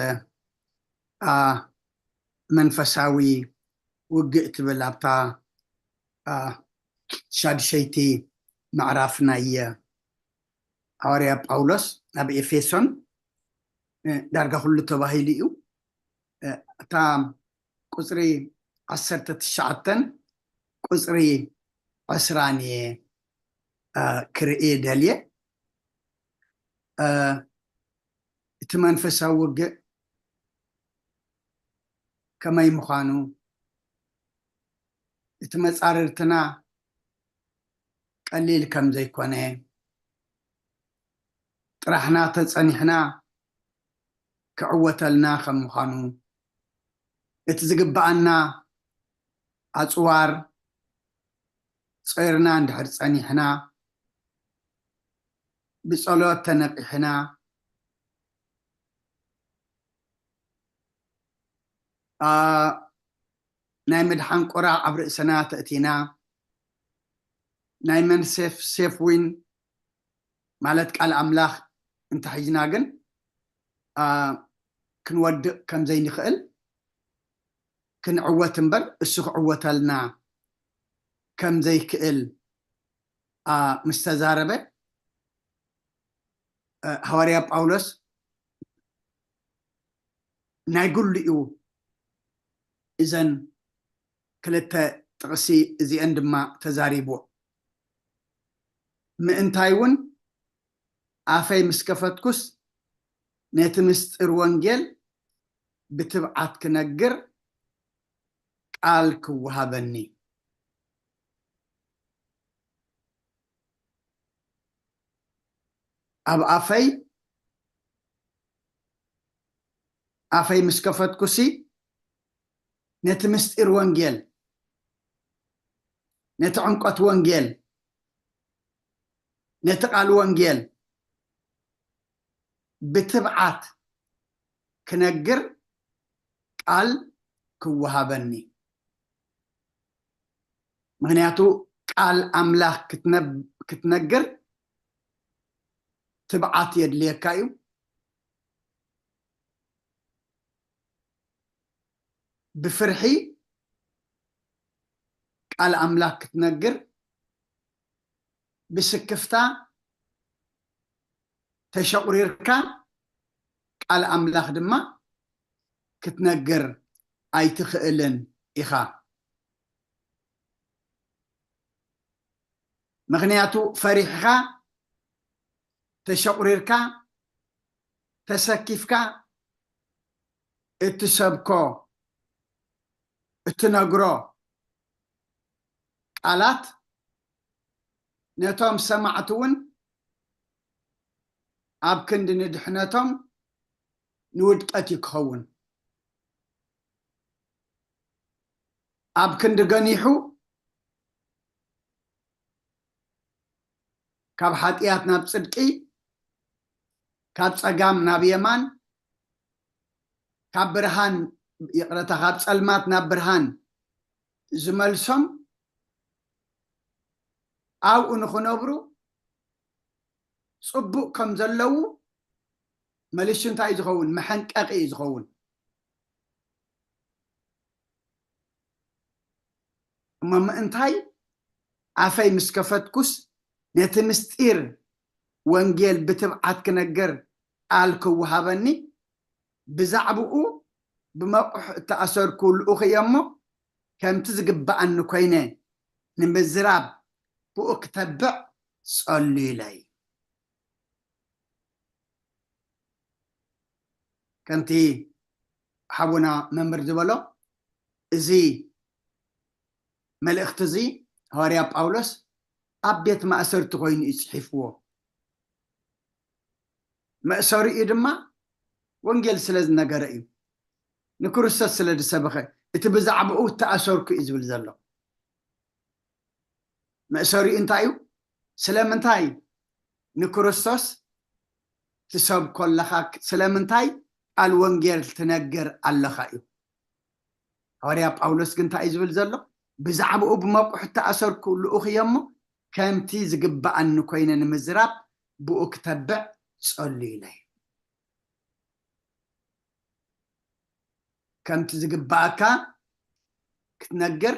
መንፈሳዊ ውግእ ትብል ኣብታ ሻድሸይቲ ምዕራፍ ናይ ሃዋርያ ጳውሎስ ኣብ ኤፌሶን ዳርጋ ኩሉ ተባሂሉ እዩ። እታ ቁፅሪ ዓሰርተ ትሽዓተን ቁፅሪ ዕስራን እየ ክርኢ ደልየ። እቲ መንፈሳዊ ውግእ ከመይ ምዃኑ፣ እቲ መፃርርትና ቀሊል ከም ዘይኮነ፣ ጥራሕና ተፀኒሕና ክዕወተልና ከም ምዃኑ፣ እቲ ዝግብኣና ኣፅዋር ጾይርና እንድሕር ጸኒሕና፣ ብጸሎት ተነቂሕና፣ ኣ፣ ናይ ምድሓን ቁራ ኣብ ርእስና ተእቲና፣ ናይ መን ሴፍ፣ ሴፍ ዊን ማለት ቃል ኣምላኽ እንተሒዝና ግን፣ ኣ፣ ክንወድቕ ከም ዘይንኽእል፣ ክንዕወት እምበር እሱ ክዕወተልና ከም ዘይክእል፣ ኣ፣ ምስ ተዛረበ፣ እ፣ ሃዋርያ ጳውሎስ ናይ ግሉ እዩ እዘን ክልተ ጥቕሲ እዚአን ድማ ተዛሪብዎ። ምእንታይ እውን ኣፈይ ምስ ከፈትኩስ ነቲ ምስጢር ወንጌል ብትብዓት ክነግር ቃል ክወሃበኒ። ኣብ ኣፈይ፣ ኣፈይ ምስ ከፈትኩሲ ነቲ ምስጢር ወንጌል፣ ነቲ ዕምቆት ወንጌል፣ ነቲ ቃል ወንጌል ብትብዓት ክነግር ቃል ክወሃበኒ። ምኽንያቱ ቃል ኣምላኽ ክትነብ-፣ ክትነግር ትብዓት የድልየካ እዩ። ብፍርሒ ቃል ኣምላኽ ክትነግር፣ ብስክፍታ ተሸቑሪርካ ቃል ኣምላኽ ድማ ክትነግር ኣይትኽእልን ኢኻ። ምኽንያቱ ፈሪሕኻ፣ ተሸቑሪርካ፣ ተሰኪፍካ እትሰብኮ፣ እትነግሮ ቃላት ነቶም ሰማዕቲ እውን ኣብ ክንዲ ንድሕነቶም ንውድቀት እዩ ክኸውን። ኣብ ክንዲ ገኒሑ ካብ ሓጢኣት ናብ ጽድቂ፣ ካብ ጸጋም ናብ የማን፣ ካብ ብርሃን ይቕረታ፣ ካብ ጸልማት ናብ ብርሃን ዝመልሶም፣ ኣብኡ ንኽነብሩ ጽቡቕ ከም ዘለዉ መሊሱ እንታይ እዩ ዝኸውን? መሐንቀቒ እዩ ዝኸውን። እሞ ምእንታይ ኣፈይ ምስ ከፈትኩስ ነቲ ምስጢር ወንጌል ብትብዓት ክነግር ቃል ክወሃበኒ፣ ብዛዕባኡ ብመቑሕ እተኣሰርኩ ልኡኽ እየ እሞ፣ ከምቲ ዝግብኣኒ ኮይነ ንምዝራብ ብኡ ክተብዕ ጸልዩለይ። ከምቲ ሓውና መምህር ዝበሎ፣ እዚ መልእኽቲ እዚ ሃዋርያ ጳውሎስ ኣብ ቤት ማእሰርቲ ኮይኑ እዩ ጽሒፍዎ። መእሰሪኡ ድማ ወንጌል ስለ ዝነገረ እዩ። ንክርስቶስ ስለ ዝሰበኸ፣ እቲ ብዛዕባኡ ተኣሰርኩ እዩ ዝብል ዘሎ። መእሰሪኡ እንታይ እዩ? ስለምንታይ ንክርስቶስ ትሰብኮ ኣለኻ? ስለምንታይ ቃል ወንጌል ትነግር ኣለኻ እዩ። ሃዋርያ ጳውሎስ ግን እንታይ እዩ ዝብል ዘሎ? ብዛዕባኡ ብመቑሕ እተኣሰርኩ ልኡኽ እየ እሞ፣ ከምቲ ዝግብኣኒ ኮይነ ንምዝራብ ብኡ ክተብዕ ጸልዩለይ። ከምቲ ዝግብኣካ ክትነግር፣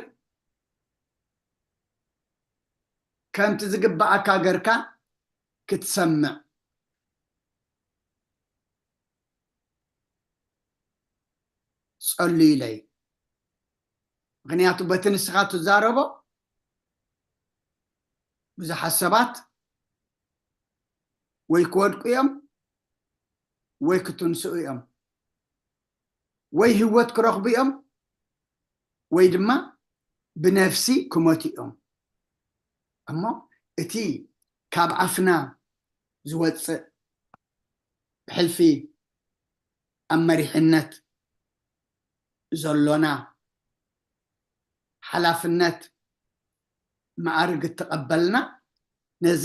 ከምቲ ዝግብኣካ ገርካ ክትሰምዕ ጸልዩለይ። ምኽንያቱ በቲ ንስኻ ትዛረቦ ብዙሓት ሰባት ወይ ክወድቁ እዮም ወይ ክትንስኡ እዮም። ወይ ህይወት ክረኽቡ እዮም ወይ ድማ ብነፍሲ ክሞቱ እዮም። እሞ እቲ ካብ ኣፍና ዝወጽእ ብሕልፊ ኣብ መሪሕነት ዘሎና ሓላፍነት መዓርግ እተቐበልና፣ ነዚ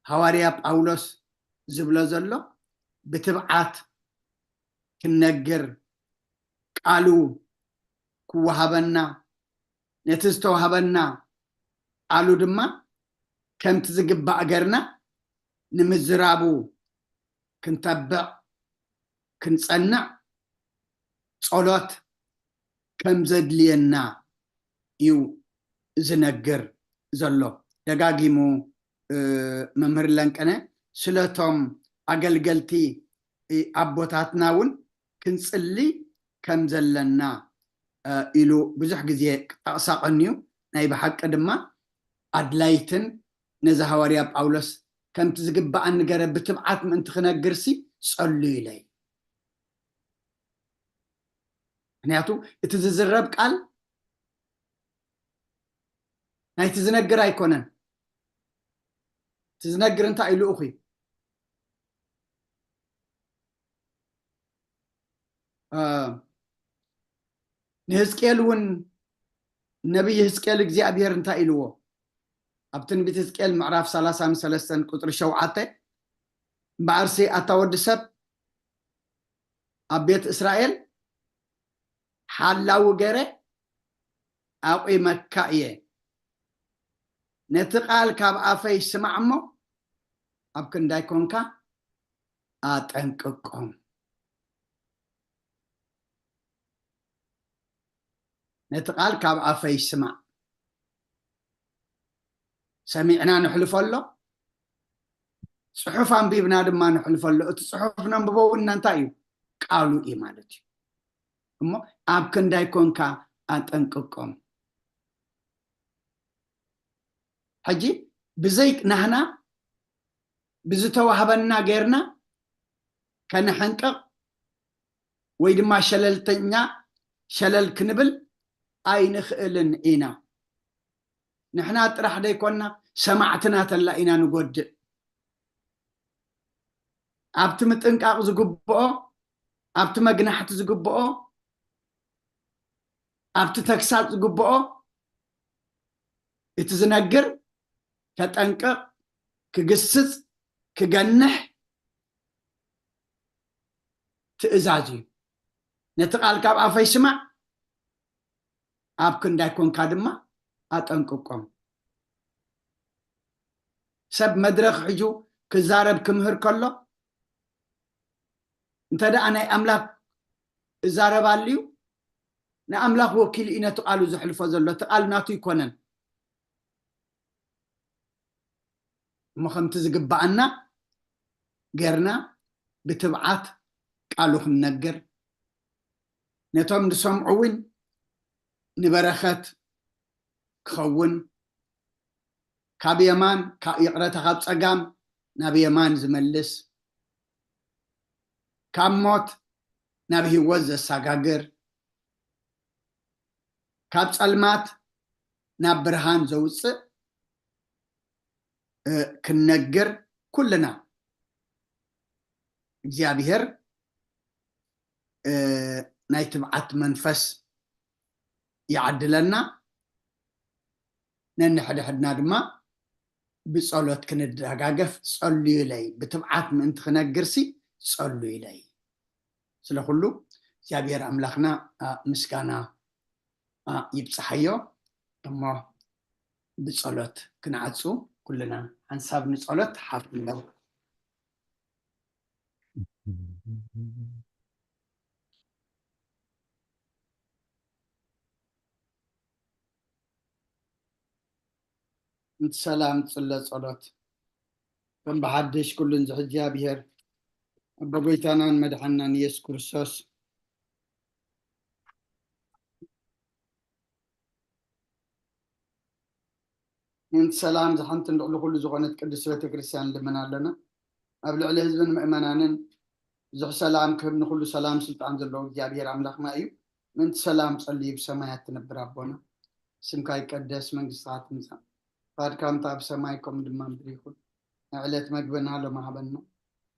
ሃዋርያ ጳውሎስ ዝብሎ ዘሎ ብትብዓት ክንነግር፣ ቃሉ ክወሃበና፣ ነቲ ዝተዋህበና ቃሉ ድማ ከምቲ ዝግባእ ገርና ንምዝራቡ ክንተብዕ፣ ክንጸንዕ ጸሎት ከም ዘድልየና እዩ ዝነግር ዘሎ። ደጋጊሙ፣ እ፣ መምህር ለንቀነ ስለቶም ኣገልገልቲ፣ እ፣ ኣቦታትና እውን ክንጽሊ ከም ዘለና፣ እ፣ ኢሉ ብዙሕ ግዜ ክጠቕሳ ቀንዩ። ናይ ብሓቂ ድማ ኣድላይትን ነዚ ሃዋርያ ጳውሎስ ከምቲ ዝግባኣኒ ገረ ብትብዓት ምእንቲ ክነግርሲ ጸልዩለይ። ምኽንያቱ እቲ ዝዝረብ ቃል ናይቲ ዝነግር ኣይኮነን። እቲ ዝነግር እንታይ እዩ? ልኡኽ እዩ። እ፣ ንህዝቅኤል እውን፣ ነቢይ ህዝቅኤል እግዚኣብሔር እንታይ ኢልዎ? ኣብ ትንቢት ህዝቅኤል ምዕራፍ ሰላሳን ሰለስተን ቁጽሪ ሸውዓተ፣ እምበኣርሲ ኣታ ወዲ ሰብ፣ ኣብ ቤት እስራኤል ሓላዊ ገረ ኣቑመካ እየ። ነቲ ቃል ካብ ኣፈይ ስማዕ እሞ፣ ኣብ ክንዳይ ኮንካ ኣጠንቅቆም። ነቲ ቃል ካብ ኣፈይ ስማዕ። ሰሚዕና ንሕልፎ ኣሎ፣ ጽሑፍ ኣንቢብና ድማ ንሕልፎ ኣሎ። እቲ ጽሑፍ ነንብቦ እውን እንታይ እዩ? ቃሉ እዩ ማለት እዩ። እሞ ኣብ ክንዳይ ኮንካ ኣጠንቅቆም። ሕጂ ብዘይ ናህና ብዝተዋህበና ጌርና ከነሐንቅቕ ወይ ድማ ሸለልተኛ ሸለል ክንብል ኣይንኽእልን ኢና። ንሕና ጥራሕ ደይኮንና ሰማዕትና ተላ ኢና ንጎድእ። ኣብቲ ምጥንቃቕ ዝግብኦ፣ ኣብቲ መግናሕቲ ዝግብኦ፣ ኣብቲ ተግሳጽ ዝግብኦ እቲ ዝነግር ከጠንቅቕ፣ ክግስጽ፣ ክገንሕ ትእዛዝ እዩ። ነቲ ቃል ካብ ኣፈይ ስማዕ፣ ኣብ ክንዳይ ኮንካ ድማ ኣጠንቅቆም። ሰብ መድረኽ ሒዙ ክዛረብ ክምህር ከሎ፣ እንተ ደኣ ናይ ኣምላኽ እዛረብ ኣልዩ፣ ንኣምላኽ ወኪሉ እዩ ነቲ ቃሉ ዘሕልፎ ዘሎ፣ እቲ ቃል ናቱ ኣይኮነን። እሞ ከምቲ ዝግብኣና ጌርና ብትብዓት ቃሉ ክንነግር፣ ነቶም ዝሰምዑ እውን ንበረኸት ክኸውን፣ ካብ የማን፣ ካብ ይቕረታ፣ ካብ ጸጋም ናብ የማን ዝመልስ፣ ካብ ሞት ናብ ህይወት ዘሰጋግር፣ ካብ ጸልማት ናብ ብርሃን ዘውጽእ፣ እ፣ ክንነግር ኩልና እግዚኣብሔር፣ እ፣ ናይ ትብዓት መንፈስ ይዓድለና። ነንሕድሕድና ድማ ብጸሎት ክንደጋገፍ፣ ጸልዩለይ፣ ብትብዓት ምእንቲ ክነግርሲ ጸልዩለይ። ስለ ኩሉ እግዚኣብሔር ኣምላኽና፣ ኣ፣ ምስጋና፣ ኣ፣ ይብጽሓዮ። እሞ ብጸሎት ክንዓጹ፣ ኩልና ሓንሳብ ንጸሎት ሓፍ ንበል። እንቲ ሰላም ጽለ ጸሎት። ከም ብሓድሽ ኩሉን ዝሕዚ እግዚኣብሔር፣ ኣቦ ጎይታናን መድሓናን ኢየሱስ ክርስቶስ፣ ምእንቲ ሰላም ዝሓንትን ልዕሊ ኩሉ ዝኾነት ቅድስት ቤተክርስትያን ንልምን ኣለና። ኣብ ልዕሊ ህዝብን ምእመናንን ብዙሕ ሰላም ክህብ፣ ንኹሉ ሰላም ስልጣን ዘለዎ እግዚኣብሔር ኣምላኽና እዩ። ምእንቲ ሰላም ጸልዩ። ብሰማያት ትነብር ኣቦና፣ ስምካ ይቀደስ፣ መንግስትኻ ትምጻእ፣ ፍቓድካ ከምታ ኣብ ሰማይ ከምኡ ድማ ምድሪ ይኹን። ናይ ዕለት መግብና ሎም ሃበና።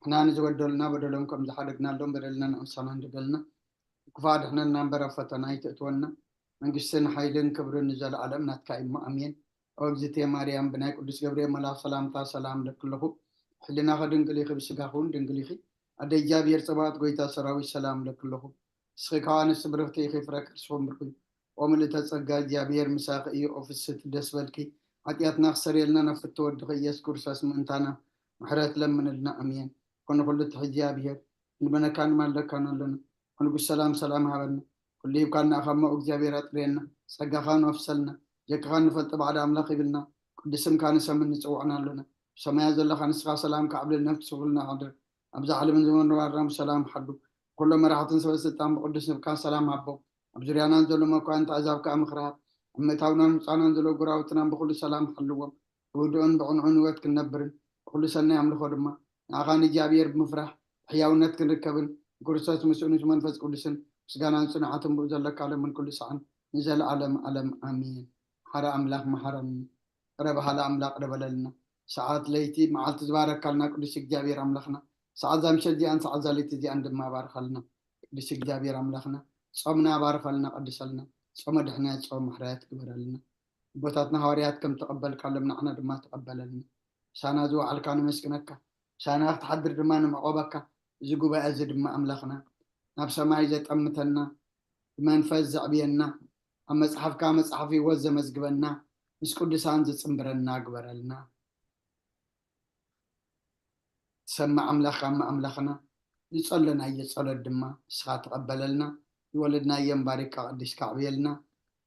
ንሕና ንዝበደሉና በደሎም ከም ዝሓደግናሎም በደልና ንዕሳና ንደገልና። ክፉእ ኣድሕነና እምበር ኣብ ፈተና ኣይተእትወና። መንግስትን ሓይልን ክብርን ንዘለኣለም ናትካ እሞ ኣሜን። ኦ እግዝእትየ ማርያም፣ ብናይ ቅዱስ ገብርኤል መልኣኽ ሰላምታ ሰላም እለኪ ኣለኹ። ሕልናኺ ድንግል ኢኺ፣ ብስጋኺ እውን ድንግል ኢኺ። ኣደ እግዚኣብሔር ጸባኦት፣ ጎይታ ሰራዊት፣ ሰላም እለኪ ኣለኹ። ንስኺ ካብ ኣንስቲ ብርኽቲ ኢኺ፣ ፍረ ከርስኺ እውን ብሩኽ እዩ። ኦ ምልእተ ጸጋ፣ እግዚኣብሔር ምሳኺ እዩ። ኦ ፍስሕቲ ደስ በልኪ፣ ሓጢኣትና ክሰርየልና ናብ ፍትወ ወድኺ ኢየሱስ ክርስቶስ ምእንታና ምሕረት ለምንልና። ኣሜን። ኮነ ኩሉ ትሕዚ እግዚኣብሔር፣ ንልመነካ ንማልደካን ኣለና። ንጉስ ሰላም ሰላም ሃበና። ኩሉ ሂብካና ኢኻ እሞ እግዚኣብሔር ኣጥርየና። ጸጋኻ ንወፍሰልና። ጀካኻ ንፈልጦ ባዕዲ ኣምላኽ ይብልና። ቅዱስ ስምካ ንሰምን ንጽውዕን ኣለና። ብሰማያት ዘለኻ ንስኻ ሰላም ከዕብልል ነፍሲ ኩልና ሓድር። ኣብዛ ዓለምን ዘመን ንባርና ብሰላም ሓሉ። ኩሎም መራሕትን ሰበ ስልጣን ብቅዱስ ስምካ ሰላም ሃቦም። ኣብ ዙርያናን ዘሎ መኳንንቲ ኣሕዛብ ከኣ ምኽሪ ሃብ። ኣብ ምእታውናን ምውጻእናን ዘለዉ ጎረባብትናን ብኹሉ ሰላም ሓልዎም። ብህዱእን ብቕንዑን ህይወት ክንነብርን ብኹሉ ሰናይ ኣምልኾ ድማ ንኣኻ ንእግዚኣብሔር ብምፍራሕ ብሕያውነት ክንርከብን ብክርስቶስ ምስኡን ምስ መንፈስ ቅዱስን ምስጋናን ጽንዓትን ብኡ ዘለካ ሎምን ኩሉ ሰዓን ንዘለዓለም ዓለም ኣሜን። ማሕረ ኣምላኽ መሓረኒ። ቅረ በሃሊ ኣምላኽ ቅረ በለልና። ሰዓት ለይቲ መዓልቲ ዝባረካልና ቅዱስ እግዚኣብሔር ኣምላኽና፣ ሰዓት እዛ ምሸት እዚኣን ሰዓት እዛ ለይቲ እዚኣን ድማ ባርኻልና። ቅዱስ እግዚኣብሔር ኣምላኽና፣ ጾምና ባርኸልና፣ ቀድሰልና። ጾመ ድሕነት፣ ጾመ ምሕረት ግበረልና። ኣቦታትና ሃዋርያት ከም ተቐበልካሎም ንዓና ድማ ተቐበለልና። ምሳና ዝወዓልካ ነመስግነካ፣ ምሳና ክትሓድር ድማ ንምዕቆበካ። እዚ ጉባኤ እዚ ድማ ኣምላኽና ናብ ሰማይ ዘጠምተና፣ ብመንፈስ ዘዕብየና፣ ኣብ መጽሓፍካ መጽሓፍ ህይወት ዘመዝግበና፣ ምስ ቅዱሳን ዝጽንብረና ግበረልና። ትሰምዕ ኣምላኽ እሞ ኣምላኽና፣ ዝጸለናዮ ጸሎት ድማ ንስኻ ተቐበለልና። ዝወለድናዮም ባሪካ ቀዲስካ ኣዕብየልና።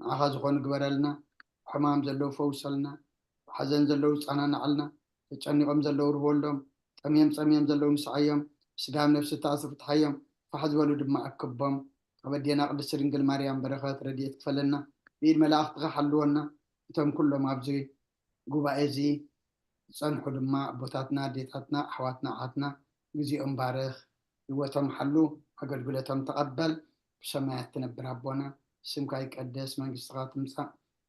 ንዓኻ ዝኾኑ ግበረልና። ሕማም ዘለዉ ፈውሰልና። ብሓዘን ዘለዉ ጸናንዓልና። ተጨኒቖም ዘለዉ ርህወሎም። ጠምዮም ጸምዮም ዘለዉ ምስዓዮም። ብስጋም ነፍሲ ተኣስሩ ፍትሓዮም። ፋሕ ዝበሉ ድማ ኣክቦም። ካብ ኣዴና ቅድስቲ ድንግል ማርያም በረኸት ረድኤት ክፈለና። ብኢድ መላእኽትኻ ሓልወና። እቶም ኩሎም ኣብዚ ጉባኤ እዚ ዝጸንሑ ድማ ኣቦታትና፣ ኣዴታትና፣ ኣሕዋትና፣ ኣሓትና፣ ግዜኦም ባርኽ፣ ህይወቶም ሓሉ፣ ኣገልግሎቶም ተቐበል። ብሰማያት ትነብር ኣቦና፣ ስምካ ይቀደስ፣ መንግስትኻ ትምጻእ፣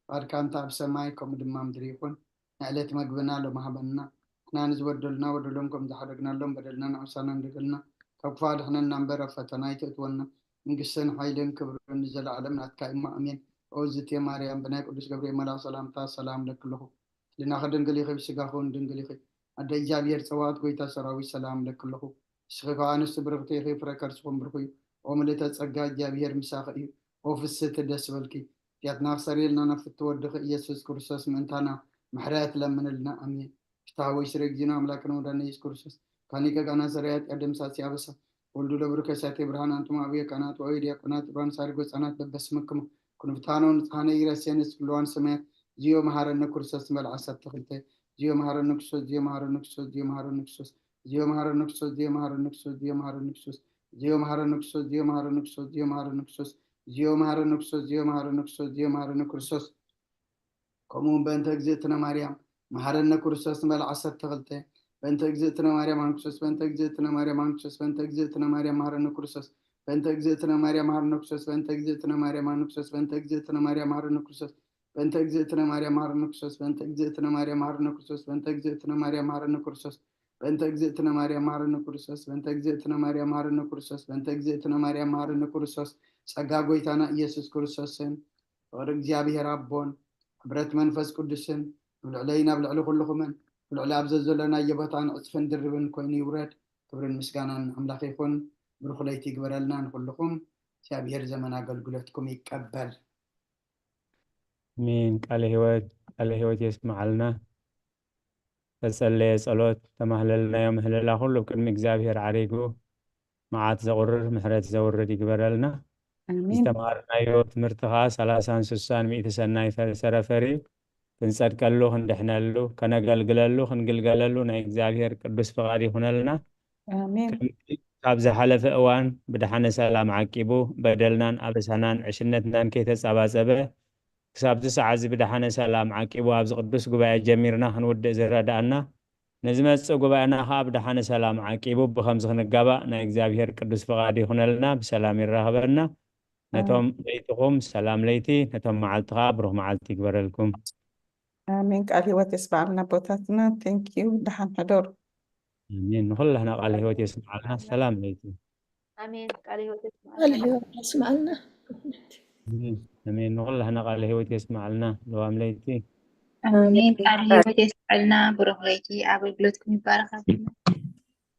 ፍቓድካ እንተ ኣብ ሰማይ ከምኡ ድማ ምድሪ ይኹን። ናይ ዕለት መግብና ሎም ሃበና፣ ንሕና ንዝበደሉና በደሎም ከም ዝሓደግናሎም በደልና ንዕሳና ንደገልና፣ ካብ ክፉእ ኣድሕነና እምበር ኣብ ፈተና ኣይተእትወና። መንግስትን ሓይልን ክብርን ንዘለኣለም ናትካ እሞ ኣሜን። ኦ ዝቴ ማርያም፣ ብናይ ቅዱስ ገብርኤል መልኣክ ሰላምታ ሰላም እለኪ ኣለኹ። ሕሊናኺ ድንግል ኢኺ፣ ብስጋኺ እውን ድንግል ኢኺ። ኣደ እግዚኣብሔር ጸባኦት፣ ጎይታ ሰራዊት፣ ሰላም እለኪ ኣለኹ። ንስኺ ካብ ኣንስቲ ብርኽቲ ኢኺ፣ ፍረ ከርስኺ እውን ብሩኽ እዩ። ኦ ምልእተ ጸጋ እግዚኣብሔር ምሳኺ እዩ። ኦ ፍስህቲ ደስ በልኪ። ኃጢኣትና ክሰርየልና ናብ ፍትወ ወድኺ ኢየሱስ ክርስቶስ ምእንታና ምሕረት ለምንልና። ኣሜን። ፍትሐ ወይ ስረ ጊዜና ኣምላክን ወዳነ ኢየሱስ ክርስቶስ ካኒቀ ጋና ሰራያት ያደምሳሲ አበሳ ወልዱ ለብሩ ከሳቴ ብርሃን አንቱም አብየ ካህናት ወይ ዲያቆናት ሩባን ሳሪ ጎጻናት በበስምክሙ ክንፍታኖ ንጽሐነ ይረሴን እስክልዋን ሰማያት ዚዮ መሐረነ ክርስቶስ ንበል ዓሰርተ ክልተ ዚዮ መሐረነ ክርስቶስ ዚዮ መሐረነ ክርስቶስ ዚዮ መሐረነ ክርስቶስ ዚዮ መሐረነ ክርስቶስ ዚዮ መሐረነ ክርስቶስ ዚዮ መሐረነ ክርስቶስ ዚዮ መሐረነ ክርስቶስ ዚዮ መሐረነ ክርስቶስ ዚዮ መሐረነ ክርስቶስ ዚዮ መሐረነ ክርስቶስ ዚዮ መሐረነ ክርስቶስ ዚዮ መሐረነ ክርስቶስ ከምኡ እውን በእንተ እግዝእትነ ማርያም መሐረነ ክርስቶስ ንበል ዓሰርተ ክልተ በእንተ እግዝእትነ ማርያም መሐረነ ክርስቶስ በእንተ እግዝእትነ ማርያም መሐረነ ክርስቶስ በእንተ እግዝእትነ ማርያም መሐረነ ክርስቶስ በእንተ እግዝእትነ ማርያም መሐረነ ክርስቶስ በእንተ እግዝእትነ ማርያም መሐረነ ክርስቶስ በእንተ እግዝእትነ ማርያም መሐረነ ክርስቶስ በእንተ እግዝእትነ ማርያም መሐረነ ክርስቶስ በእንተ እግዝእትነ ማርያም መሐረነ ክርስቶስ በእንተ እግዝእትነ ማርያም መሐረነ ክርስቶስ በእንተ እግዝእትነ ማርያም መሐረነ ክርስቶስ በእንተ እግዝእትነ ማርያም መሐረነ ክርስቶስ በእንተ እግዝእትነ ማርያም መሐረነ ክርስቶስ ጸጋ ጎይታና ኢየሱስ ክርስቶስን ፍቕሪ እግዚኣብሔር ኣቦን ሕብረት መንፈስ ቅዱስን ኣብ ልዕለይን ኣብ ልዕሊ ኩልኹምን ኣብ ልዕሊ ኣብ ዘዘለናዮ ቦታን ዕፅፍን ድርብን ኮይኑ ይውረድ። ክብርን ምስጋናን ንኣምላኽ ይኹን። ብሩኽ ለይቲ ይግበረልና ንኹልኹም። እግዚኣብሔር ዘመን ኣገልግሎትኩም ይቀበል። ኣሜን። ቃለ ህይወት ቃለ ህይወት የስምዓልና። ተጸለየ ጸሎት ተማህለልናዮ ምህለላ ኩሉ ቅድሚ እግዚኣብሔር ዓሪጉ መዓት ዘቑርር ምሕረት ዘውርድ ይግበረልና። ዝተማሃርናዮ ትምህርቲ ከዓ ሰላሳን ስሳን ሚእቲ ሰናይ ፈሪ ሰረፈሪ እዩ። ክንጸድቀሉ ክንድሕነሉ ከነገልግለሉ ክንግልገለሉ ናይ እግዚኣብሔር ቅዱስ ፍቓድ ይኹነልና። ካብ ዝሓለፈ እዋን ብደሓነ ሰላም ዓቂቡ በደልናን ኣበሳናን ዕሽነትናን ከይተጸባጸበ ክሳብቲ ሰዓት እዚ ብደሓነ ሰላም ዓቂቡ ኣብዚ ቅዱስ ጉባኤ ጀሚርና ክንውድእ ዝረድኣና ንዝመጽእ ጉባኤና ከዓ ብደሓነ ሰላም ዓቂቡ ብኸምዚ ክንጋባእ ናይ እግዚኣብሔር ቅዱስ ፍቓድ ይኹነልና። ብሰላም ይራኸበና። ነቶም ለይትኹም ሰላም ለይቲ፣ ነቶም መዓልቲ ከዓ ብሩኽ መዓልቲ ይግበረልኩም። ኣሜን። ቃል ህይወት የስምዓልና ኣቦታትና። Thank you። ደሓን ሕደሩ። ኣሜን። ንኹላህና ቃል ህይወት የስምዓልና። ሰላም ለይቲ። ኣሜን። ቃል ህይወት ቃል ህይወት የስምዓልና። ኣሜን። ንኹላህና ቃል ህይወት የስምዓልና። ለዋም ለይቲ። ኣሜን። ቃል ህይወት የስምዓልና። ብሩኽ ለይቲ። ኣገልግሎትኩም ይባረኽ።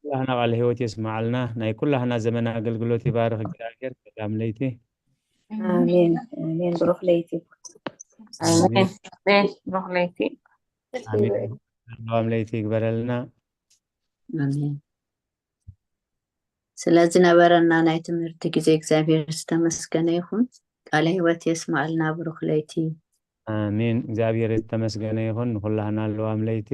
ኩላህና ቃል ህይወት የስምዓልና። ናይ ኩላህና ዘመን ኣገልግሎት ይባርኽ እግዚኣብሔር። ሰላም ለይቲ። ኣሜን ኣሜን። ብሩኽ ለይቲ። ኣሜን ኣሜን። ብሩኽ ለይቲ። ኣሜን። ለዋም ለይቲ ይግበረልና። ኣሜን። ስለ ዝነበረና ናይ ትምህርቲ ግዜ እግዚኣብሔር ዝተመስገነ ይኹን። ቃለ ህይወት የስምዓልና። ብሩኽ ለይቲ። ኣሜን። እግዚኣብሔር ዝተመስገነ ይኹን። ንኹላህና ለዋም ለይቲ።